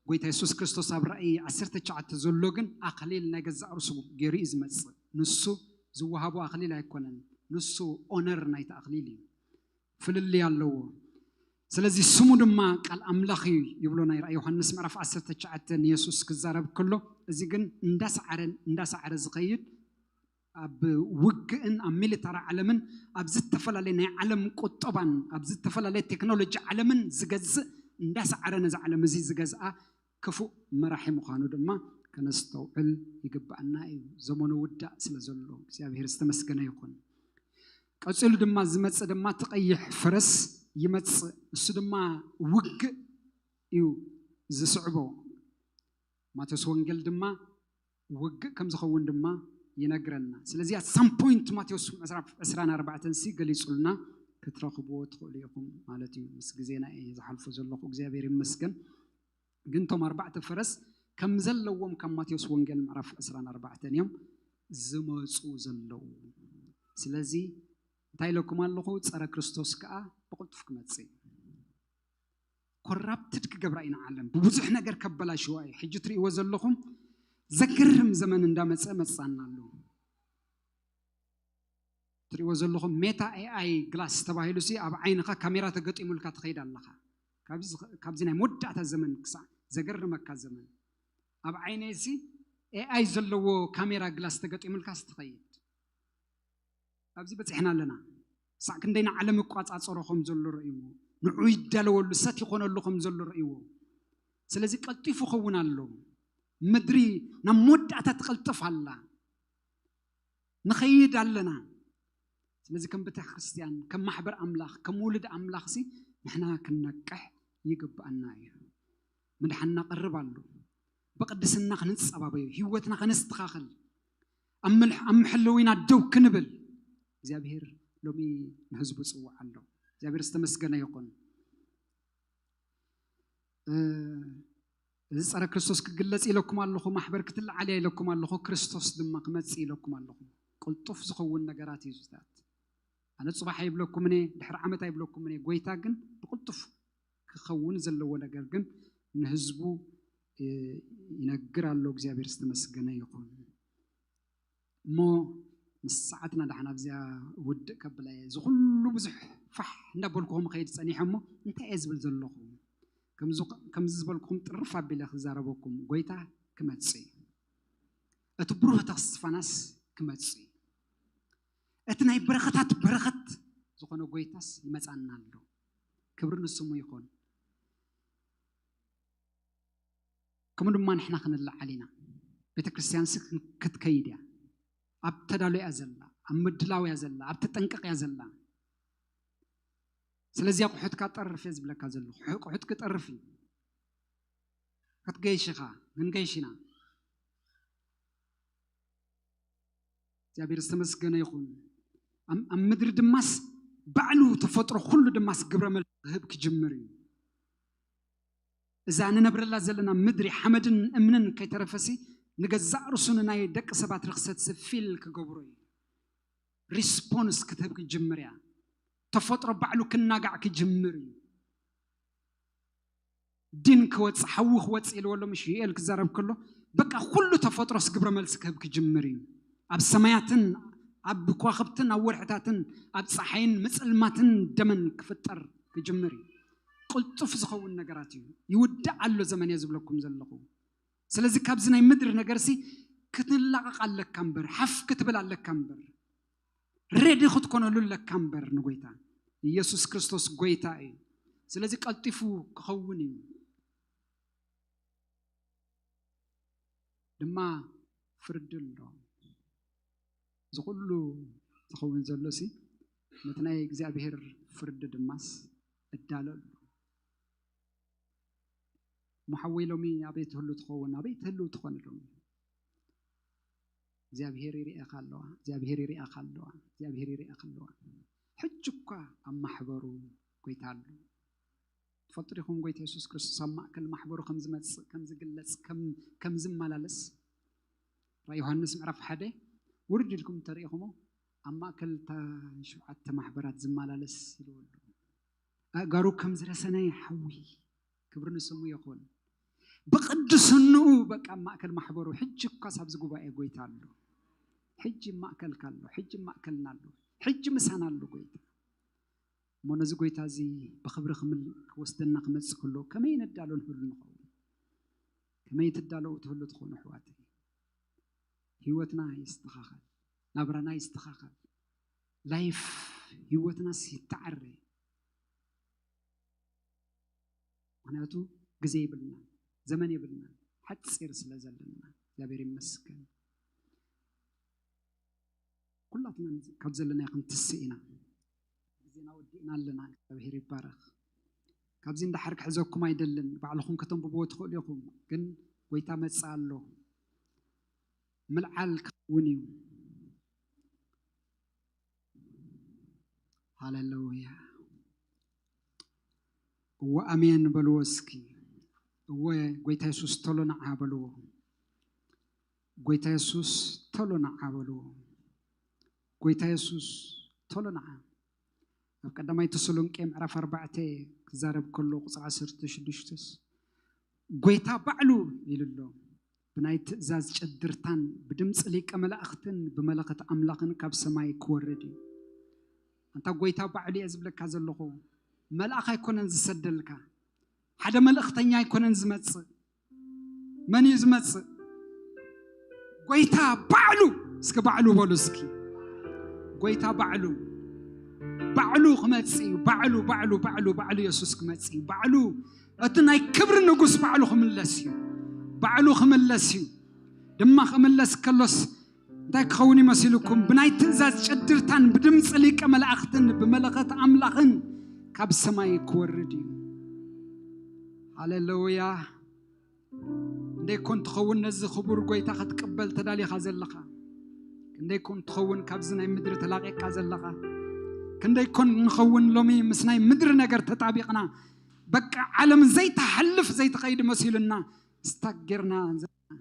ጎይታ የሱስ ክርስቶስ ኣብ ራእይ ዓሰርተ ትሽዓተ ዘሎ ግን ኣኽሊል ናይ ገዛእ ርእሱ ገይሩ እዩ ዝመጽእ። ንሱ ዝወሃቦ ኣኽሊል ኣይኮነን። ንሱ ኦነር ናይቲ ኣኽሊል እዩ። ፍልልይ ኣለዎ። ስለዚ ስሙ ድማ ቃል ኣምላኽ እዩ ይብሎ ናይ ራእይ ዮሃንስ ምዕራፍ ዓሰርተ ትሽዓተ ንየሱስ ክዛረብ ከሎ፣ እዚ ግን እንዳሰዓረ እንዳሰዓረ ዝኸይድ፣ ኣብ ውግእን ኣብ ሚሊታሪ ዓለምን ኣብ ዝተፈላለየ ናይ ዓለም ቁጠባን ኣብ ዝተፈላለየ ቴክኖሎጂ ዓለምን ዝገዝእ፣ እንዳሰዓረ ነዚ ዓለም እዚ ዝገዝኣ ክፉእ መራሒ ምዃኑ ድማ ከነስተውዕል ይግብኣና እዩ። ዘመኑ ውዳእ ስለ ዘሎ እግዚኣብሔር ዝተመስገነ ይኹን። ቀጺሉ ድማ ዝመጽእ ድማ እቲ ቀይሕ ፈረስ ይመጽእ። እሱ ድማ ውግእ እዩ ዝስዕቦ። ማቴዎስ ወንጌል ድማ ውግእ ከም ዝኸውን ድማ ይነግረና። ስለዚ at some point ማቴዎስ ዕስራን ኣርባዕተን ሲ ገሊጹልና ክትረኽብዎ ትኽእሉ ኢኹም ማለት እዩ። ምስ ግዜና እየ ዝሓልፎ ዘለኹ፣ እግዚኣብሔር ይመስገን። ግን እቶም ኣርባዕተ ፈረስ ከም ዘለዎም ካብ ማቴዎስ ወንጌል ምዕራፍ ዕስራን ኣርባዕተን እዮም ዝመጹ ዘለዉ። ስለዚ እንታይ ኢለኩም ኣለኹ? ጸረ ክርስቶስ ከኣ ብቕልጡፍ ክመጽእ እዩ። ኮራፕትድ ክገብራ ኢና ዓለም፣ ብብዙሕ ነገር ከበላሽዋ እዩ። ሕጂ ትርእይዎ ዘለኹም ዘገርም ዘመን እንዳመጸ መጻና ኣሎ። ትርእይዎ ዘለኹም ሜታ ኤኣይ ግላስ ተባሂሉ ሲ ኣብ ዓይንኻ ካሜራ ተገጢሙልካ ትኸይድ ኣለኻ። ካብዚ፣ ካብዚ ናይ መወዳእታ ዘመን ክሳዕ ዘገርመካ ዘመን ኣብ ዓይነይ ሲ ኤኣይ ዘለዎ ካሜራ ግላስ ተገጢሙልካ ሲ ትኸይድ። ኣብዚ በጺሕና ኣለና። ሳዕ ክንደይ ንዓለም ይቋጻጸሮ ከም ዘሎ ርእይዎ፣ ንዑ ይዳለወሉ፣ ሰት ይኾነሉ ከም ዘሎ ርእይዎ። ስለዚ ቀልጢፉ ኸውን ኣሎ። ምድሪ ናብ መወዳእታ ትቐልጥፍ ኣላ። ንኸይድ ኣለና። ስለዚ ከም ቤተ ክርስቲያን፣ ከም ማሕበር ኣምላኽ፣ ከም ውሉድ ኣምላኽ ሲ ንሕና ክንነቅሕ ይግብኣና እዩ። ምድሓንና ቀርብ ኣሎ። ብቅድስና ክንጸባበዮ፣ ህይወትና ከነስተኻኽል፣ ኣብ ምልሕ-፣ ኣብ መሐለዊና ደው ክንብል እግዚኣብሔር ሎሚ ንህዝቡ ጽውዓ ኣሎ። እግዚኣብሔር ዝተመስገነ ይኹን። እ፣ እዚ ጸረ ክርስቶስ ክግለጽ ኢለኩም ኣለኹ፣ ማሕበር ክትለዓል እያ ኢለኩም ኣለኹ፣ ክርስቶስ ድማ ክመጽእ ኢለኩም ኣለኹ። ቅልጡፍ ዝኸውን ነገራት እዩ ዝታት። ኣነ ጽባሕ ኣይብለኩምን እየ፣ ድሕሪ ዓመት ኣይብለኩምን እየ። ጎይታ ግን ብቅልጡፍ ክኸውን ዘለዎ ነገር ግን ንህዝቡ፣ እ፣ ይነግር ኣሎ። እግዚኣብሔር ዝተመስገነ ይኹን። እሞ ምስ ሰዓትና ደሓን ኣብዚኣ ውድእ ከብላ እየ። እዚ ኩሉ ብዙሕ ፋሕ እንዳበልኩኹም ከይድ ጸኒሐ እሞ እንታይ እየ ዝብል ዘለኹ? ከምዚ፣ ከምዚ ዝበልኩኹም ጥርፍ ኣቢለ ክዛረበኩም፣ ጎይታ ክመጽእ እዩ። እቲ ብሩህ ተስፋናስ ክመጽእ እዩ። እቲ ናይ በረኸታት በረኸት ዝኾነ ጎይታስ ይመጻና ኣሎ። ክብሪ ንስሙ ይኹን። ከምኡ ድማ ንሕና ክንለዓል ኢና። ቤተ ክርስቲያን ሲ ክትከይድ እያ። ኣብ ተዳሎ እያ ዘላ፣ ኣብ ምድላው እያ ዘላ፣ ኣብ ተጠንቀቕ እያ ዘላ። ስለዚ ኣቑሑትካ ጠርፍ እየ ዝብለካ ዘለኹ። ኣቑሑትኪ ጠርፍ እዩ። ክትገይሽ ኢኻ፣ ክንገይሽ ኢና። እግዚኣብሔር ዝተመስገነ ይኹን። ኣብ ኣብ ምድሪ ድማስ ባዕሉ ተፈጥሮ ኩሉ ድማስ ግብረ መልሲ ክህብ ክጅምር እዩ። እዛ ንነብረላ ዘለና ምድሪ ሓመድን እምንን ከይተረፈሲ ንገዛእ ርእሱ ንናይ ደቂ ሰባት ርኽሰት ስፊል ክገብሮ እዩ። ሪስፖንስ ክትህብ ክጅምር እያ። ተፈጥሮ ባዕሉ ክናጋዕ ክጅምር እዩ። ዲን ክወፅእ፣ ሓዊ ክወፅእ ኢልዎ ኣሎ፣ ምሽ ዩኤል ክዛረብ ከሎ፣ በቃ ኩሉ ተፈጥሮስ ግብረ መልሲ ክህብ ክጅምር እዩ። ኣብ ሰማያትን ኣብ ከዋኽብትን ኣብ ወርሕታትን ኣብ ፀሓይን ምፅልማትን ደመን ክፍጠር ክጅምር እዩ። ቅልጡፍ ዝኸውን ነገራት እዩ። ይውዳእ ኣሎ ዘመን እየ ዝብለኩም ዘለኹ። ስለዚ ካብዚ ናይ ምድሪ ነገርሲ ክትላቐቕ ኣለካ እምበር፣ ሓፍ ክትብል ኣለካ እምበር፣ ሬዲ ክትኮነሉ ኣለካ እምበር ንጎይታ። ኢየሱስ ክርስቶስ ጎይታ እዩ። ስለዚ ቀልጢፉ ክኸውን እዩ። ድማ ፍርዲ ኣሎ። እዚ ኩሉ ዝኸውን ዘሎ ሲ ነቲ ናይ እግዚኣብሔር ፍርዲ ድማስ እዳሎ ኣሎ። እሞ ሓወይ ሎሚ ኣበይ ትህሉ ትኸውን? ኣበይ ትህሉ ትኾን ሎሚ? እግዚኣብሔር ይርእየካ ኣለዋ። እግዚኣብሔር ይርእየካ ኣለዋ። እግዚኣብሔር ይርእየካ ኣለዋ። ሕጂ እኳ ኣብ ማሕበሩ ጎይታ ኣሎ። ትፈልጡ ዲኹም? ጎይታ የሱስ ክርስቶስ ኣብ ማእከል ማሕበሩ ከም ዝመጽእ፣ ከም ዝግለጽ፣ ከም ከም ዝመላለስ ራእይ ዮሃንስ ምዕራፍ ሓደ ውርድ ኢልኩም እንተሪኢኹሞ ኣብ ማእከል እታ ሸውዓተ ማሕበራት ዝመላለስ ኢልዎ ኣሎ። ኣእጋሩ ከም ዝረሰነ ሓዊ ክብሪ ንስሙ ይኹን። ብቅድስንኡ በቃ ኣብ ማእከል ማሕበሩ ሕጂ እኳስ ኣብዚ ጉባኤ ጎይታ ኣሎ። ሕጂ ማእከልካ ኣሎ። ሕጂ ማእከልና ኣሎ። ሕጂ ምሳና ኣሎ ጎይታ። እሞ ነዚ ጎይታ እዚ ብኽብሪ ክምል ክወስደና ክመጽእ ከሎ ከመይ ነዳሎ ንህሉ ንኸውን? ከመይ ትዳለዉ ትህሉ ትኾኑ ኣሕዋተይ? ህይወትና ይስተኻኸል፣ ናብራና ይስተኻኸል፣ ላይፍ ህይወትናስ ይተዓረ። ምኽንያቱ ግዜ የብልና፣ ዘመን የብልና፣ ሓፂር ስለ ዘለና። እግዚኣብሔር ይመስገን። ኩላትና ካብ ዘለና ክንትስእ ኢና። ግዜና ወዲእና ኣለና። እግዚኣብሔር ይባረኽ። ካብዚ እንዳሓር ክሕዘኩም ኣይደልን፣ ባዕልኹም ከተንብብዎ ትኽእሉ ኢኹም። ግን ጎይታ መጽእ ኣሎ፣ ምልዓል ክኸውን እዩ። ሃሌሉያ። እወ ኣሜን በልዎ እስኪ። እወ ጎይታ የሱስ ቶሎ ንዓ በልዎ። ጎይታ የሱስ ቶሎ ንዓ በልዎ። ጎይታ የሱስ ቶሎ ንዓ። ኣብ ቀዳማይ ተሰሎንቄ ምዕራፍ ኣርባዕተ ክዛረብ ከሎ ቁፅሪ ዓሰርተ ሽዱሽተስ ጎይታ ባዕሉ ኢሉ ኣሎ፣ ብናይ ትእዛዝ ጨድርታን ብድምፂ ሊቀ መላእኽትን ብመለኸት ኣምላኽን ካብ ሰማይ ክወርድ እዩ። ኣንታ ጎይታ ባዕሉ እየ ዝብለካ ዘለኹ። መልኣኽ ኣይኮነን ዝሰደልካ፣ ሓደ መልእኽተኛ ኣይኮነን ዝመፅእ። መን እዩ ዝመፅእ? ጎይታ ባዕሉ። እስኪ ባዕሉ በሉ እስኪ። ጎይታ ባዕሉ፣ ባዕሉ ክመፅእ እዩ። ባዕሉ ባዕሉ ባዕሉ ባዕሉ የሱስ ክመፅእ እዩ። ባዕሉ እቲ ናይ ክብሪ ንጉስ ባዕሉ ክምለስ እዩ። ባዕሉ ክምለስ እዩ። ድማ ክምለስ ከሎስ እንታይ ክኸውን ይመስልኩም? ብናይ ትእዛዝ ጨድርታን ብድምፂ ሊቀ መላእኽትን ብመለኸት ኣምላኽን ካብ ሰማይ ክወርድ እዩ። ሃሌሉያ። ክንደይ ኮን ትኸውን ነዚ ክቡር ጎይታ ክትቅበል ተዳሊኻ ዘለኻ? ክንደይ ኮን ትኸውን ካብዚ ናይ ምድሪ ተላቒቕካ ዘለኻ? ክንደይ ኮን ንኸውን ሎሚ ምስ ናይ ምድሪ ነገር ተጣቢቕና፣ በቃ ዓለም ዘይትሓልፍ ዘይትኸይድ መሲሉና ስታክ ጌርና ዘለና?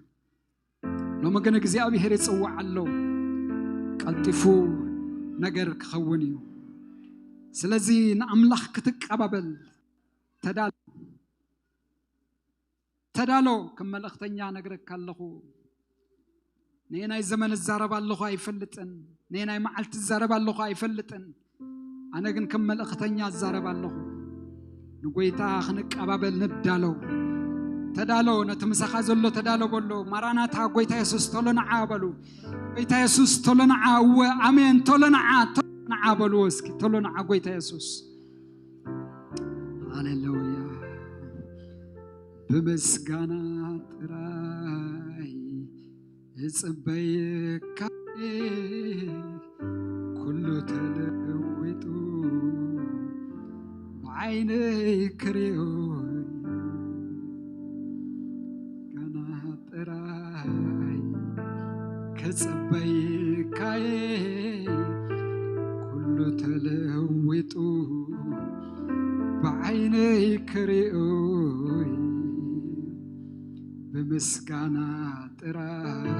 ሎሚ ግን እግዚኣብሔር ይጽውዕ ኣሎ፣ ቀልጢፉ ነገር ክኸውን እዩ። ስለዚ ንኣምላኽ ክትቀባበል ተዳሎ። ተዳሎ። ከም መልእኽተኛ ነግረካ ኣለኹ። ነየናይ ዘመን እዛረብ ኣለኹ ኣይፈልጥን፣ ነየናይ መዓልቲ እዛረብ ኣለኹ ኣይፈልጥን። ኣነ ግን ከም መልእኽተኛ እዛረብ ኣለኹ። ንጎይታ ክንቀባበል ንዳሎ። ተዳሎ። ነቲ ምሳኻ ዘሎ ተዳሎ በሎ። ማራናታ፣ ጎይታ የሱስ ቶሎ ንዓ በሉ። ጎይታ የሱስ ቶሎ ንዓ። እወ ኣሜን። ቶሎ ንዓ፣ ቶሎ ንዓ በሉ እስኪ። ቶሎ ንዓ ጎይታ የሱስ። ሃሌሉያ። ብምስጋና ጥራይ እጽበየካ እየ፣ ኩሉ ተለዊጡ ብዓይነይ ክሪኦ። ጽበይካየ ኩሉ ተለዊጡ ብዓይነይ ክርእዮይ ብምስጋና ጥራይ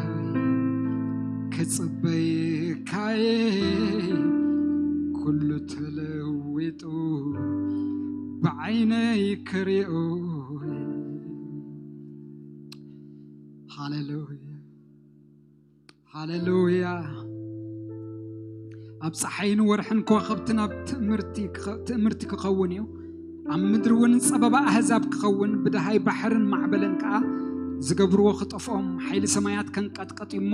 ክጽበይካየ ኩሉ ተለዊጡ ብዓይነይ ክርእዮይ። ሃሌሉያ፣ ሃሌሉያ። ኣብ ጸሓይን ወርሕን ከዋኽብትን ኣብ ትእምርቲ ክኸ-፣ ትእምርቲ ክኸውን እዩ። ኣብ ምድሪ እውን ጸበባ ኣህዛብ ክኸውን፣ ብደሃይ ባሕርን ማዕበልን ከኣ ዝገብርዎ ክጠፍኦም፣ ሓይሊ ሰማያት ከንቀጥቀጥ እዩ እሞ፣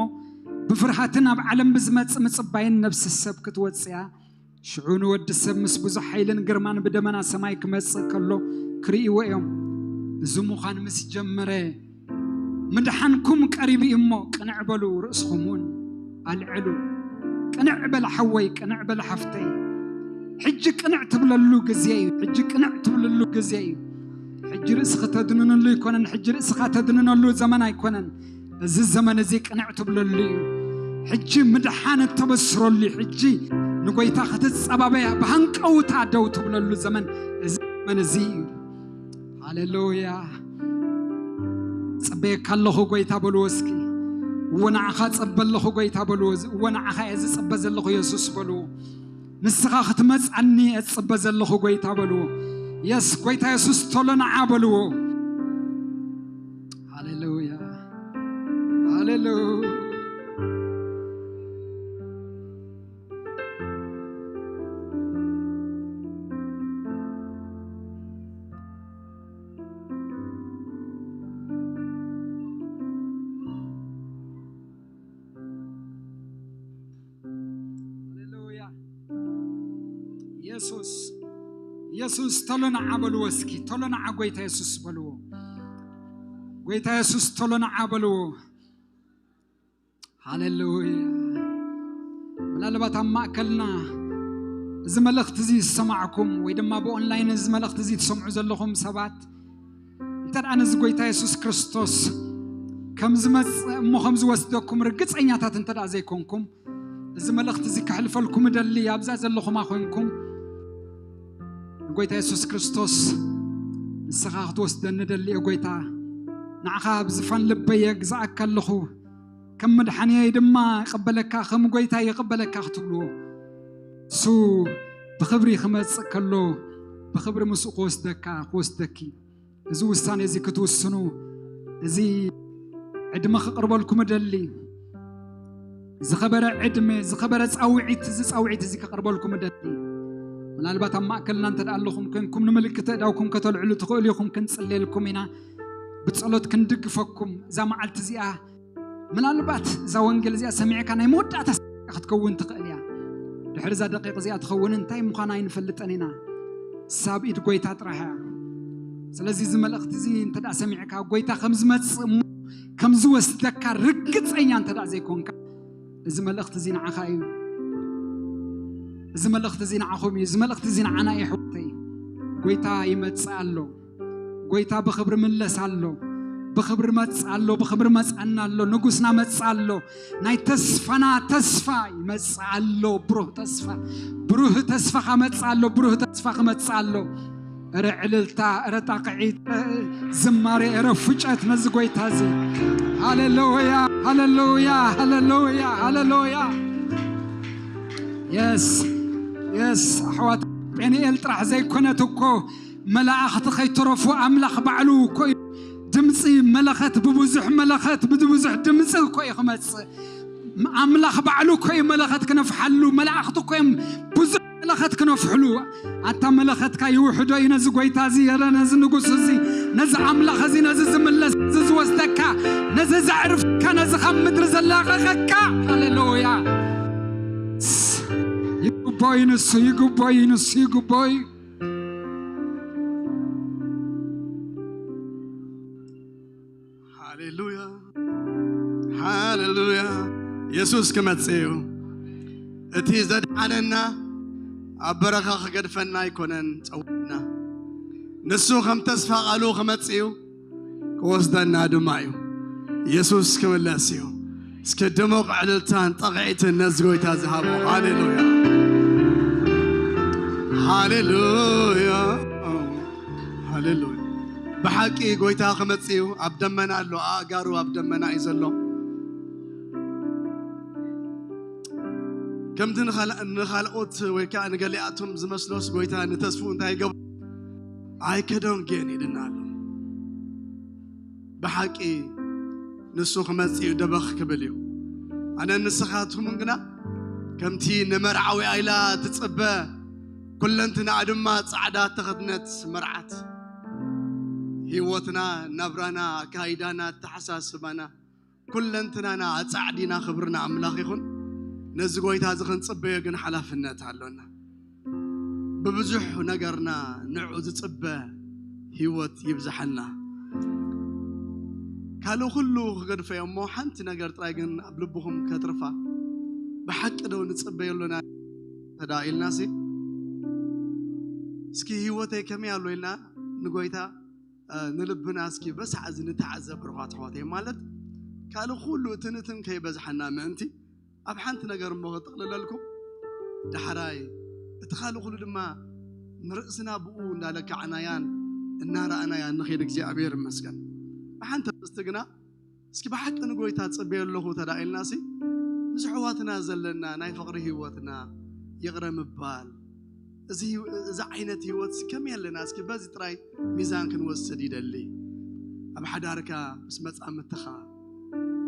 ብፍርሃትን ኣብ ዓለም ብዝመጽእ ምጽባይን ነፍሲ ሰብ ክትወጽእ እያ። ሽዑ ንወዲ ሰብ ምስ ብዙሕ ሓይልን ግርማን ብደመና ሰማይ ክመጽእ ከሎ ክርእይዎ እዮም። እዚ ምዃን ምስ ጀመረ፣ ምድሓንኩም ቀሪቡ እዩ እሞ፣ ቅንዕ በሉ፣ ርእስኹም እውን ኣልዕሉ። ቅንዕ በል ሓወይ፣ ቅንዕ በል ሓፍተይ። ሕጂ ቅንዕ ትብለሉ ግዜ እዩ። ሕጂ ቅንዕ ትብለሉ ግዜ እዩ። ሕጂ ርእሲ ከተድንንሉ ኣይኮነን። ሕጂ ርእስኻ ተድንነሉ ዘመን ኣይኮነን። እዚ ዘመን እዚ ቅንዕ ትብለሉ እዩ። ሕጂ ምድሓን እተበስረሉ እዩ። ሕጂ ንጎይታ ክትጸባበያ ብሃንቀውታ ደው ትብለሉ ዘመን እዚ ዘመን እዚ እዩ። ሃሌሉያ። ጽበየካ ኣለኹ ጎይታ በልዎ እስኪ። እወ ንዓኻ ጸበ ኣለኹ ጎይታ በልዎ። እወ ንዓኻ እየ ዝጽበ ዘለኹ የሱስ በልዎ። ንስኻ ክትመጽኣኒ እየ ዝጽበ ዘለኹ ጎይታ በልዎ። የስ፣ ጎይታ የሱስ ቶሎ ንዓ በልዎ። ሃሌሉያ፣ ሃሌሉያ። ሃሌሉያ። የሱስ፣ የሱስ ቶሎ ንዓ በልዎ እስኪ። ቶሎ ንዓ ጎይታ የሱስ በልዎ። ጎይታ የሱስ ቶሎ ንዓ በልዎ። ሃሌሉያ። ምናልባት ኣብ ማእከልና እዚ መልእኽቲ እዚ ዝሰማዕኩም ወይ ድማ ብኦንላይን እዚ መልእኽቲ እዚ ትሰምዑ ዘለኹም ሰባት፣ እንተ ደኣ ነዚ ጎይታ የሱስ ክርስቶስ ከም ዝመጽእ እሞ ከም ዝወስደኩም ርግጸኛታት እንተ ደኣ ዘይኮንኩም፣ እዚ መልእኽቲ እዚ ከሕልፈልኩም እደሊ። ኣብዛ ዘለኹማ ኮይንኩም፣ ንጎይታ የሱስ ክርስቶስ፣ "ንስኻ ክትወስደኒ እደሊ እየ ጎይታ፣ ንዓኻ ኣብ ዝፋን ልበይ የግዝኣካ ኣለኹ፣ ከም መድሓንየይ ድማ እቕበለካ፣ ከም ጎይታ ይቕበለካ" ክትብልዎ፣ እሱ ብኽብሪ ክመጽእ ከሎ፣ ብኽብሪ ምስኡ ክወስደካ፣ ክወስደኪ። እዚ ውሳኔ እዚ ክትውስኑ፣ እዚ ዕድመ ክቕርበልኩም እደሊ። ዝኸበረ ዕድመ፣ ዝኸበረ ጻውዒት፣ እዚ ጻውዒት እዚ ክቕርበልኩም እደሊ። ምናልባት ኣብ ማእከልና እንተ ደኣ ኣለኹም ኮይንኩም፣ ንምልክት ኣእዳውኩም ከተልዕሉ ትኽእሉ ኢኹም፣ ክንጽልየልኩም ኢና። ብጸሎት ክንድግፈኩም። እዛ መዓልቲ እዚኣ፣ ምናልባት እዛ ወንጌል እዚኣ ሰሚዕካ ናይ መወዳእታ ሰሚዕካ ክትከውን ትኽእል እያ። ድሕሪ እዛ ደቂቕ እዚኣ ትኸውን እንታይ ምዃና ኣይንፈልጥን ኢና። ሳብ ኢድ ጎይታ ጥራሕ እያ። ስለዚ እዚ መልእኽቲ እዚ እንተ ደኣ ሰሚዕካ፣ ጎይታ ከም ዝመጽእ እሞ ከም ዝወስደካ ርግጸኛ እንተ ደኣ ዘይኮንካ፣ እዚ መልእኽቲ እዚ ንዓኻ እዩ። እዚ መልእኽቲ እዚ ንዓኹም እዩ። እዚ መልእኽቲ እዚ ንዓና እዩ፣ ኣሕዋተይ። ጎይታ ይመጽእ ኣሎ። ጎይታ ብኽብሪ ምለስ ኣሎ። ብኽብሪ መጽእ ኣሎ። ብኽብሪ መጽኣና ኣሎ። ንጉስና መጽእ ኣሎ። ናይ ተስፋና ተስፋ ይመጽእ ኣሎ። ብሩህ ተስፋ፣ ብሩህ ተስፋ ክመጽእ ኣሎ። ብሩህ ተስፋ ክመጽእ ኣሎ። እረ ዕልልታ፣ እረ ጣቕዒት፣ እረ ዝማሬ፣ እረ ፉጨት ነዚ ጎይታ እዚ። ሃሌሉያ፣ ሃሌሉያ፣ ሃሌሉያ፣ ሃሌሉያ። የስ፣ የስ፣ ኣሕዋት፣ ጴንኤል ጥራሕ ዘይኮነት እኮ፣ መላእኽቲ ከይተረፉ ኣምላኽ ባዕሉ እኮ እዩ። ድምፂ መለኸት ብብዙሕ መለኸት ብብዙሕ ድምፂ እኮ እዩ ክመፅእ። ኣምላኽ ባዕሉ እኮ እዩ መለኸት ክነፍሓሉ። መላእኽቲ እኮ እዮም ብዙሕ መለኸት ክነፍሕሉ። ኣታ መለኸትካ ይውሕዶ እዩ ነዚ ጎይታ እዚ፣ የረ ነዚ ንጉስ እዚ፣ ነዚ ኣምላኽ እዚ፣ ነዚ ዝምለስ፣ ነዚ ዝወስደካ፣ ነዚ ዘዕርፈካ፣ ነዚ ካብ ምድሪ ዘላቐቐካ። ሃሌሉያ። ይግቦ እዩ ንሱ፣ ይግቦ እዩ ንሱ፣ ይግቦ እዩ። ሃሌሉያ፣ ሃሌሉያ። የሱስ ክመጽእ እዩ። እቲ ዘድሓነና ኣብ በረኻ ክገድፈና ኣይኮነን ጸዊዕና። ንሱ ከም ተስፋ ቃሉ ክመጽእ እዩ፣ ክወስደና ድማ እዩ። የሱስ ክምለስ እዩ። እስኪ ድሙቕ ዕልልታን ጣቕዒትን ነዚ ጎይታ ዝሃቦ። ሃሌሉያ፣ ሃሌሉያ፣ ሃሌሉያ። ብሓቂ ጎይታ ክመጽእ እዩ። ኣብ ደመና ኣሎ፣ ኣእጋሩ ኣብ ደመና እዩ ዘሎ። ከምቲ ንኻል-፣ ንኻልኦት ወይ ከዓ ንገሊኣቶም ዝመስሎስ ጎይታ ንተስፉ እንታይ ይገብሮ? "I can do it again" ኢልና ኣሎ። ብሓቂ ንሱ ክመጽእ እዩ፣ ደበኽ ክብል እዩ። ኣነ ንስኻትኩምን ግና ከምቲ ንመርዓዊ ኣይላ ትጽበ፣ ኩለንትናኣ ድማ ጻዕዳ ተኸድነት መርዓት፣ ህይወትና፣ ናብራና፣ ኣካይዳና፣ ኣተሓሳስባና፣ ኩለንትናና ኣጻዕዲና ክብርና ኣምላኽ ይኹን። ነዚ ጎይታ እዚ ክንጽበዮ ግን ሓላፍነት ኣሎና። ብብዙሕ ነገርና ንዑ ዝጽበ ህይወት ይብዝሓልና። ካልእ ኩሉ ክገድፈዮ እሞ ሓንቲ ነገር ጥራይ ግን ኣብ ልብኹም ከትርፋ። ብሓቂ ዶ ንጽበዮ ኣሎና ተዳ ኢልናሲ፣ እስኪ ህይወተይ ከመይ ኣሎ ኢልና ንጎይታ እ፣ ንልብና እስኪ በሳዕ እዚ ንተዓዘብ ርኳት ኣሕዋተይ። ማለት ካልእ ኩሉ እቲ ንትን ከይበዝሓና ምእንቲ ኣብ ሓንቲ ነገር እሞ ክጥቕልለልኩም። ዳሕራይ እቲ ካልእ ኩሉ ድማ ንርእስና ብኡ እንዳለካዕናያን እናረኣናያን ንኸይድ እግዚኣብሔር ይመስገን። ብሓንቲ ኣርእስቲ ግና እስኪ ብሓቂ ንጎይታ ጽበዮ ኣለኹ ተዳ ኢልናሲ፣ ምስ ኣሕዋትና ዘለና ናይ ፍቕሪ ህይወትና ይቕረ ምባል፣ እዚ ህይወ-፣ እዚ ዓይነት ህይወት ከመይ ኣለና? እስኪ በዚ ጥራይ ሚዛን ክንወስድ ይደሊ። ኣብ ሓዳርካ፣ ምስ መጻምድትኻ፣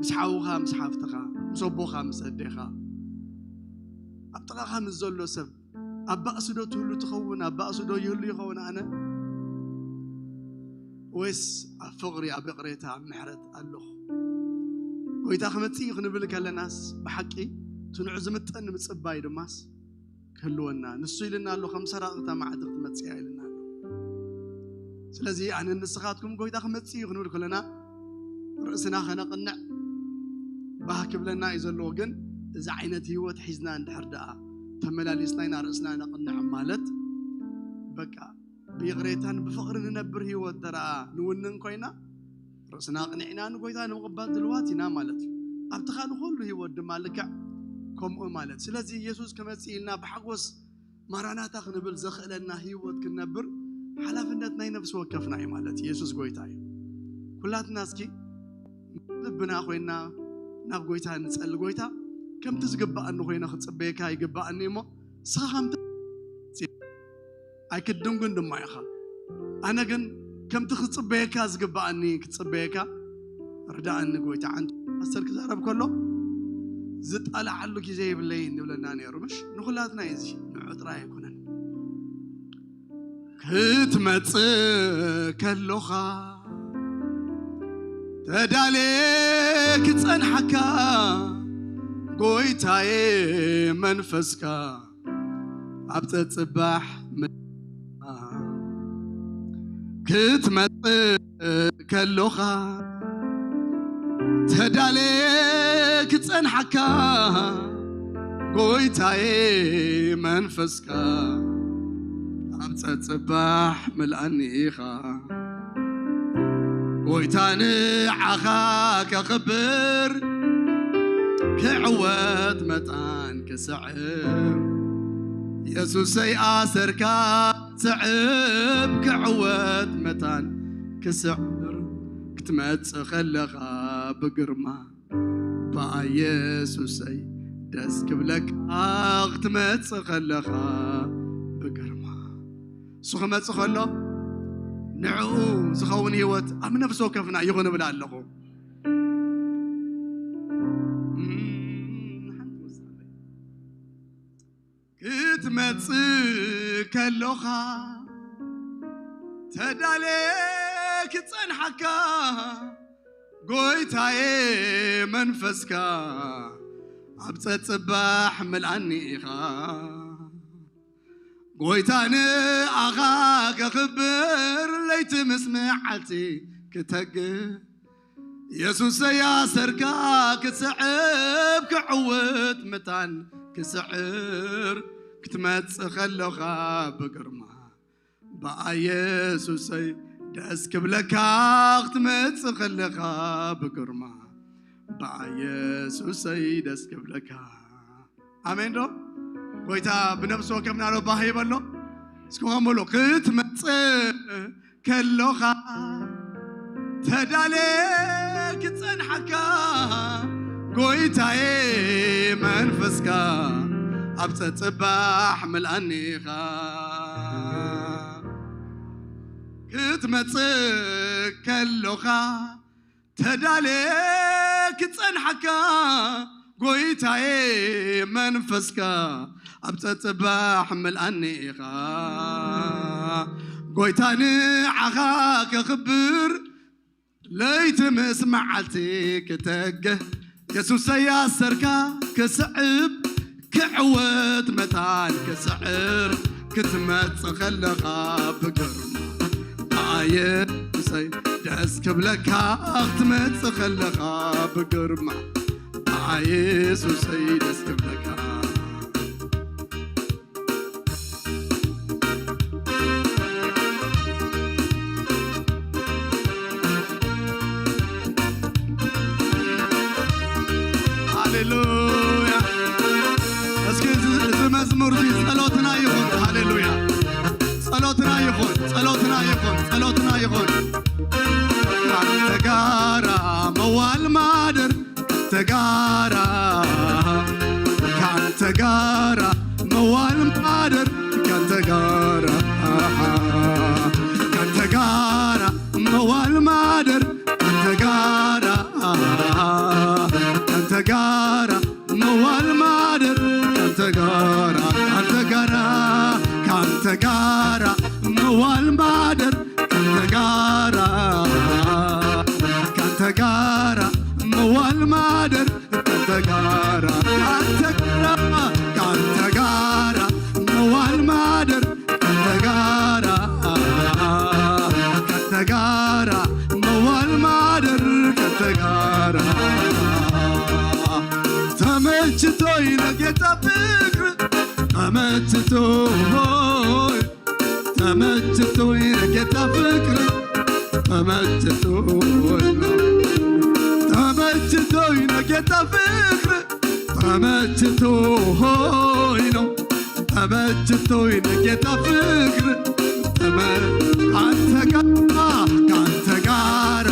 ምስ ሓውኻ፣ ምስ ሓፍትኻ፣ ምስ ኣቦኻ፣ ምስ ኣዴኻ፣ ኣብ ጥቓኻ ምስ ዘሎ ሰብ፣ ኣብ ባእሲ ዶ ትህሉ ትኸውን? ኣብ ባእሲ ዶ ይህሉ ይኸውን? ኣነ ወይስ ኣብ ፍቕሪ፣ ኣብ ይቕሬታ፣ ኣብ ምሕረት ኣለኹ? ጎይታ ክመጽእ እዩ ክንብል ከለናስ ብሓቂ እቲ ንዑ ዝምጠን ምጽባይ ድማስ ክህልወና። ንሱ ኢልና ኣሎ፣ "ከም ሰራቒ እታ መዓልቲ ክትመጽእ እያ" ኢልና ኣሎ። ስለዚ ኣነ ንስኻትኩም ጎይታ ክመጽእ እዩ ክንብል ከለና ርእስና ከነቕንዕ ባህ ክብለና እዩ ዘለዎ። ግን እዚ ዓይነት ህይወት ሒዝና እንድሕር ደኣ ተመላሊስና ኢና ርእስና ነቕንዕ ማለት፣ በቃ ብይቕሬታን ብፍቕሪ ንነብር ህይወት እንተ ደኣ ንውንን ኮይና፣ ርእስና ኣቕኒዕና ንጎይታ ንምቕባል ድልዋት ኢና ማለት እዩ። ኣብቲ ካልእ ኩሉ ህይወት ድማ ልክዕ ከምኡ ማለት። ስለዚ የሱስ ክመጽእ ኢልና ብሓጎስ ማራናታ ክንብል ዘኽእለና ህይወት ክንነብር ሓላፍነት ናይ ነፍሲ ወከፍና እዩ ማለት። የሱስ ጎይታ እዩ። ኩላትና እስኪ ልብና ኮይና ናብ ጎይታ ንጸሊ። "ጎይታ፣ ከምቲ ዝግባኣኒ ኮይነ ክጽበየካ ይግባኣኒ እሞ፣ ንስኻ ከምቲ ኣይክድንጉን ድማ ኢኻ። ኣነ ግን ከምቲ ክጽበየካ ዝግባኣኒ ክጽበየካ ርዳኣኒ ጎይታ." ዓንቱ ፓስተር ክዛረብ ከሎ፣ "ዝጣላዓሉ ግዜ የብለይን" ይብለና ነይሩ። ምሽ ንኹላትና እዩ እዚ፣ ንዑ ጥራይ ኣይኮነን። ክትመጽእ ከሎኻ ተዳልየ ክጸንሓካ፣ ጎይታየ መንፈስካ ኣብ ጸጽባሕ መ-፣ ክትመጽእ ከሎኻ ተዳልየ ክጸንሓካ፣ ጎይታየ መንፈስካ ኣብ ጸጽባሕ ምልኣኒ ኢኻ። ጎይታ ንዓኻ ከኽብር፣ ክዕወት መታን ክስዕር፣ የሱሰይ ኣሰርካ ስዕብ ክዕወት መታን ክስዕር፣ ክትመጽእ ከለኻ ብግርማ ብኣ የሱሰይ ደስ ክብለካ፣ ክትመጽእ ከለኻ ብግርማ። እሱ ክመጽእ ከሎ ንዕኡ ዝኸውን ህይወት ኣብ ነፍሲ ወከፍና ይኹን እብል ኣለኹ። እም፣ ሓንቲ መሳለይ። ክትመጽእ ከሎኻ ተዳልየ ክጸንሓካ፣ ጎይታየ መንፈስካ ኣብ ጸጽባሕ ምልኣኒ ኢኻ። ጎይታ ንኣኻ ከኽብር ለይቲ ምስ መዓልቲ ክተግህ፣ የሱሰይ ኣሰርካ ክስዕብ ክዕውት ምታን ክስዕር፣ ክትመጽእ ከለኻ ብግርማ ብኣ የሱሰይ ደስ ክብለካ፣ ክትመጽእ ከለኻ ብግርማ ኢየሱሰይ ደስ ክብለካ። ኣሜን ዶ? ጎይታ ብነብሲ ወከፍና ዶ ባህ ይበሎ? እስኪ ከምሉ ክትመጽእ ከሎኻ ተዳለ ክጸንሓካ ጎይታዬ መንፈስካ ኣብ ጸጽባሕ ምልኣኒኻ ክትመጽእ ከሎኻ ተዳለ ክጸንሓካ ጎይታዬ መንፈስካ ኣብ ጸጽባሕ ምልኣኒ ኢኻ ጎይታ ንዓኻ ከኽብር ለይቲ ምስ መዓልቲ ክተግህ የሱሰይ ኣሰርካ ክስዕብ ክዕወት መታን ክስዕር ክትመጽእ ከለኻ ብግርማ ኣየሱሰይ ደስ ክብለካ ክትመጽእ ከለኻ ብግርማ ኣየሱሰይ ደስ ክብለካ። ሃሌሉያ። እስኪ እዚ መዝሙር እዚ ጸሎትና ይኹን። ሃሌሉያ። ጸሎትና ይኹን፣ ጸሎትና ይኹን፣ ጸሎትና ይኹን። ካንተ ጋራ መዋል ማደር ካንተ ጋራ ካንተ ጋራ መዋል ማደር ካንተ ጋራ ካንተ ጋራ መዋል ማደር ካንተ ጋራ ካንተ ጋራ መዋል ማደር ካንተ ጋራ ካንተ ጋራ ካንተ ጋራ መዋል ማደር ካንተ ጋራ ካንተ ጋራ መዋል ማደር ካንተ ጋራ ካንተ ጋራ ካንተ ጋራ መዋል ማደር ካንተ ጋራ ካንተ ጋራ መዋል ማደር ካንተ ጋራ ተመችቶይ ነጌታ ፍቅር ተመችቶይ ተመችቶይ ነጌታ ፍቅር ተመችቶይ ተመችቶይ ነጌታ ፍቅር ተመችቶይ ነው ተመችቶይ ነጌታ ፍቅር ተመ- ካንተ ጋራ ካንተ ጋራ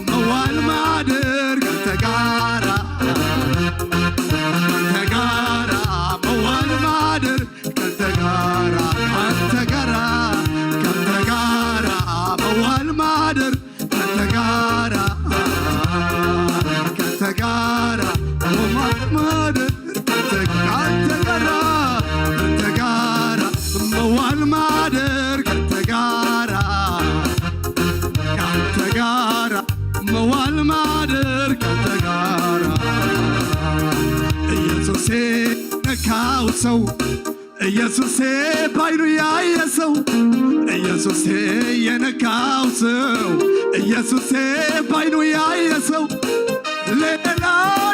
መዋል ማደር ካንተ ጋራ ካንተ ጋራ መዋል ማደር ካንተ ጋራ ካንተ ጋራ ካንተ ጋራ መዋል ማደር ካንተ ጋራ ካንተ ጋራ መዋል ማደር ካንተ ጋራ ካንተ ጋራ መዋል ማደር ካንተ ጋራ ካንተ ጋራ መዋል ማደር ካንተ ጋራ ኢየሱሴ ነካው ሰው ኢየሱሴ ባይኑ ያየ ሰው ኢየሱሴ የነካው ሰው ኢየሱሴ ባይኑ ያየ ሰው ሌላ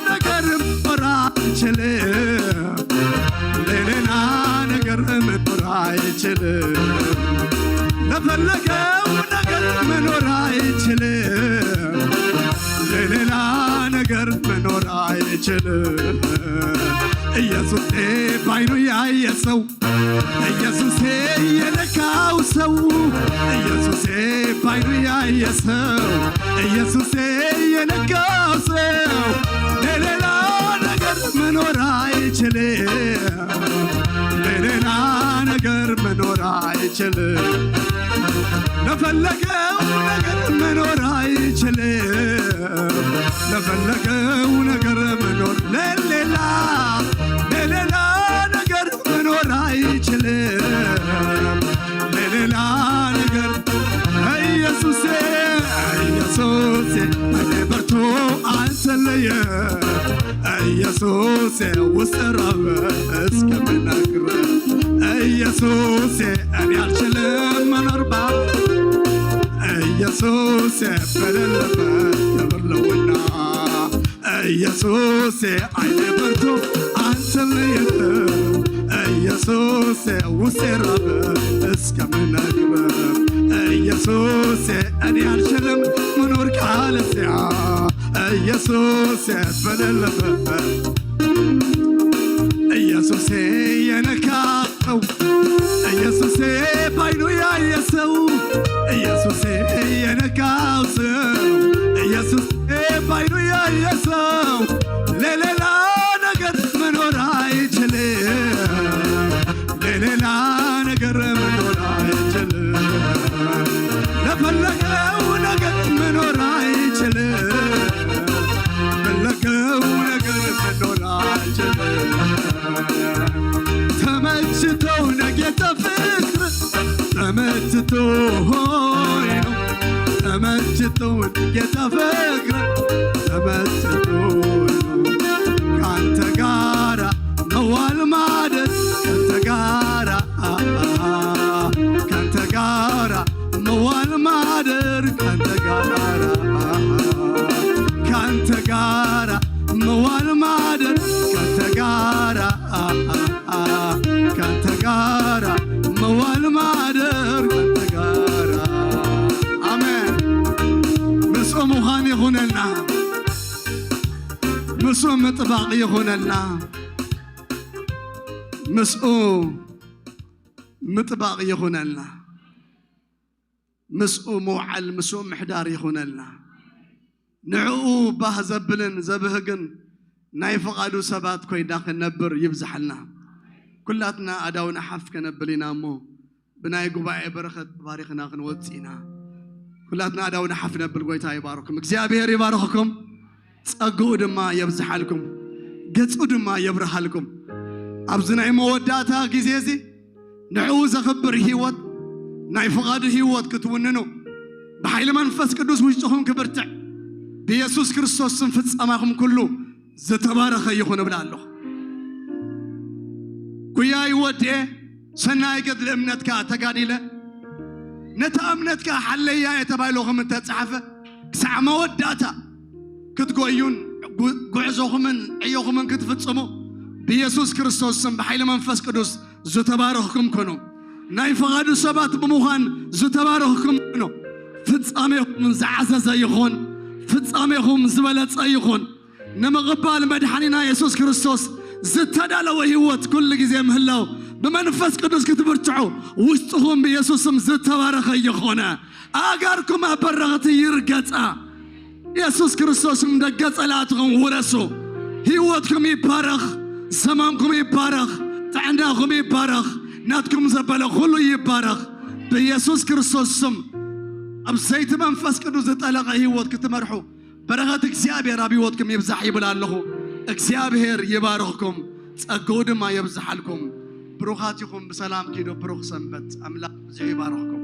ነገር መኖር አይችልም። ሌላ ነገር መኖር አይችልም። ለፈለገው ነገር መኖር አይችልም። ለሌላ ነገር መኖር አይችልም። ኢየሱሴ ባይኑ ያየ ሰው ኢየሱሴ የነካው ሰው ኢየሱሴ ባይኑ ያየ ሰው ኢየሱሴ የነካው ሰው ለሌላ ነገር መኖር አይችልም። ለሌላ ነገር መኖር አይችልም። ለፈለገው ነገር መኖር አይችልም። ለፈለገው ነገር መኖር ለሌላ ለሌላ ነገር መኖር አይችልም። ለሌላ ነገር ኢየሱሴ ኢየሱሴ እኔ በርቶ አልተለየ ኢየሱሴ ውስጥ ራብ እስከምነግር ኢየሱሴ እኔ አልችልም መኖር ባ ኢየሱሴ በሌለበት ክብር ለውና ኢየሱሴ አይኔ በርቶ አንተን ልየት ኢየሱሴ ውስጤ ራበ እስከምነግር ኢየሱሴ እኔ አልችልም መኖር ካለዚያ ኢየሱስ የፈለለፈበት ኢየሱስ የነካው ኢየሱስ ባይኑ ያየ ሰው ኢየሱስ የነካው ሰው ኢየሱስ ባይኑ ያየ ሰው ለሌላ ነገር መኖር አይችልም። ለሌላ ነገር መኖር አይችልም። ለፈለገው ነገር መኖር አይችልም። ፈለገው ነገር መኖር አይችልም። ተመችቶው ነጌታ ፍቅር ተመችቶኝ ነው ተመችቶኝ ጌታ ፍቅር ተመችቶኝ ነው ካንተ ጋራ መዋል ማደር ካንተ ጋራ ካንተ ጋራ መዋል ማደር ካንተ ጋራ ካንተ ጋራ መዋል ማደር ካንተ ጋራ ካንተ ጋራ መዋል ማደር ካንተ ጋራ ኣሜን። ምስኡ ምዃን ይኹነልና፣ ምስኡ ምጥባቕ ይኹነልና፣ ምስኡ ምጥባቕ ይኹነልና፣ ምስኡ ምውዓል ምስኡ ምሕዳር ይኹነልና። ንዕኡ ባህ ዘብልን ዘብህግን ናይ ፍቓዱ ሰባት ኮይና ክንነብር ይብዝሓልና። ኩላትና ኣዳውና ሓፍ ከነብል ኢና እሞ ብናይ ጉባኤ በረኸት ተባሪኽና ክንወጽእ ኢና። ኩላትና ኣዳውና ሓፍ ነብል። ጎይታ ይባርኩም፣ እግዚኣብሔር ይባርኽኩም፣ ጸግኡ ድማ የብዝሓልኩም፣ ገጹ ድማ የብርሃልኩም። ኣብዚ ናይ መወዳእታ ግዜ እዚ ንዕኡ ዘኽብር ህይወት ናይ ፍቓዱ ህይወት ክትውንኑ ብሓይሊ መንፈስ ቅዱስ ውሽጥኹም ክብርትዕ ብየሱስ ክርስቶስ ስም ፍጻማኹም ኩሉ ዝተባረኸ ይኹን እብል ኣለኹ። ጉያይ ወድኤ ሰናይ ገድሊ እምነትካ ተጋዲለ ነታ እምነትካ ሓለያ እየ ተባሂሉ ከም እተጻሕፈ ክሳዕ መወዳእታ ክትጎዩን ጉ- ጉዕዞኹምን ዕዮኹምን ክትፍጽሙ ብየሱስ ክርስቶስ ስም ብሓይሊ መንፈስ ቅዱስ ዝተባረኽኩም ኩኑ። ናይ ፍቓዱ ሰባት ብምዃን ዝተባረኽኩም ኩኑ። ፍጻሜኹም ዝዓዘዘ ይኹን፣ ፍጻሜኹም ዝበለጸ ይኹን። ንምቕባል መድሓኒና የሱስ ክርስቶስ ዝተዳለወ ህይወት ኩሉ ግዜ ምህላው ብመንፈስ ቅዱስ ክትብርትዑ ውሽጥኹም ብየሱስ ስም ዝተባረኸ ይኾነ። ኣእጋርኩም ኣብ በረኽቲ ይርገጻ። የሱስ ክርስቶስ ደገ ጸላእትኹም ውረሱ። ህይወትኩም ይባረኽ፣ ዘመንኩም ይባረኽ፣ ጥዕናኹም ይባረኽ፣ ናትኩም ዘበለ ኩሉ ይባረኽ። ብየሱስ ክርስቶስ ስም ኣብ ዘይቲ መንፈስ ቅዱስ ዝጠለቐ ህይወት ክትመርሑ በረኸት እግዚኣብሔር ኣብ ህይወትኩም ይብዛሕ ይብል ኣለኹ። እግዚኣብሔር ይባርኽኩም፣ ጸግኡ ድማ የብዝሓልኩም። ብሩኻት ኢኹም፣ ብሰላም ኪዱ። ብሩኽ ሰንበት። ኣምላኽ ብዙሕ ይባርኽኩም።